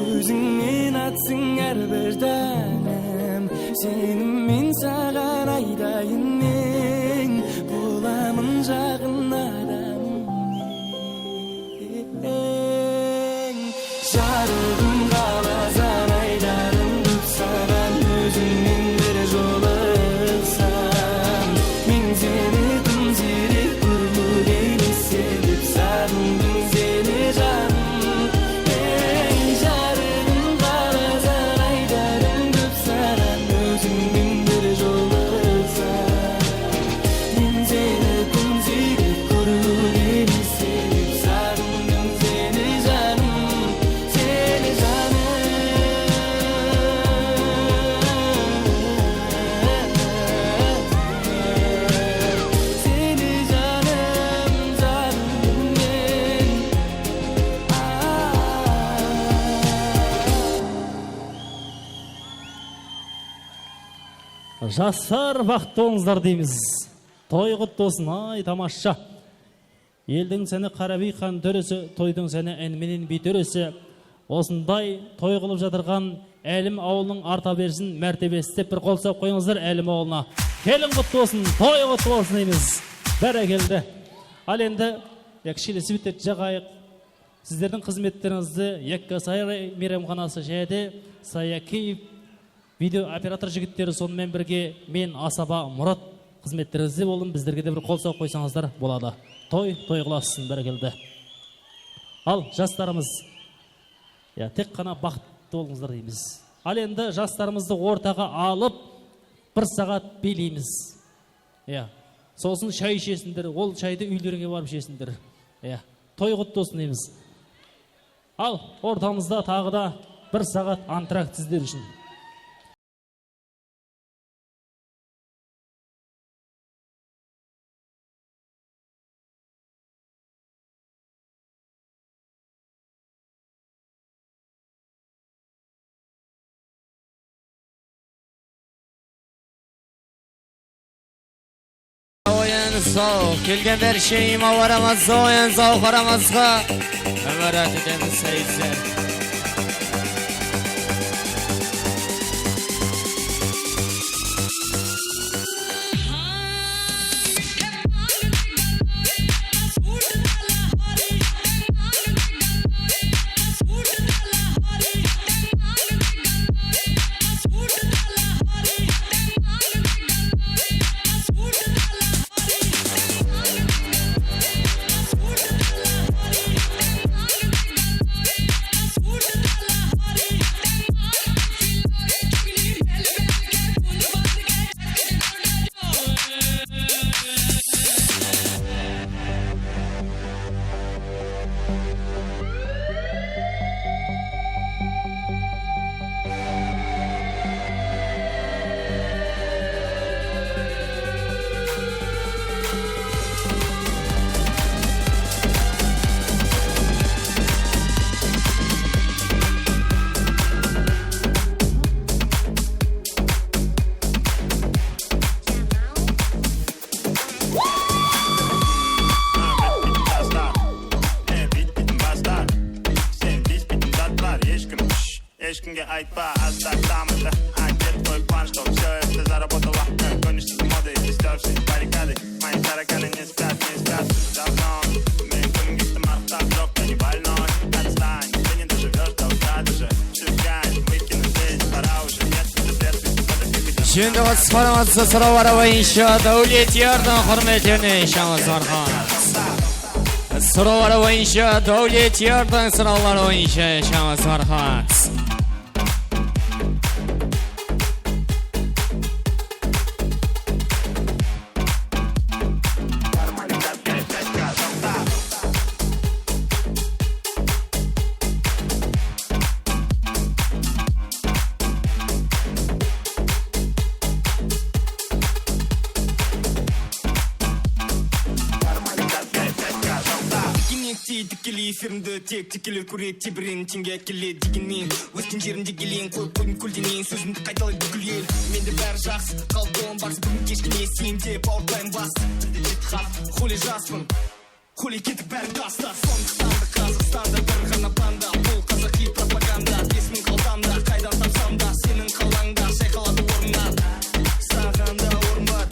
Ózińnen atsın hár bir tańım. Senimen saǵan aytayın men, bolamın jaqın adamıń. Jarıǵım qalasań, aytarım kóp saǵan, ózińnen bir jolıqsam. Men seni tım siyrek kórip, sebep saǵındım seni, janım. Ey, jarıǵım qalasań, aytarım kóp saǵan, ózińnen bir jolıqsam. Men seni tım siyrek kórip, sebep saǵındım seni, janım, seni, janım. Seni, janım, saǵındım men. Jaslar, baxıtlı bolıńızlar deymiz. Toy qutlı bolsın, ay, tamasha. Eldiń sáni Qarabiyxan dóresi, toydıń sáni áni menen biy tóresi. Osınday toy qılıp jatırǵan Álim awılınıń arta bersin mártebesi dep bir qol soqıp qoyıńızlar Álim awılına. Keliń qutlı bolsın, toy qutlı bolsın deymiz. Bárekeldi. Al endi, ya, kishkene svetlerdi jaǵayıq. Sizlerdiń xızmetlerińizdi Yakkasaray meyramxanası jáne de Sayakeev video operator jigitleri, sonımen birge men, asaba Murat, xızmetlerińizde boldım. Bizlerge de bir qol soǵıp qoysańızlar boladı. Toy toy qılasın, bárekeldi. Al, jaslarımız, ya, tek ǵana baxıtlı bolıńızlar deymiz. Al endi jaslarımızdı ortaǵa alıp, bir saǵat biyleymiz. Ya. Sosın shay ishesinder, ol shaydı úylerińe barıp ishesinder. Ya. Toy qutlı bolsın deymiz. Al, ortamızda taǵı da bir saǵat antrakt sizler ushın. Oyın sow, kelgen bárshe iyma baramız, oyın sow qaramızǵa. Ámirat etemiz, seyitler. Eshkimge aytpa, asta tamıda. Ayt berip qoyıppan, что всё это заработало. Kónishsiz moda, истёр все баррикады. Мои тараканы не спят, не спят уже давно. Men kúnim ketti, marqtam joq, я не больной. Отстань, ты не доживёшь до утра даже. Всё, гайд, выкину здесь, пора уже, нет, не запрет, без тебя так и Júndi qısqarması sorawları boyınsha Dáwletiyardıń húrmetine shamız marhamat. Sorawları boyınsha Dáwletiyardıń sorawları boyınsha shamız marhamat. Tikkeley Efirimdi tek tikkeler kóredi, tebirenin teńge kele degenmen. Ósken jerimde geleyin, qoyıp qoydım kóldeneyin, sózimdi qaytalay búkil el. Mende bári jaqsı, qaldı olam baqsı, búgin keshkine sende bawırtayım bastı. Tilde jet qat, xoli jaspın, xoli ketip bárin tasta. Sońqıstanda, Qazaqstanda bir ǵana banda, bul qazaqıy propaganda. Bes mıń qaltamda, qaydan tapsam da, seniń qalańda shayqaladı orınlar. Saǵan da orın bar,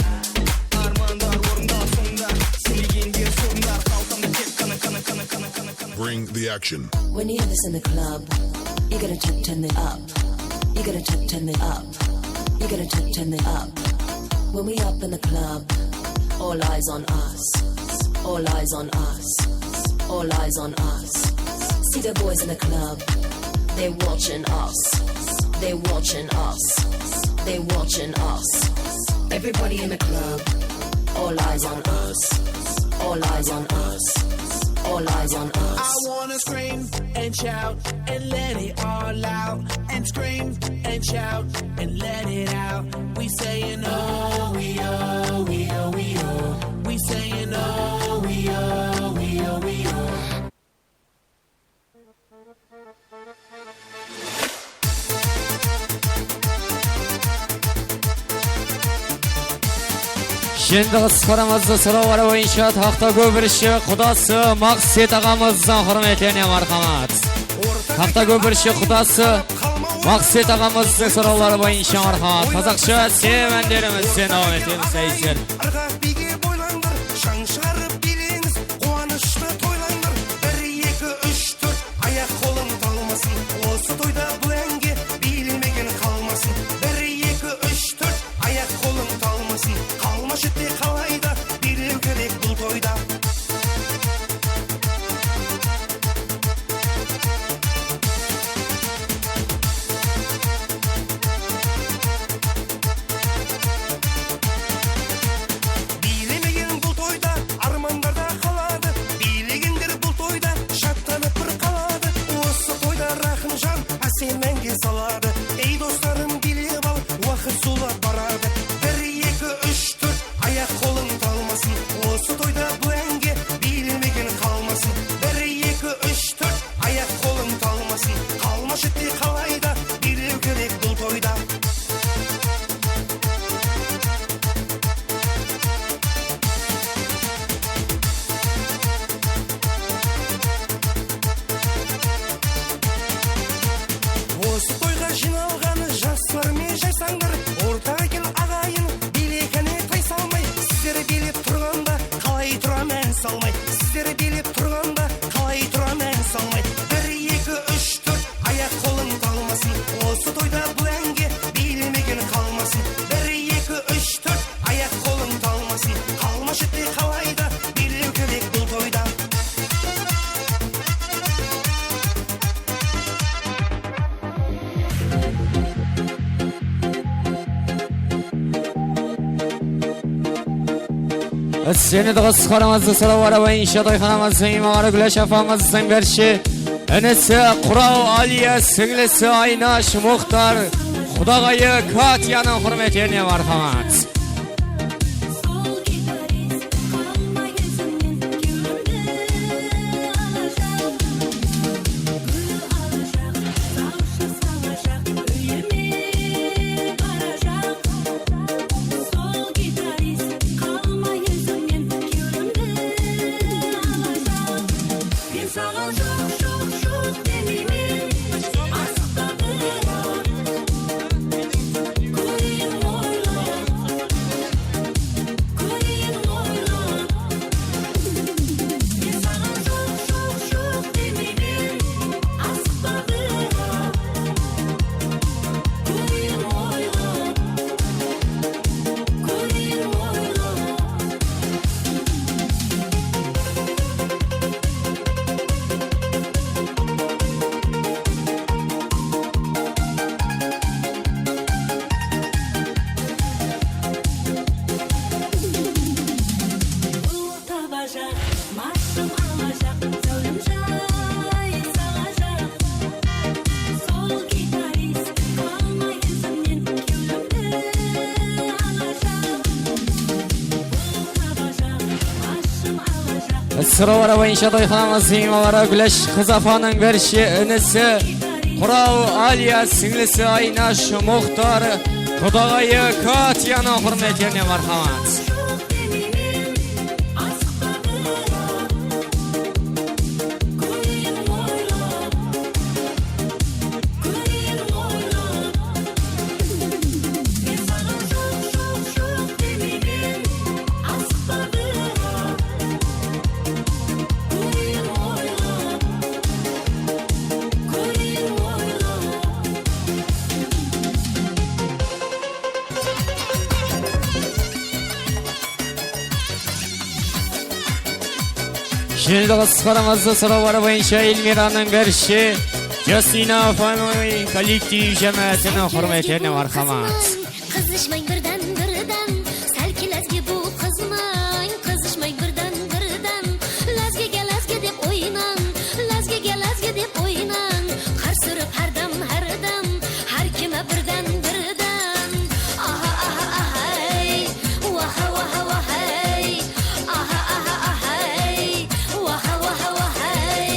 armanlar orında, sońda, sen degen yer sorınlar. Qaltamda tek qana, qana, qana, qana, qana. Bring the action. When you have this in the club, you gotta turn, turn it up. You gotta turn, turn it up. You gotta turn, turn it up. When we up in the club, all eyes on us. All eyes on us. All eyes on us. See the boys in the club. They watching us. They watching us. They watching us. Everybody in the club. All eyes on us. All eyes on us. All eyes on us. I wanna scream and shout and let it all out. And scream and shout and let it out. We saying oh, we oh, we oh, we oh. We saying oh, we oh, we oh, we oh. Endi qısqaramızdı sorawları boyınsha Taxtakópirshi qudası Maqset aǵamızdıń húrmetlerine marhamat. Taxtakópirshi qudası Maqset aǵamızdıń sorawları boyınsha marhamat. Qazaqsha sev ánderimin sen dawam etemiz, áziz. Irǵaq biyge boylańlar, shań shıǵarıp biyleńiz, quwanıshtı toylańlar. Bir, eki, úsh, tórt, ayaq qolıń talmasın. Osı toyda bul ánge biylemegen qalmasın. Bir, eki, úsh, tórt, ayaq qolıń talmasın. Qalma shette qalayda, biylew kerek bul toyda. Biylemegen bul toyda armanlarda qaladı. Biylegenler bul toyda jattanıp bir qaladı. Osı toyda Raxımjan ásen máńge saladı. Ey doslarım, biylep al, waqıt zıwlap baradı. Bir, eki, úsh, tórt, ayaq qolıń talmasın. Osı toyda bul áńge biylemegen qalmasın. Bir, eki, úsh, tórt, ayaq qolıń talmasın. Qalma shette qalayda, biylew kerek bul toyda. Osı toyǵa jıynalǵan jaslar men jaysańlar, ortaǵa kel aǵayın, biylek áne tay salmay. Sizler biylep turǵanda qalay turaman salmay. Sizler biylep turǵanda qalay turaman salmay. Bir, eki, úsh, tórt, ayaq qolıń talmasın. Osı toyda bul áńge biylemegen qalmasın. Bir, eki, úsh, tórt, ayaq qolıń talmasın. Qalma shette qalayda, biylew kerek bul toyda. Seni de qısqaramızdı sorawları boyınsha toyxanamızdıń imamı Gúlash apamızdıń bershi inisi Quraw Aliya, sińlisi Aynash, Muxtar, qudaǵayı Katyanıń húrmetlerine marhamat. Sorawları boyınsha toyxanamız miymanları Gúlash qız apanıń bárshe inisi Qural, Aliya sińlisi Aynash, Muxtar, qudaǵayı Katyanıń húrmetlerine marhamat. Júnedi qız qısqaramızdı sorawları boyınsha Elmiranıń bárshe Jasmina Family kollektiv jámáátiniń húrmetlerine marhamat. Qızışmań birden-birden, sál kelázge bu qızmań. Qızışmań birden-birden, lázgege lázge dep oynań, lázgege lázge dep oynań. Qarsı urıp hár dam, hár dam, hár kime birden-birden. Aha, aha, ahay, waha, waha, wahay. Aha, aha, ahay, waha, waha, wahay.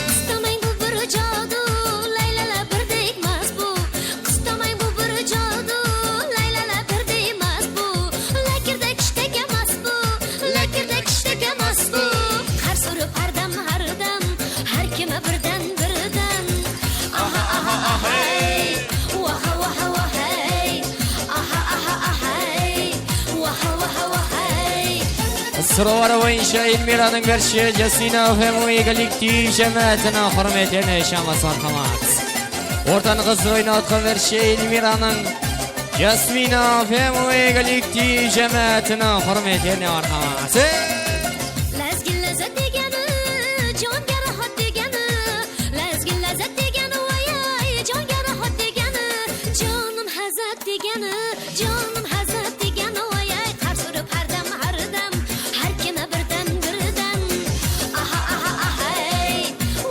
Qıstamań, bul bir jadu, laylala birdey mas bu. Qıstamań, bul bir jadu, laylala birdey mas bu. Lákirde kishteke mas bu, lákirde kishteke mas bu. Qarsı urıp hár dam, hár dam, hár kime birden-birden. Aha, aha, ahay, waha, waha, wahay. Aha, aha, ahay, waha, waha, wahay. Sorawları boyınsha Elmiranıń bárshe Jasmina Family kollektiv jámáátiniń húrmetlerine shamlas marhamat. Ortanı qızdı oynatqan bárshe Elmiranıń Jasmina Family kollektiv jámáátiniń húrmetlerine marhamat. Lázgi lázzat degeni, jon járáhat degeni, lázgi lázzat degeni, oyay, jon járáhat degeni, janım házat degeni, janım házat degeni, oyay, qarsı urıp hár dam, hár dam, hár kime birden-birden. Aha, aha, ahay,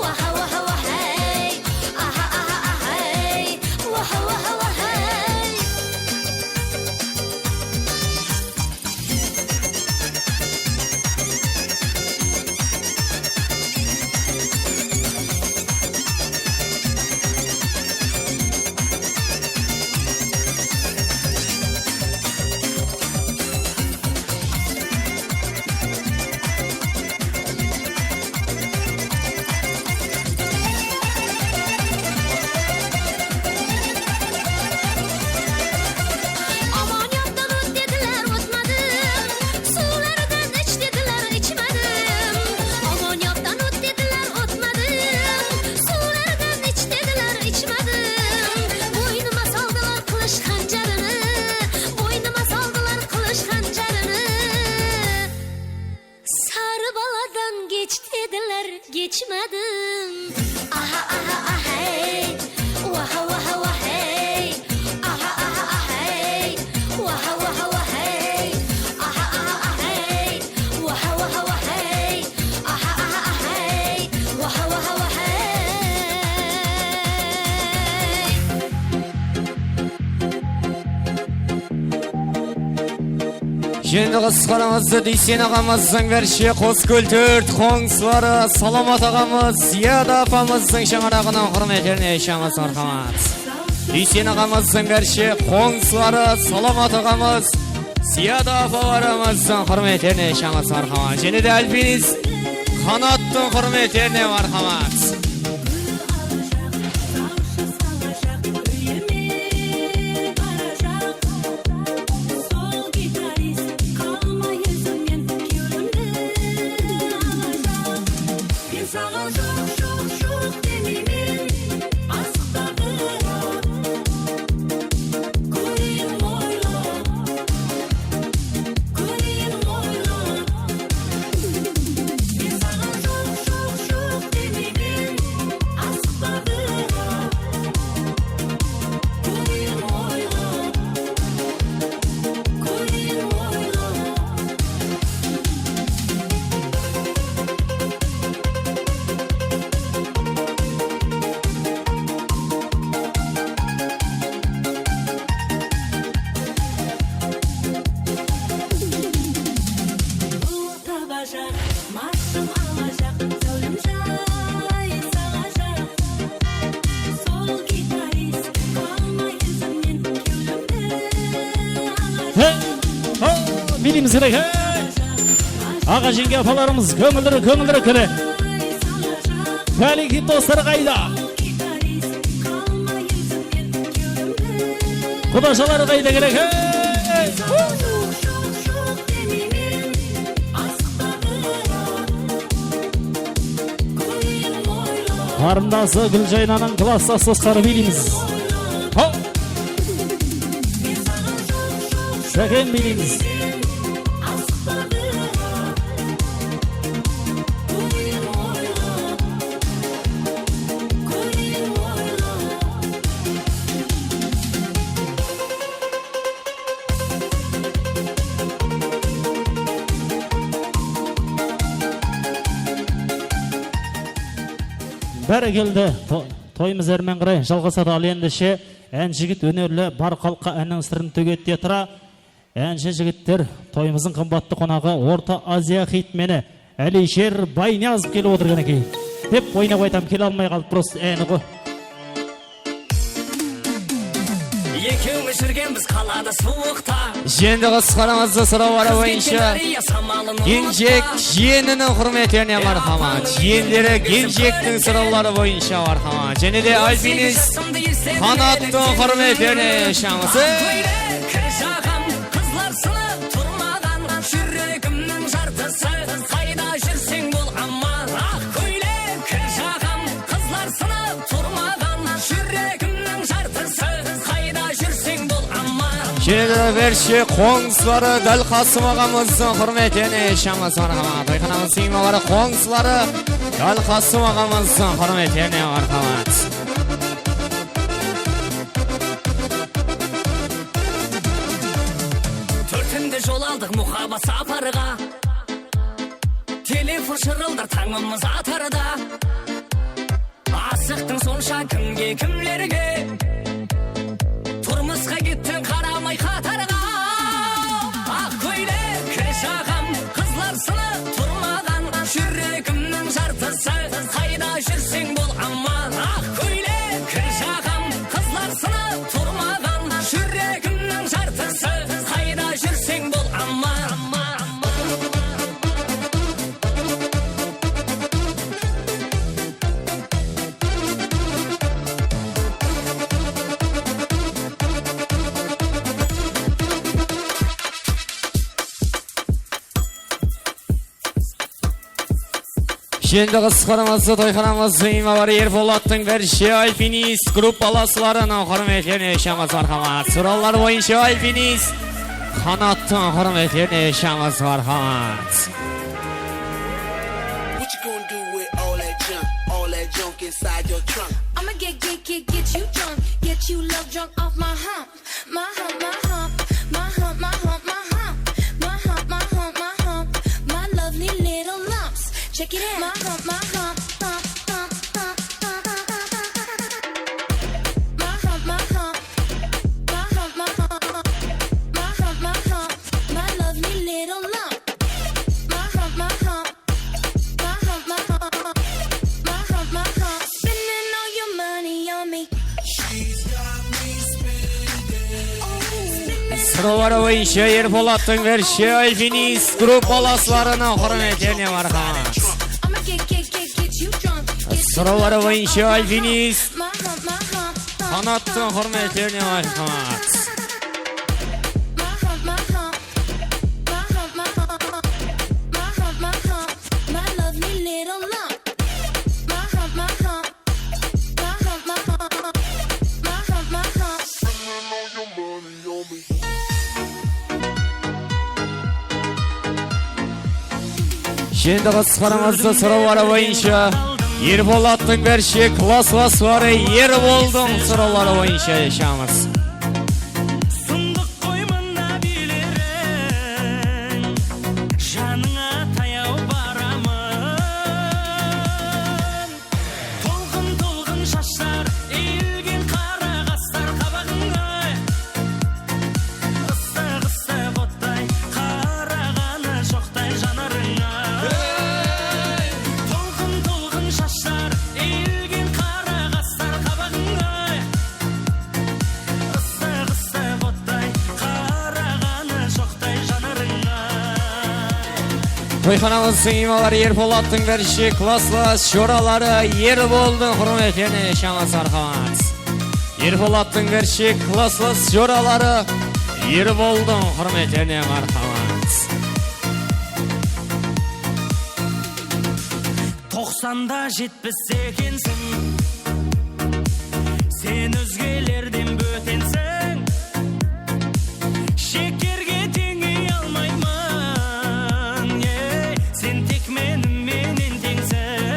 waha, waha, wahay. Aha, aha, ahay, waha, waha, wahay. Amonyaktan ot dediler, otmadım. Suwlardan ich dediler, ichmadim. Amonyaktan ot dediler, otmadım. Suwlardan ich dediler, ichmadım. Boynıma saldılar qılısh qanjarını, boynıma saldılar qılısh qanjarını. Sarı baladan geç dediler, geçmedim. Aha, aha, ahay, waha, waha, wahay. Aha, aha, ahay, waha, waha, wahay. Aha, aha, ahay, waha, waha, wahay. Aha, aha, ahay, waha, waha, wahay. Jeńilimizdi qısqaramızdı Dúysen aǵamızdıń bárshe Qoskól tórt qońsıları, Salamat aǵamız, Ziyada apamızdıń shańaraǵınıń húrmetlerine shamlas marhamat. Dúysen aǵamızdıń bárshe qońsıları, Salamat aǵamız, Ziyada apalarımızdıń húrmetlerine shamlas marhamat. Jáne de alpinist Qanattıń húrmetlerine marhamat. Men saǵan joq, joq, joq demeymen, asıqta biraq. Kóreyin oylap, kóreyin oylap. Men saǵan joq, joq, joq demeymen, Bilemiz kerek, hey! Aǵa, jeńge, apalarımız, kóńillirik, kóńillirik kele. Kollektiv dostları qayda? Qudashalar qayda kerek, hey! Qarındası Gúljaynanıń klassdas dostları, biyleymiz. Ho! Sáken, biyleymiz. Bárekeldi. To-, toyımız ármen qaray jalǵasadı. Al endishe, ánshi jigit ónerli bar xalıqqa ánniń sırın tógedi de tura. Ánshi jigitler, toyımızdıń qımbattı qonaǵı Orta Aziya xitmeni Áliysher Bayniyazov kelip otırǵan eken dep oynap aytam, kele almay qalıp, prosta áni ǵo. Ekewimiz júrgenbiz qalada suwıqta. Endi qısqaramızdı sorawları boyınsha Genjek jiyeniniń húrmetlerine marhamat. Jiyenleri Genjektiń sorawları boyınsha marhamat. Jáne de alpinist Qanattıń húrmetlerine shamısı. Kir jaǵam, qızlar sınıp turmaǵan, júregimniń jartısı. Qayda júrseń bol aman, aq kóylek. Kir jaǵam, qızlar sınıp turmaǵan, júregimniń jartısı. Qayda júrseń bol aman. Jáne de bershe qońsıları dál Qasım aǵamızdıń húrmetlerine shamısı marhamat. Toyxanamızdıń imamları qońsıları dál Qasım aǵamızdıń húrmetlerine marhamat. Tórtinde jol aldıq muhabbat saparǵa. Telefon shırıldar tańımız atarda. Asıqtıń sonsha kimge, kimlerge? Turmısqa kettiń qaramay qatarǵa. Aq kóylek, kir jaǵam, qızlar sınıp turmaǵan, júregimniń jartısı. Qayda júrseń bol aman, aq kóylek. Kir jaǵam, qızlar sınıp turmaǵan, júregimniń jartısı. Qayda júrseń bol aman. Endi qısqaramızdı toyxanamızdıń imamları Erpolattıń bershe alpinist gruppalasularınıń húrmetlerine shamısı marhamat. Sorawlar boyınsha alpinist Qanattıń húrmetlerine shamısı marhamat. What you gonna do with all that junk, all that junk inside your trunk? I'ma get, get, get, get you drunk, get you love drunk off my hump. My hump, my hump, my hump, my hump, my hump. My hump, my hump, my hump, my hump. My lovely little lumps. Check it out. My hump, my hump, hump, hump, hump, hump. My hump, my hump, my hump, my hump, my hump, my hump. My lovely little lump. My hump, my hump. My hump, my hump, my hump, my hump. Spending all your money on me. Sorawları boyınsha Erpolattıń bershe alpinist gruppalasularınıń húrmetlerine marhamat. I'ma get, get, get, get you drunk. Sorawları boyınsha alpinist Qanattıń húrmetlerine marhamat. My hump, my hump. My hump, my hump. My hump, my hump. My lovely little lump. My hump, my hump. My hump, my hump. My hump, my hump. Endi qısqaramızdı sorawları boyınsha Erpolattıń bershe klasslasları Erboldıń sorawları boyınsha shamısı. Sındıq qoy mına biyleriń, janıńa tayaw baraman. Tolqın-tolqın shashlar, iyilgen qara qaslar qabaǵıńa. Issıq-ıssıq ottay qaraǵanı joqtay janarıńa. Tolqın-tolqın shashlar, iyilgen qara qaslar qabaǵıńa. Toyxanamızdıń iymaları Erpolattıń bárshe klaslas joraları Erboldıń húrmetine shanı sarqamat. Erpolattıń bárshe klaslas joraları Erboldıń húrmetine marhamat. Toqsanda jetpis ekensiń, sen ózgelerden bótensiń. Shekerge teńey almayman, ey, sen tek menim menen teńsiń.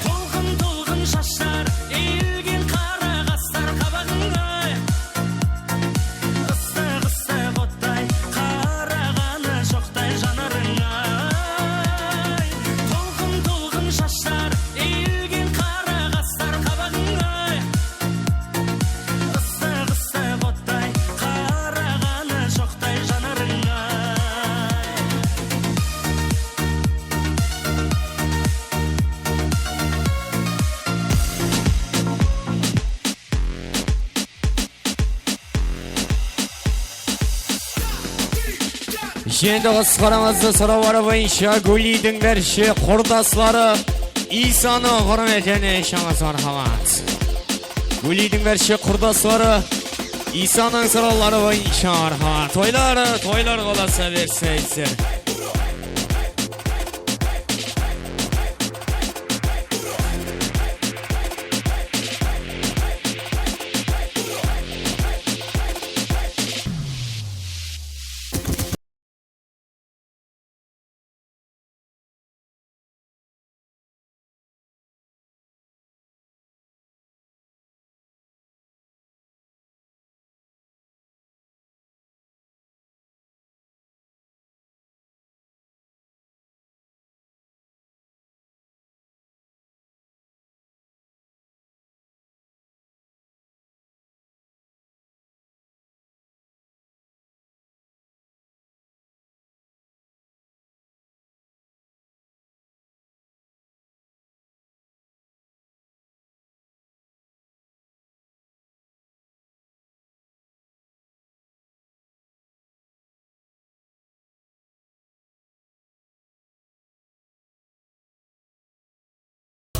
Tolqın-tolqın shashlar, iyilgen qara qaslar qabaǵıńa. Issıq-issıq ottay, qaraǵanı joqtay janarıń-ay. Tolqın-tolqın shashlar, iyilgen qara qaslar qabaǵıńa. Issıq-issıq ottay, qaraǵanı joqtay janarıń-ay. Endi qısqaramızdı sorawları boyınsha Gúliydiń bárshe qurdasları Iysanıń húrmetine shanı marhamat. Gúliydiń bárshe qurdasları Iysanıń sorawları boyınsha marhamat. Toylar, toylar qolasa berseysizler.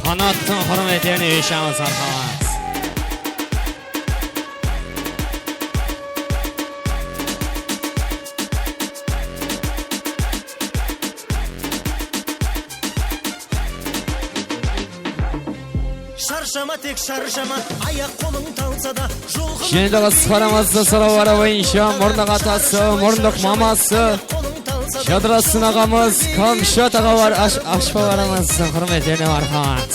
Qanattıń húrmetine shanı sarqamat. Sharshama, tek sharshama, ayaq-qolıń talsa da, jolqınıp. Endi qısqaramızdı sorawları boyınsha murnıq atası, murnıq maması, Jadırasın aǵamız, Kamshat aǵalar, ash-, ashpalarımızdıń húrmetine marhamat.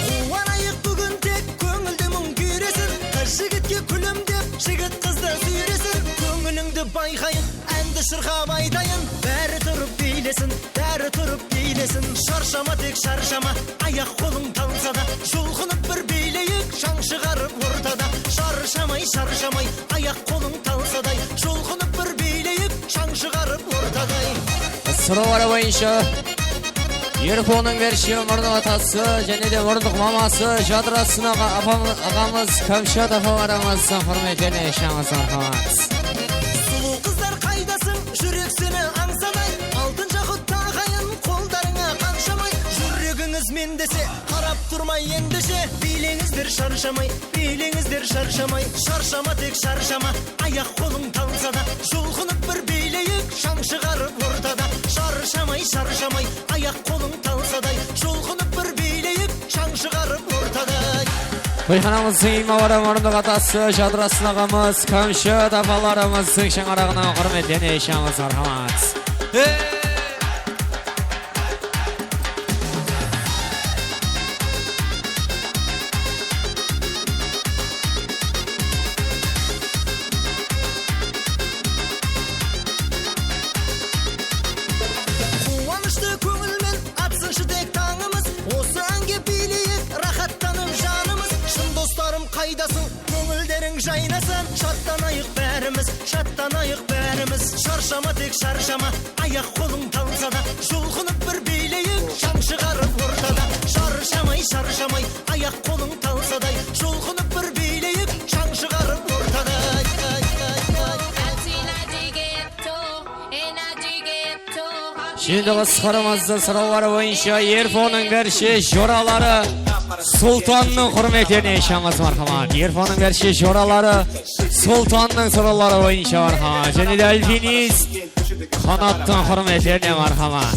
Quwanayıq búgin tek, kóńilde muń kúyresin. Qız jigitke kúlimdep, jigit qızdı súyresin. Kóńilińdi bayqayın, ándi shırqap aytayın. Bári turıp biylesin, bári turıp biylesin. Sharshama, tek sharshama, ayaq-qolıń talsa da, julqınıp bir biyleyik, shań shıǵarıp ortada. Sharshamay, sharshamay, ayaq-qolıń talsaday, julqınıp bir biyleyik, shań shıǵarıp ortaday. Sorawları boyınsha Erponnıń bárshe murnıq atası jáne de murnıq maması Jadırasın aǵa-, apam-, aǵamız, Kamshat apalarımızdıń húrmetine shanı marhamat. Sulıw qızlar qaydasıń, júrek seni ańsaday, altın jaqut taǵayın qoldarıńa qanshamay, júregińiz men dese, qarap turmay endishe, biyleńizler sharshamay. Biyleńizler sharshamay, sharshama, tek sharshama, ayaq-qolıń talsa da, julqınıp bir biyleyik, shań shıǵarıp ortada. Sharshamay, sharshamay, ayaq-qolıń talsaday, julqınıp bir biyleyik, shań shıǵarıp ortada. Toyxanamızdıń iymaları murnıq atası, Jadırasın aǵamız, Kamshat apalarımızdıń shańaraǵına húrmetine shanı marhamat. Hey! Quwanıshlı kóńilmen atsınshı tek tańımız. Osı áńge biyleyik, raxattanıp janımız. Shın doslarım, qaydasıń? Kóńilleriń jaynasın, shadlanayıq bárimiz, shadlanayıq bárimiz. Sharshama, tek sharshama, ayaq-qolıń talsa da, julqınıp bir biyleyik, shań shıǵarıp ortada. Shar- Endi qısqaramızda sorawları boyınsha Erfonnıń bárshe joraları Sultannıń húrmetlerine eshamız, marhamat. Erfonnıń bárshe joraları Sultannıń sorawları boyınsha, marhamat. Jáne de alpinist Qanattıń húrmetlerine, marhamat.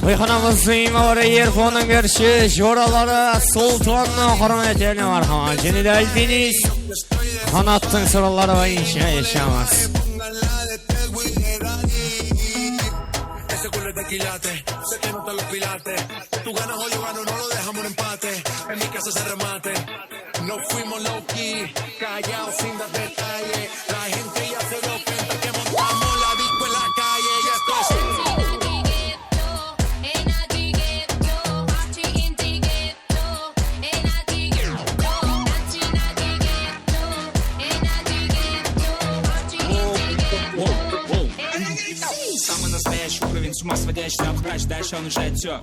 Toyxanamızdıń imawı Erfonnıń bárshe joraları Sultannıń húrmetine, marhamat. Jáne de alpinist Qanattıń sorawları boyınsha eshamız. Ese culo de quilate, se te nota los pilates. Tú ganas o yo gano, no lo dejamos en empate. En mi casa se remate. Nos fuimos low key, callao sin dar detalle. La gente ya se dio cuenta que montamos la disco en la calle. Ya esto es Самый настоящий уровень, с ума сводящий, обхрач, дальше он решает всё.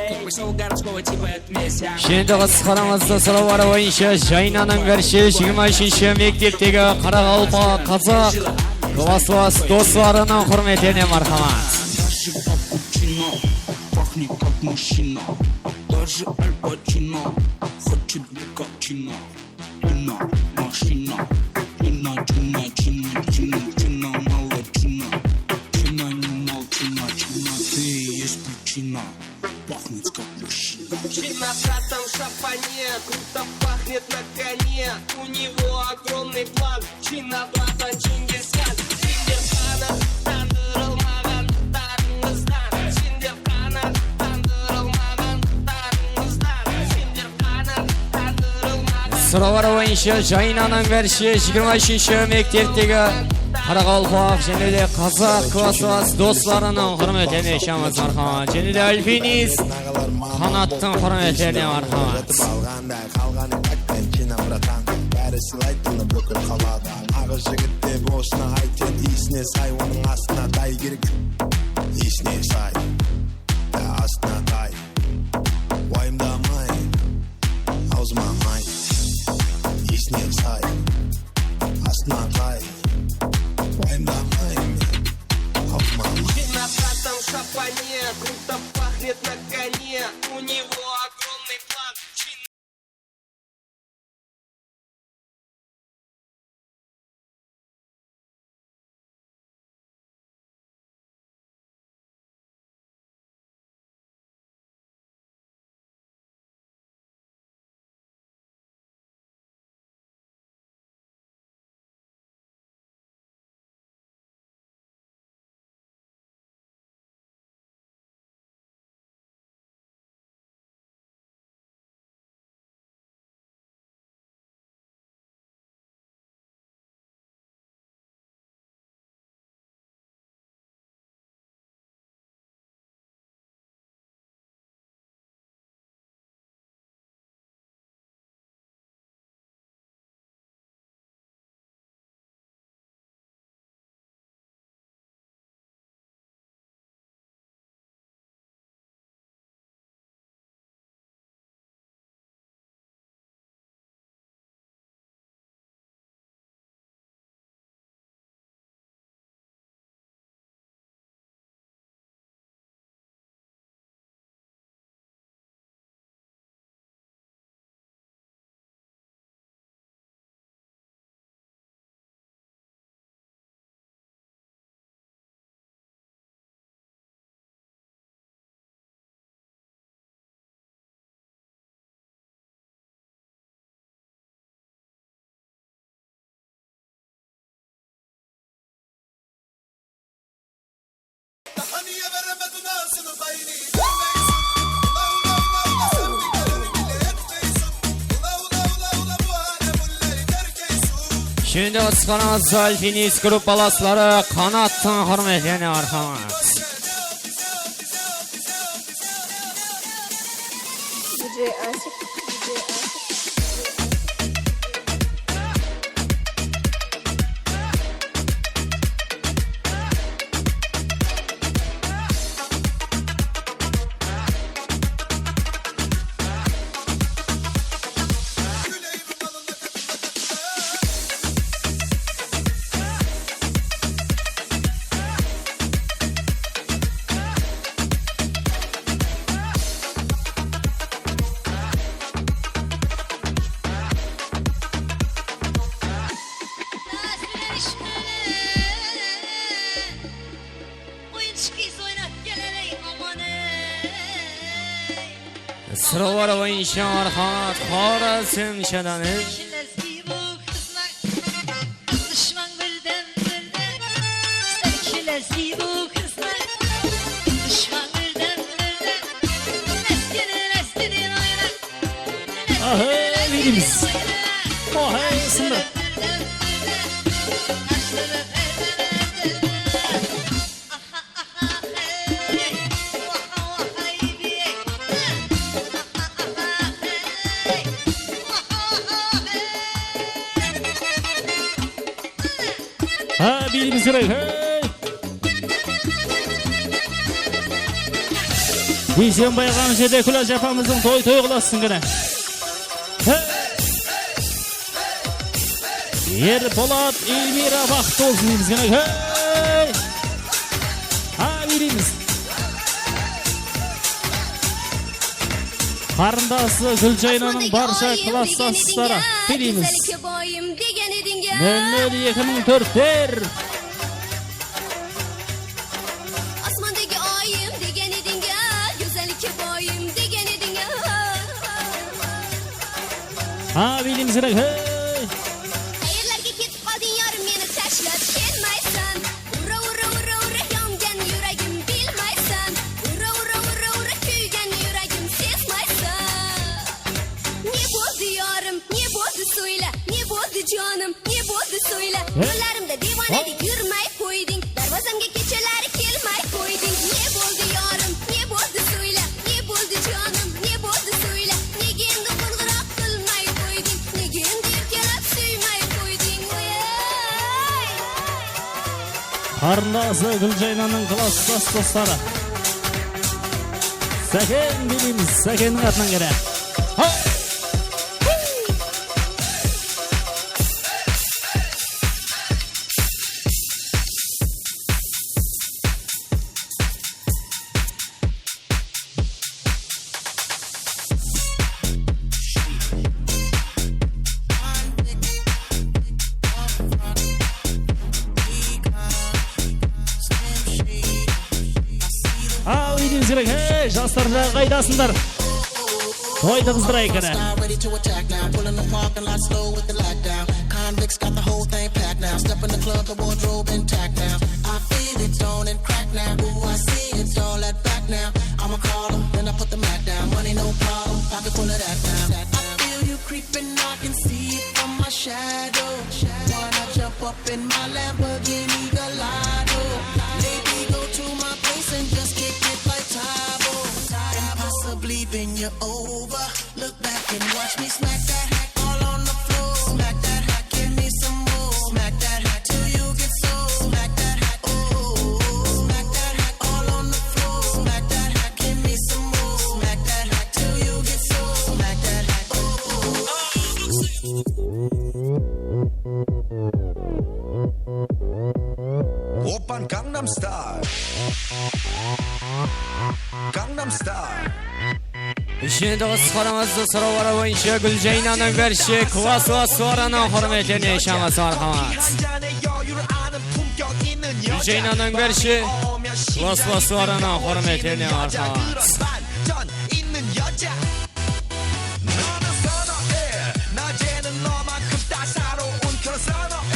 Как посёл городского типа, это месть. Endi qısqaramızda sorawları boyınsha Jaynanıń bárshe jigirma úshinshi mekteptegi qaraqalpaq, qazaq klasslas doslarınıń húrmetine, marhamat. Даже капучино пахнет как машина. Даже Аль Пачино хочет быть как Чина. Чина, машина, чина, чина, чина, чина, чина, мало чина, чина, не мало чина, чина, ты и есть причина, пахнет как мужчина. Чина в красном шапане, круто пахнет на коне, у него огромный план. Чина, братан, Чингисхан, Чингисхан, тандırılmaǵan tarıńızdan, Чингисхан, tandırılmaǵan tarıńızdan, Чингисхан, tandırılmaǵan. Sorawlar boyınsha Jaynanıń bárshe jigirma úshinshi mekteptegi qaraqalpaq jáne de qazaq klasslas doslarınıń húrmetine eshamız, marhamat. Jáne de alpinist Qanattıń húrmetine, marhamat. Qalǵanı aytpayın, China, bratan, bári sıylaydı bunı búkil qalada. Aǵız jigit dep osına ayt, sen iyisine say, onıń astına tay kerek. Iyisine say, ya astına tay. Wayımdamayın, awzıma may. Iyisine say, astına tay. Wayımdamayın, awzıma may. Чина в красном шапане, круто пахнет на коне, у него огромный план. Şimdi Ispanımız alpinist gruppalasları Qanattıń húrmetine, marhamat. Диджей Асик, диджей Асик. Oyınshı kız oynap keleley, aman ey. Sıralar boyınsha Arqanat Xorazmshadan. Dúshman birden-birden, sen kelesiz bu qızlar. Dúshman birden-birden, áskene, áskene oyna. Aha, bilemiz. Ohay, sındır. Ha, bilimiz kerek, hey! Biysenbay aǵamız jerde Kúlaj apamızdıń toy toy qılasın kene. Hey! Erpolat, Elmira, baxıtlı bolsın deymiz kene. Hey! Ha, bilemiz. Qarındası Gúljaynanıń barsha klasstasları, bilemiz. Nol nol eki mıń tórtler. Asmandagi oyim degen ediń-a, gózallikka boyim degen ediń-a. Ha, bilemiz kerek, hey! Qayerlarga ketip qoldiń, yorim, meni tashlab kelmaysan. Ura, ura, ura, ura, yongan yuragim bilmaysan. Ura, ura, ura, ura, kúygan yuragim sezmaysan. Ne boldı, yorim, ne boldı, soyla, ne boldı, canım, ne boldı, soyla. He? Yollarımda divana dep yurmay qoydıń, darvazamga kechaları kelmay qoydıń. Ne boldı, yorim, ne boldı, soyla, ne boldı, canım, ne boldı, soyla. Nege endi qońıraq qılmay qoydıń, nege endi erkelep súymay qoydıń, oy-ay. Qarındası Gúljaynanıń klasstas dostları. Sáken, bilemiz, Sákenniń atınan kene. Ha! Al, úydińiz kerek, hey, jaslar, jaǵı qaydasınlar? Toydı qızdırayıq qáne. Convicts got the whole thing packed now. Step in the club, the wardrobe intact now. I feel it on and crack now. Ooh, I see it all at back now. I'm a caller, then I put the Mac down. Money no problem, pocket full of that now. I feel you creeping, I can see it from my shadow. Wanna jump up in my Lamborghini Gallardo? Maybe go to my place and just kick it like Tae Bo. And possibly bend you over. Look back and watch me smack that hack all on the floor. Smack that hack, give me some more. Smack that hack till you get sore. Smack that hack, oh. Smack that hack all on the floor. Smack that hack, give me some more. Smack that hack till you get sore. Smack that hack, oh. Oppan Gangnam Style. Gangnam Style. Úshinshi qısqaramızdı sorawları boyınsha Gúljaynanıń bershi klasstaslarınıń húrmetlerine shaması marhamat. Gúljaynanıń bershi klasstaslarınıń húrmetlerine marhamat. 나는 선어해. 낮에는 너만큼 따사로운 그런 선어해.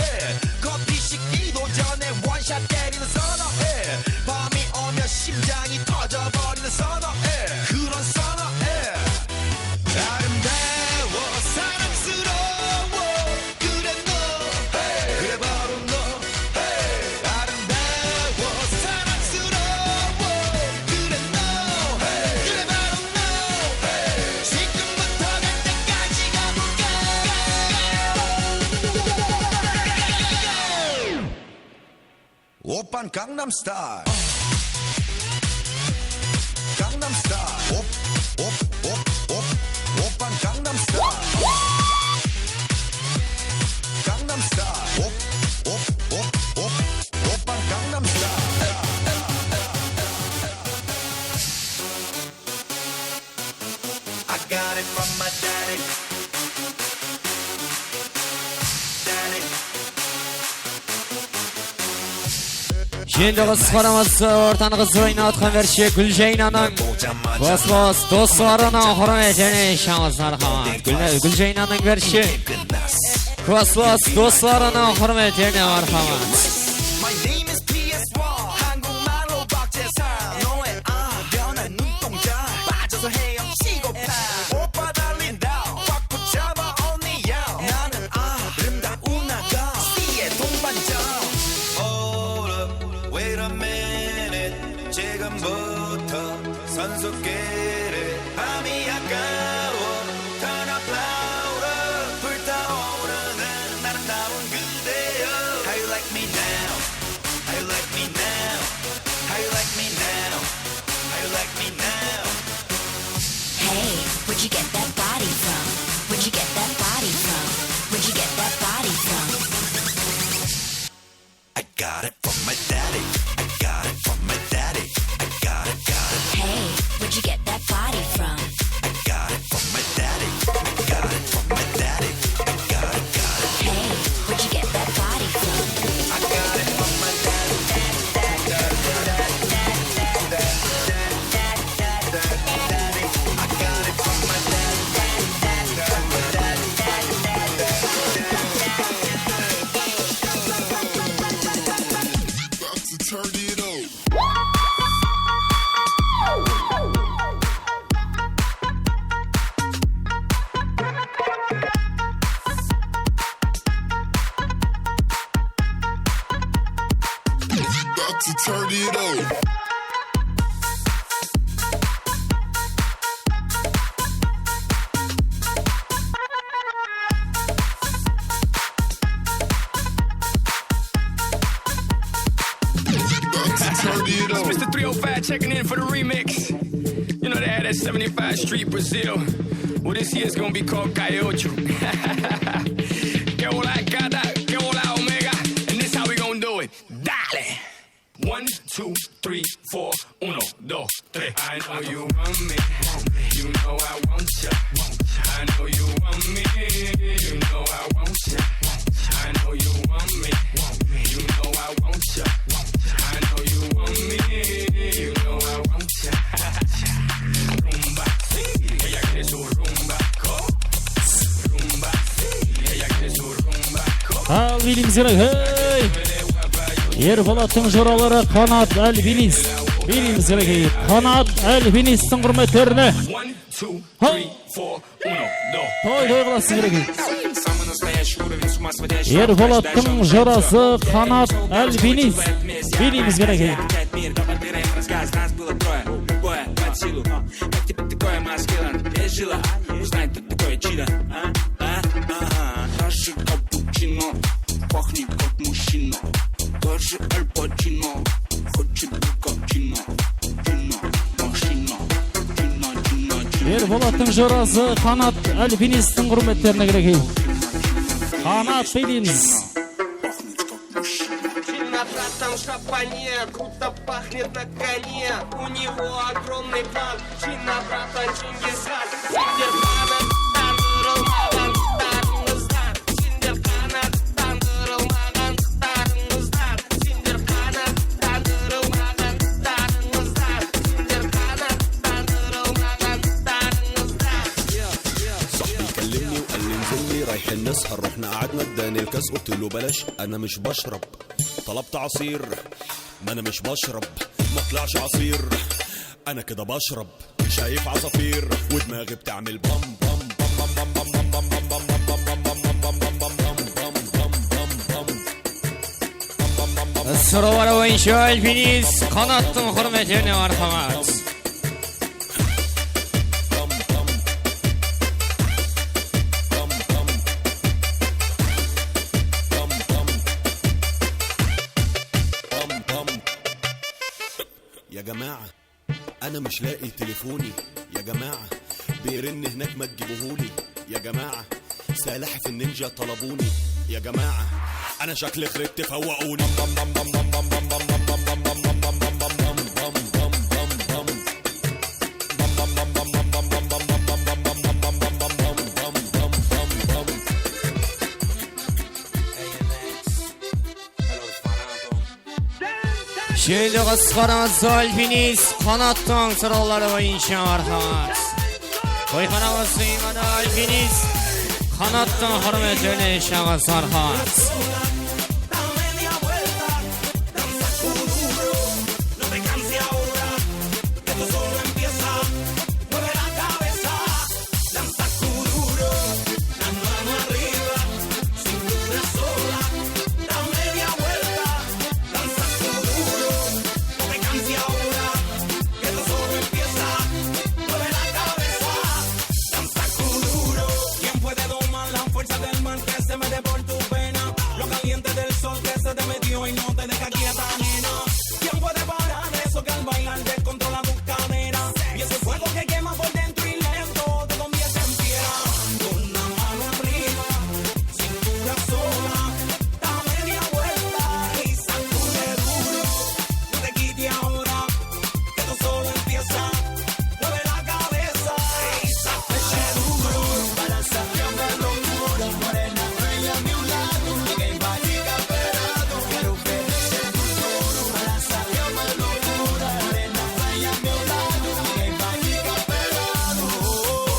커피식 이도 전에 원샷 때리는 선어해. 밤이 오면 심장이 터져버리는 선어해. 그런 선어해. 아름다워 사랑스러워 그래 너. 그래 바로 너. 아름다워 사랑스러워 그래 너. 그래 바로 너. Gangnam Style. Gangnam Style. Op, op, op, op. Oppan Gangnam Style. Gangnam Style. Op, op, op, op. Oppan Gangnam Style. I got it from my daddy. Daddy. Endi qız qaramasa, ortanı qız oynatqan bershi Gúljaynanıń Kosmos doslarınıń húrmetine shańlasın, marhamat. Gúl-, Gúljaynanıń bershi Kosmos doslarınıń húrmetine, marhamat. My name is P S one. 한국말로 박재상. 너의 아, 변한 눈동자. 빠져서 헤엄치고파. 오빠 달린다. 꽉 붙잡아 언니야. 나는 아름다운 아가. C의 동반자. Hold up, wait a minute. 지금부터 선수끼리 밤이 아까워. Turn up louder. 불타오르는 아름다운 그대여. How you like me now? How you like me now? How you like me now? How you like me now? Hey, where'd you get that body from? Where'd you get that body from? Where'd you get that body from? I got it from my daddy. I got it from my daddy. I got it, got it. Hey, where'd you get that body from? I got it from my daddy. I got it from my daddy. I got it, got it. Hey, where'd you get that body from? I got it from my daddy. It's Mister three oh five checking in for the remix. You know they had that seventy-five Street Brazil. Well, this year's gonna be called Calle Ocho. Que hola gata, que hola omega, and this how we gonna do it. Dale! One, two, three, four, uno, dos, tres. I know you want me. You know I want ya. I know you want me. You know I want ya. I know you want me. You know I want ya. I know you want me. You know I want ya. Rumba, sí, ella quiere su rumba. Go. Rumba, sí, ella quiere su rumba. Go. Al, biyleymiz, qáne, hey! Erbolattıń joraları Qanat Albinis. Biyleymiz, qáne, hey! Qanat Albinistiń húrmetlerine. One, two, three, four, uno, dos. Toy, toy qılasız, qáne, hey! Erbolattıń jorası Qanat Albinis. Biyleymiz, qáne, hey! Как тебе такое маскилан? Без жила, узнай, кто такой чида. А? А? Ага. Наша капучино пахнет как мужчина. Даже Аль Пачино хочет букачино. Чино, машина, чино, чино, чино. Erbolattıń jorası Qanat Albinistiń húrmetlerine, qáne, hey! Qanat Albinis. Пахнет как мужчина. Чина, братан, в шапане, круто пахнет на коне. У него огромный план. Чина, братан, Чингисхан. Сендер қанаттандырылмаған тарыңыздар. Сендер қанаттандырылмаған тарыңыздар. Сендер қанаттандырылмаған тарыңыздар. Сендер қанаттандырылмаған тарыңыздар. صاحبي كلمني وقال لي: انزل لي، رايحين نسهر. رحنا قعدنا، اداني الكاس، قلت له: بلاش، انا مش بشرب. طلبت عصير، ما انا مش بشرب، ما طلعش عصير، انا كده بشرب. شايف عصافير ودماغي بتعمل بام بام. Sorawlar boyınsha Albinis Qanattıń húrmetine, marhamat. مش لاقي تليفوني يا جماعة، بيرن هناك ما تجيبوهولي يا جماعة، سلاحف النينجا طلبوني يا جماعة، أنا شكلي خربت فوقوني. Shendi qısqarası Alpinist Qanattıń sorawları boyınsha marhamat. Toyxanamız sıymadı Alpinist Qanattıń húrmetine shańarası marhamat. ¿Quién puede domar la fuerza del mar que se mete por tu vena? Lo caliente del sol que se te metió y no te deja quieta, nena. ¿Quién puede parar eso que al bailar descontrola tu cadera? Y ese fuego que quema por dentro y lento te convierte en piedra. Con la mano arriba, cintura sola, da media vuelta y sacude duro. No te quite ahora, que esto solo empieza. Mueve la cabeza y sacude duro. Balanza, llama locura, morena, ven a mi lado. Ninguém vai ficar parado. Quero ver mexer com tudo. Balanza, llama locura, morena, ven a mi lado. Ninguém vai ficar parado.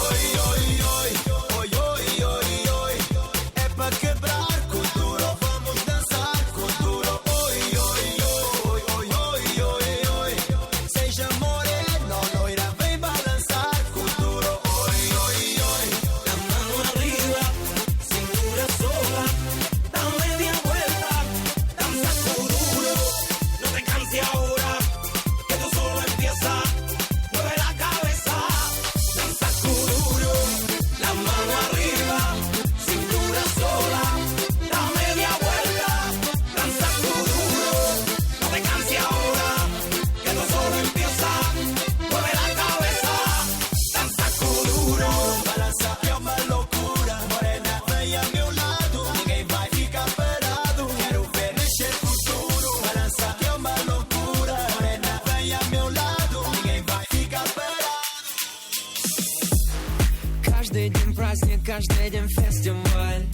Oi, oi, oi, oi, oi, oi, oi. É pra quebrar com duro, vamos dançar com duro. Oi, oi, oi, oi, oi, oi, oi. Seja morena ou loira, vem balançar com duro. Oi, oi, oi. La mano arriba, cintura sola, da media vuelta, danza con duro. No te canses ahora, que esto solo empieza. Mueve la cabeza, danza con duro. La mano arriba, cintura sola, da media vuelta, danza con duro. No te canses ahora, que esto solo empieza. Mueve la cabeza, danza con duro. Balança, é uma loucura, morena, vem a meu lado. Ninguém vai ficar parado. Quero ver mexer com tudo. Balança, é uma loucura, morena, vem a meu lado. Ninguém vai ficar parado. Каждый день праздник, каждый день фестиваль.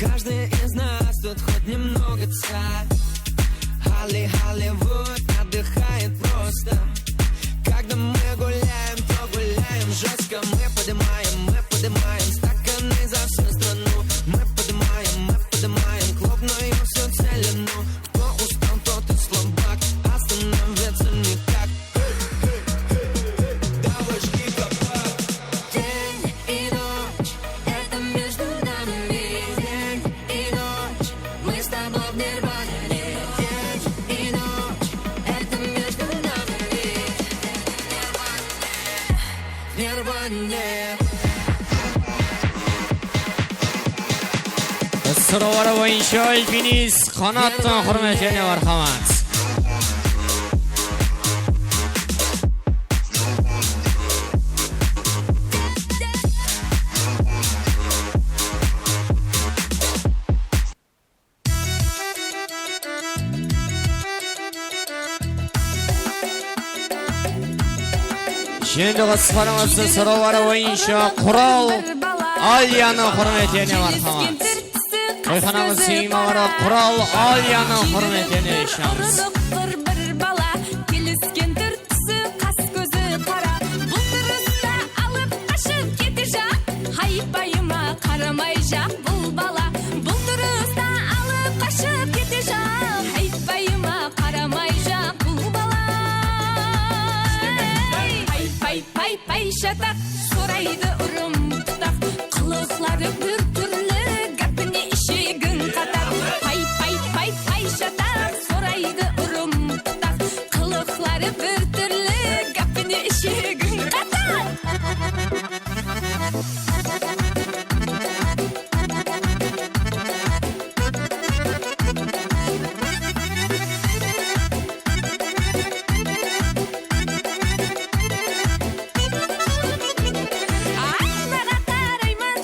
Каждый из нас тут хоть немного царь. Холли-, Холливуд отдыхает просто. Когда мы гуляем, то гуляем жёстко. Мы поднимаем, мы поднимаем стаканы за всю страну. Мы поднимаем, мы поднимаем клубную всю целину. Кто устал, тот и слабак, остановиться никак. Девочки, как вам? День и ночь, это между нами. День и ночь, мы с тобой в нирване. День и ночь, это между нами. В нирване. Sorawları boyınsha Alpinist Qanattıń húrmetine marhamat. Shendi qısqarası sorawları boyınsha Qural Alyanıń húrmetine marhamat. Toyxanamız sıymaları Qural Alyanıń húrmetine shıǵamız. Urınıp tur bir bala, kelisken túr-túsi, qas-kózi qara. Bul turısta alıp qashıp ketejaq, haypayıma qaramayjaq bul bala. Bul turısta alıp qashıp ketejaq, haypayıma qaramayjaq bul bala. Pay, pay, pay, pay, shataq, soraydı urım tutaq. Qılıqları bir túrli, gápine ishegin qataq. Pay, pay, pay, pay, shataq, soraydı urım tutaq. Qılıqları bir túrli, gápine ishegin qataq.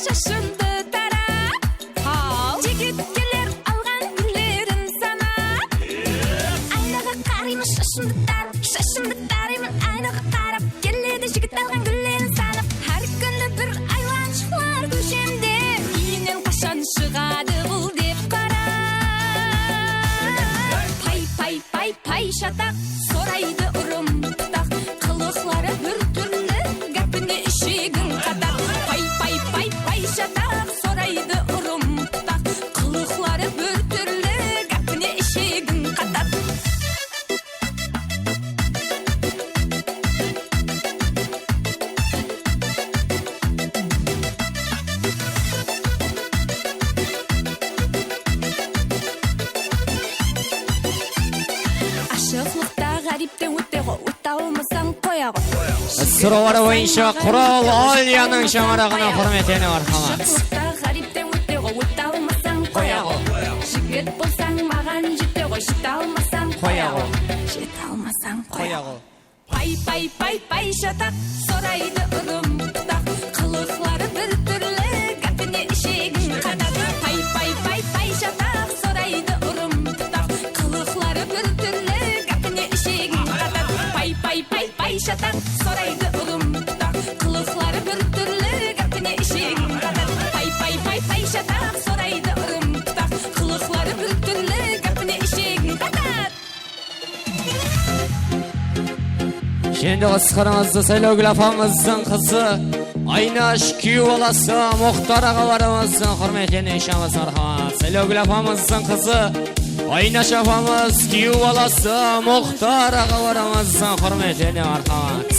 Shashımdı tarap, haw. Jigit keler alǵan gúllerin sanap. Aynaǵa qarayman, shashımdı tarap, shashımdı tarayman, aynaǵa qarap. Keledi jigit alǵan gúllerin sanap. Hár kúni bir aylanshıqlar kóshemde. Úyinen qashan shıǵadı bul dep qarap. Pay, pay, pay, pay, shataq, soraydı urım pıtaq. Qılıqları bir túrli, gápine ishegiń qataq. Pay, pay, pay, pay, shataq, soraydı urım pıtaq. Qılıqları bir túrli, gápine ishegiń qataq. Ashıqlıqta ǵáripten ótpeǵo, óte almasań qoyaǵo. Sorawları boyınsha Qural Olyanıń shańaraǵına húrmet jáne marhamat. Ashıqlıqta ǵáripten ótpeǵo, óte almasań qoyaǵo. Jigit bolsań maǵan jeteǵo, jete almasań qoyaǵo. Jete almasań qoyaǵo. Pay, pay, pay, pay, shataq, soraydı urım pıtaq. Qılıqları bir túrli, gápine ishegiń qataq. Pay, pay, pay, pay, shataq, soraydı urım pıtaq. Qılıqları bir túrli, gápine ishegiń qataq. Pay, pay, pay, pay, shataq, soraydı urım pıtaq. Qılıqları bir túrli, gápine ishegiń qataq. Pay, pay, pay, pay, shataq, soraydı urım pıtaq. Qılıqları bir túrli, gápine ishegiń qataq. Endi qısqarımızdı Saylavgúl apamızdıń qızı Aynash kúyew balası Muxtar aǵalarımızdıń húrmetine ishamız, marhamat. Saylavgúl apamızdıń qızı Aynash apamız kúyew balası Muxtar aǵalarımızdıń húrmetine, marhamat.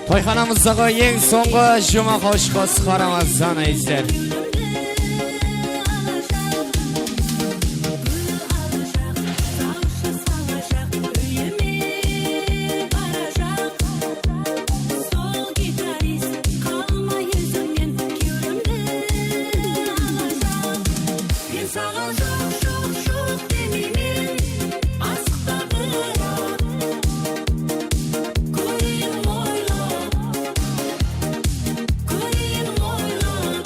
Toyxanamızdaǵı eń sońǵı juwmaq qosıqqa qısqarımızdan izler. Men saǵan joq, joq, joq demeymen, asıqtaǵı. Kóreyin oylap, kóreyin oylap.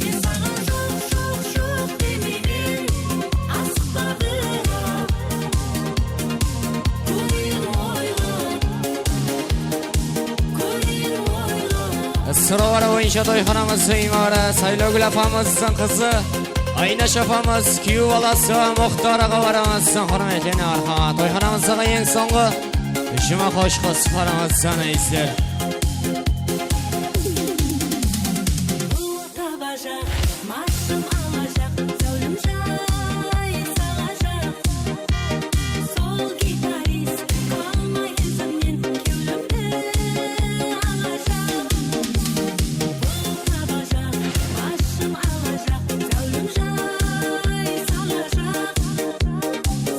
Men saǵan joq, joq, joq demeymen, asıqtaǵı. Kóreyin oylap, kóreyin oylap. Sorawları boyınsha toyxanamızdıń miymanları Saylavgúl apamızdıń qızı Aynash apamız kúyew balası Muxtar aǵalarımızdıń húrmetine, marhamat. Toyxanamızdaǵı eń sońǵı juwmaq qosıqqa qısqarımızdan izler. Bul tabajaq, mashım alajaq, záwlimjay saǵajaq. Sol gitarist qalmay izimnen kewlimdi alajaq. Bul tabajaq, mashım alajaq, záwlimjay saǵajaq.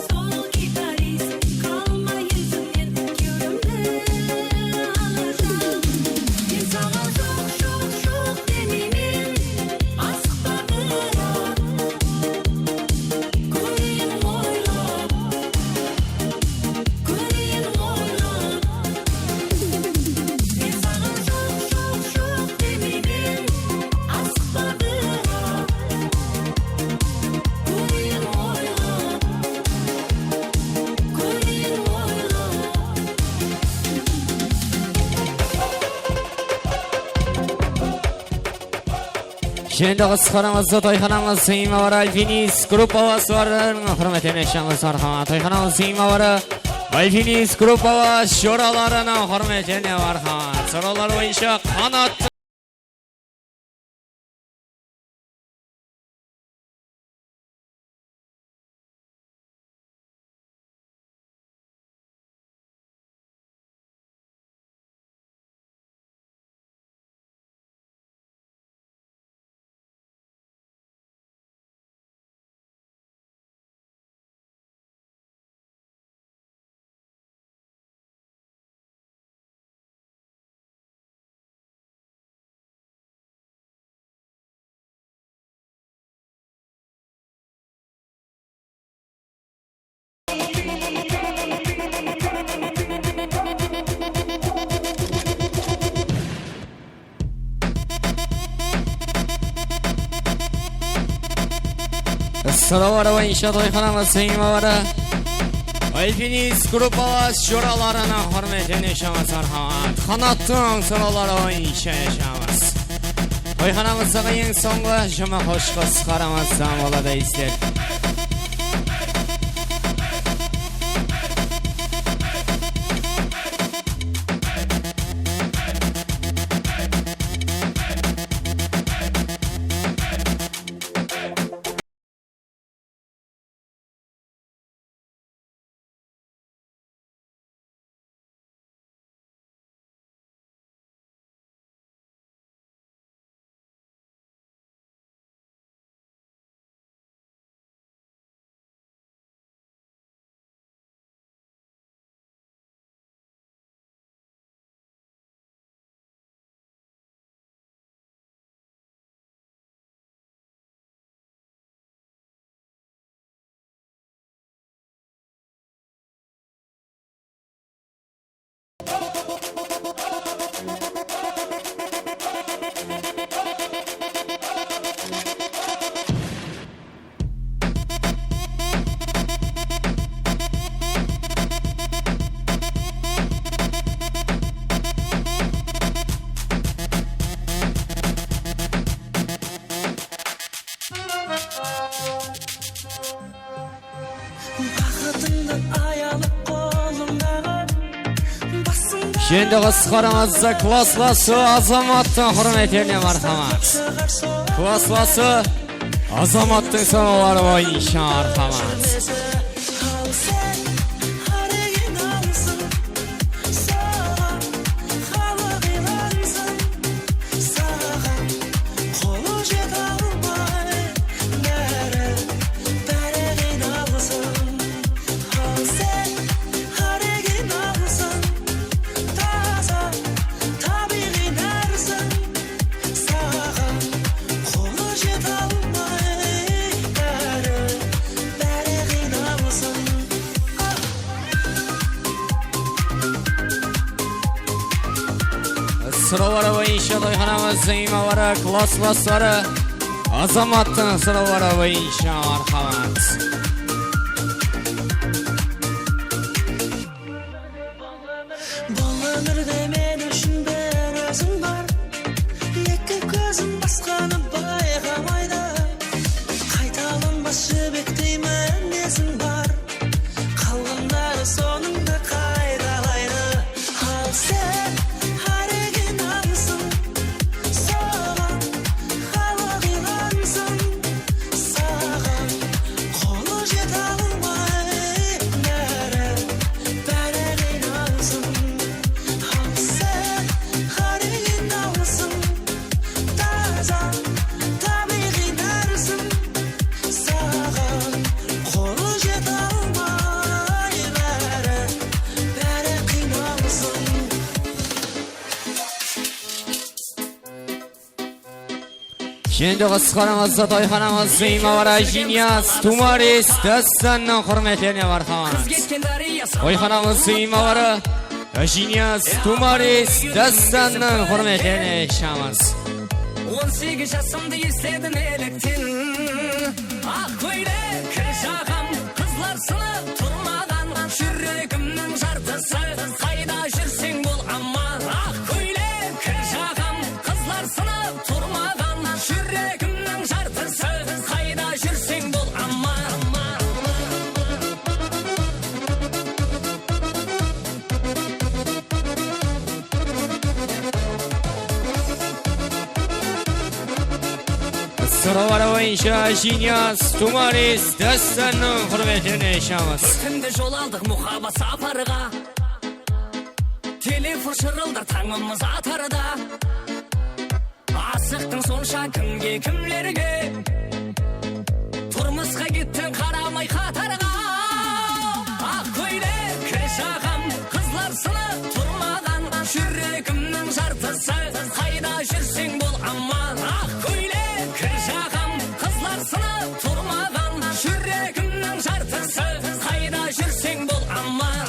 Sol gitarist qalmay izimnen kewlimdi alajaq. Men saǵan joq, joq, joq demeymen, asıqtaǵı. Kóreyin oylap, kóreyin oylap. Men saǵan joq, joq, joq demeymen, asıqtaǵı. Kóreyin oylap, kóreyin oylap. Endi qısqarımızdı toyxanamızdıń miymanları Alpinist gruppaları húrmetine ishamız, marhamat. Toyxanamızdıń miymanları Alpinist gruppaları joralarınıń húrmetine, marhamat. Sorawlar boyınsha Qanat Sorawları boyınsha toyxanamız eń bawırı Alpinist gruppalas joralarınıń húrmetine shamız, marhamat. Qanattıń sorawları boyınsha shamız. Toyxanamızdaǵı eń sońǵı jumaqoshqı qısqaramızdan boladı, esler. Endi qısqaramızda klasslası Azamattıń húrmetine, marhamat. Klasslası Azamattıń sorawları boyınsha, marhamat. Sorawları boyınsha toyxanamızdıń imaları, klasslası Azamattıń sorawları boyınsha, marhamat. Bul ómirde men ushın bir óziń bar. Eki kózim basqanı bayqamaydı. Qaytalanbas jibektey mineziń bar. Qalǵanları sonıńdı qaytalaydı. Al sen háregen alsın, soǵan xalıq ıylansın. Saǵan qolı jete almay, bári, bári qıynalsın. Al sen háregen alsın, taza, tábiyǵıy nársın. Saǵan qolı jete almay, bári, bári qıynalsın. Endi qısqaramızda toyxanamız imaları Ajiniyaz Tumaris dástanınıń húrmetine, marhamat. Toyxanamız imaları Ajiniyaz Tumaris dástanınıń húrmetine shamız. On segiz jasımdı esledim elekten. Aq kóylek kir jaǵam, qızlar sınıp turmaǵan, júregimniń jartısı, qayda júrseń bol aman. Aq kóylek kir jaǵam, qızlar sınıp turmaǵan, júregimniń jartısı, qayda júrseń bol aman. Sorawları boyınsha Ajiniyaz Tumaris dástanınıń húrmetine shamız. Ótimdi jol aldıq muhabbat saparǵa. Telefon shırıldar tańımız atarda. Asıqtıń sonsha kimge, kimlerge? Turmısqa kettiń qaramay qatarǵa. Aq kóylek kir jaǵam, qızlar sınıp turmaǵan, júregimniń jartısı, qayda júrseń bol aman. Aq kóylek kir jaǵam, qızlar sınıp turmaǵan, júregimniń jartısı, qayda júrseń bol aman.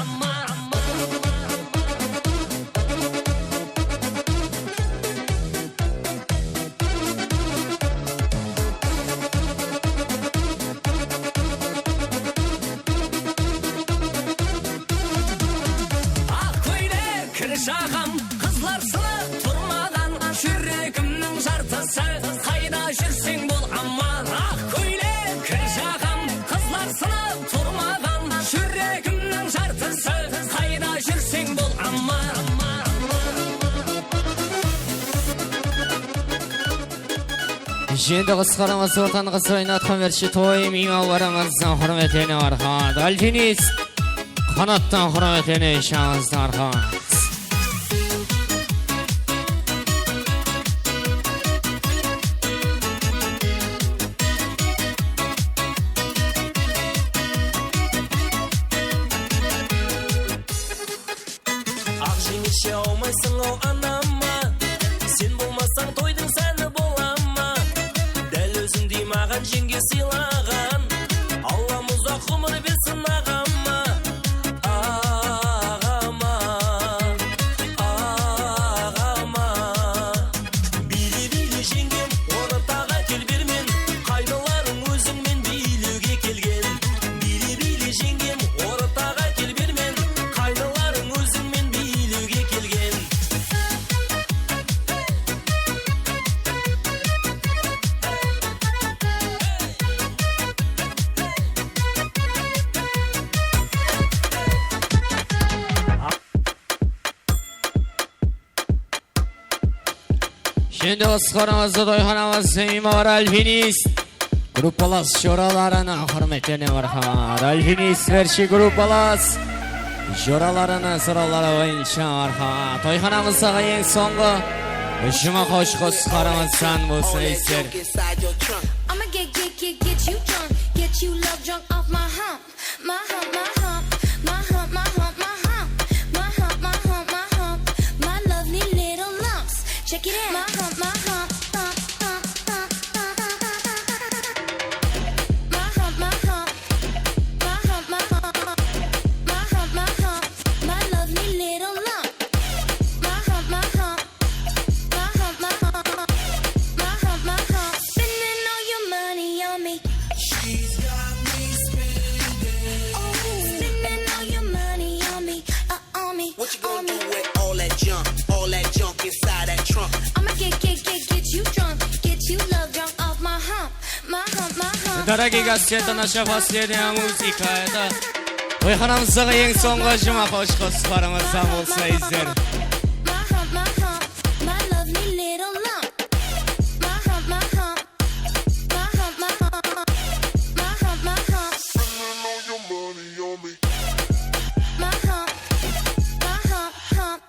Qızlar sınıp turmaǵan, júregimniń jartısı. Qayda júrseń bol aman, aq kóylek kir jaǵam. Qızlar sınıp turmaǵan, júregimniń jartısı. Qayda júrseń bol aman. Endi qısqaramız, Watan qızı oynatqan bershi toy miymanlarımızdıń húrmetlerine marhamat. Alpinist Qanattan húrmetlerine shańızdı marhamat. Aq jeńilshe awmaysıń-aw anama, sen bolmasań toydıń sáni bola ma? Dál ózińdey maǵan jeńge sıylaǵan, Allam uzaq umır bersin aǵama, aǵama, aǵama. Biyle, biyle jeńgem, ortaǵa kel bermen, qaynalarıń ózińmen biylewge kelgen. Biyle, biyle jeńgem, ortaǵa kel bermen, qaynalarıń ózińmen biylewge kelgen. Endi qısqaramızda toyxanamızdıń miymanları Alpinist gruppalas joralarına húrmetlerine marhamat. Alpinist bershi gruppalas joralarına sorawları boyınsha marhamat. Toyxanamızdaǵı eń sońǵı jumaxosh qosıqlarımızdan bolsa izler. I'ma get, get, get, get you drunk, get you love drunk off my hump. My hump, my hump, my hump, my hump, my hump. My hump, my hump, my hump, my lovely little lumps. Check it out. My hump, my hump, hump, hump, hump, hump. My hump, my hump, my hump, my hump, my hump, my hump, my lovely little lump. My hump, my hump, my hump, my hump, my hump, my hump. Spending all your money on me. She's got me spending. Oh, spending all your money on me, uh, on me. What you gonna do with all that junk, all that junk inside that trunk? I'ma get, get, get, get you drunk, get you love drunk off my hump, my hump, my hump. Дорогие гости, это наша последняя музыка. Это toyxanamızdaǵı eń sońǵı jumaxosh qosıqlarımızdan bolsa izler. My hump, my hump, my lovely little lump. My hump, my hump, my hump, my hump, my hump, my hump. Spending all your money on me. My hump, my hump, hump,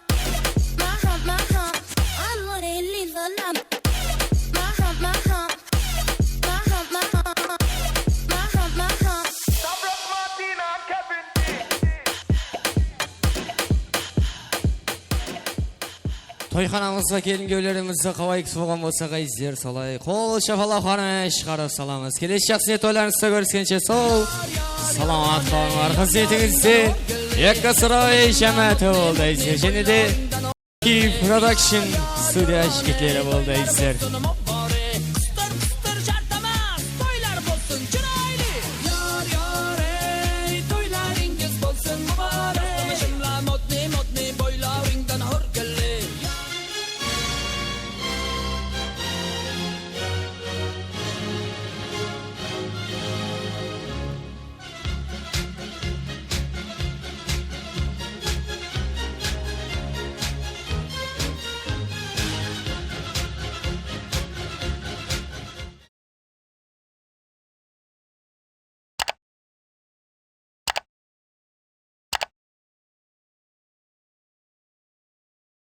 my hump, my hump. I know they leave a lump. My hump, my hump, my hump, my hump, my hump, my hump. Toyxanamızǵa kelin-kúyevlerimizdi qalay kútip alǵan bolsaq, izler solay qol shapalaqlarınan shıǵarıp salamız. Kelesi jaqsı toylarıńızda kóriskenshe, saw, salamat bolıńlar. Xızmetińizde Yakkasaroy jámááti boldı, izler. Jáne de Key Production studiya jigitleri boldı, izler.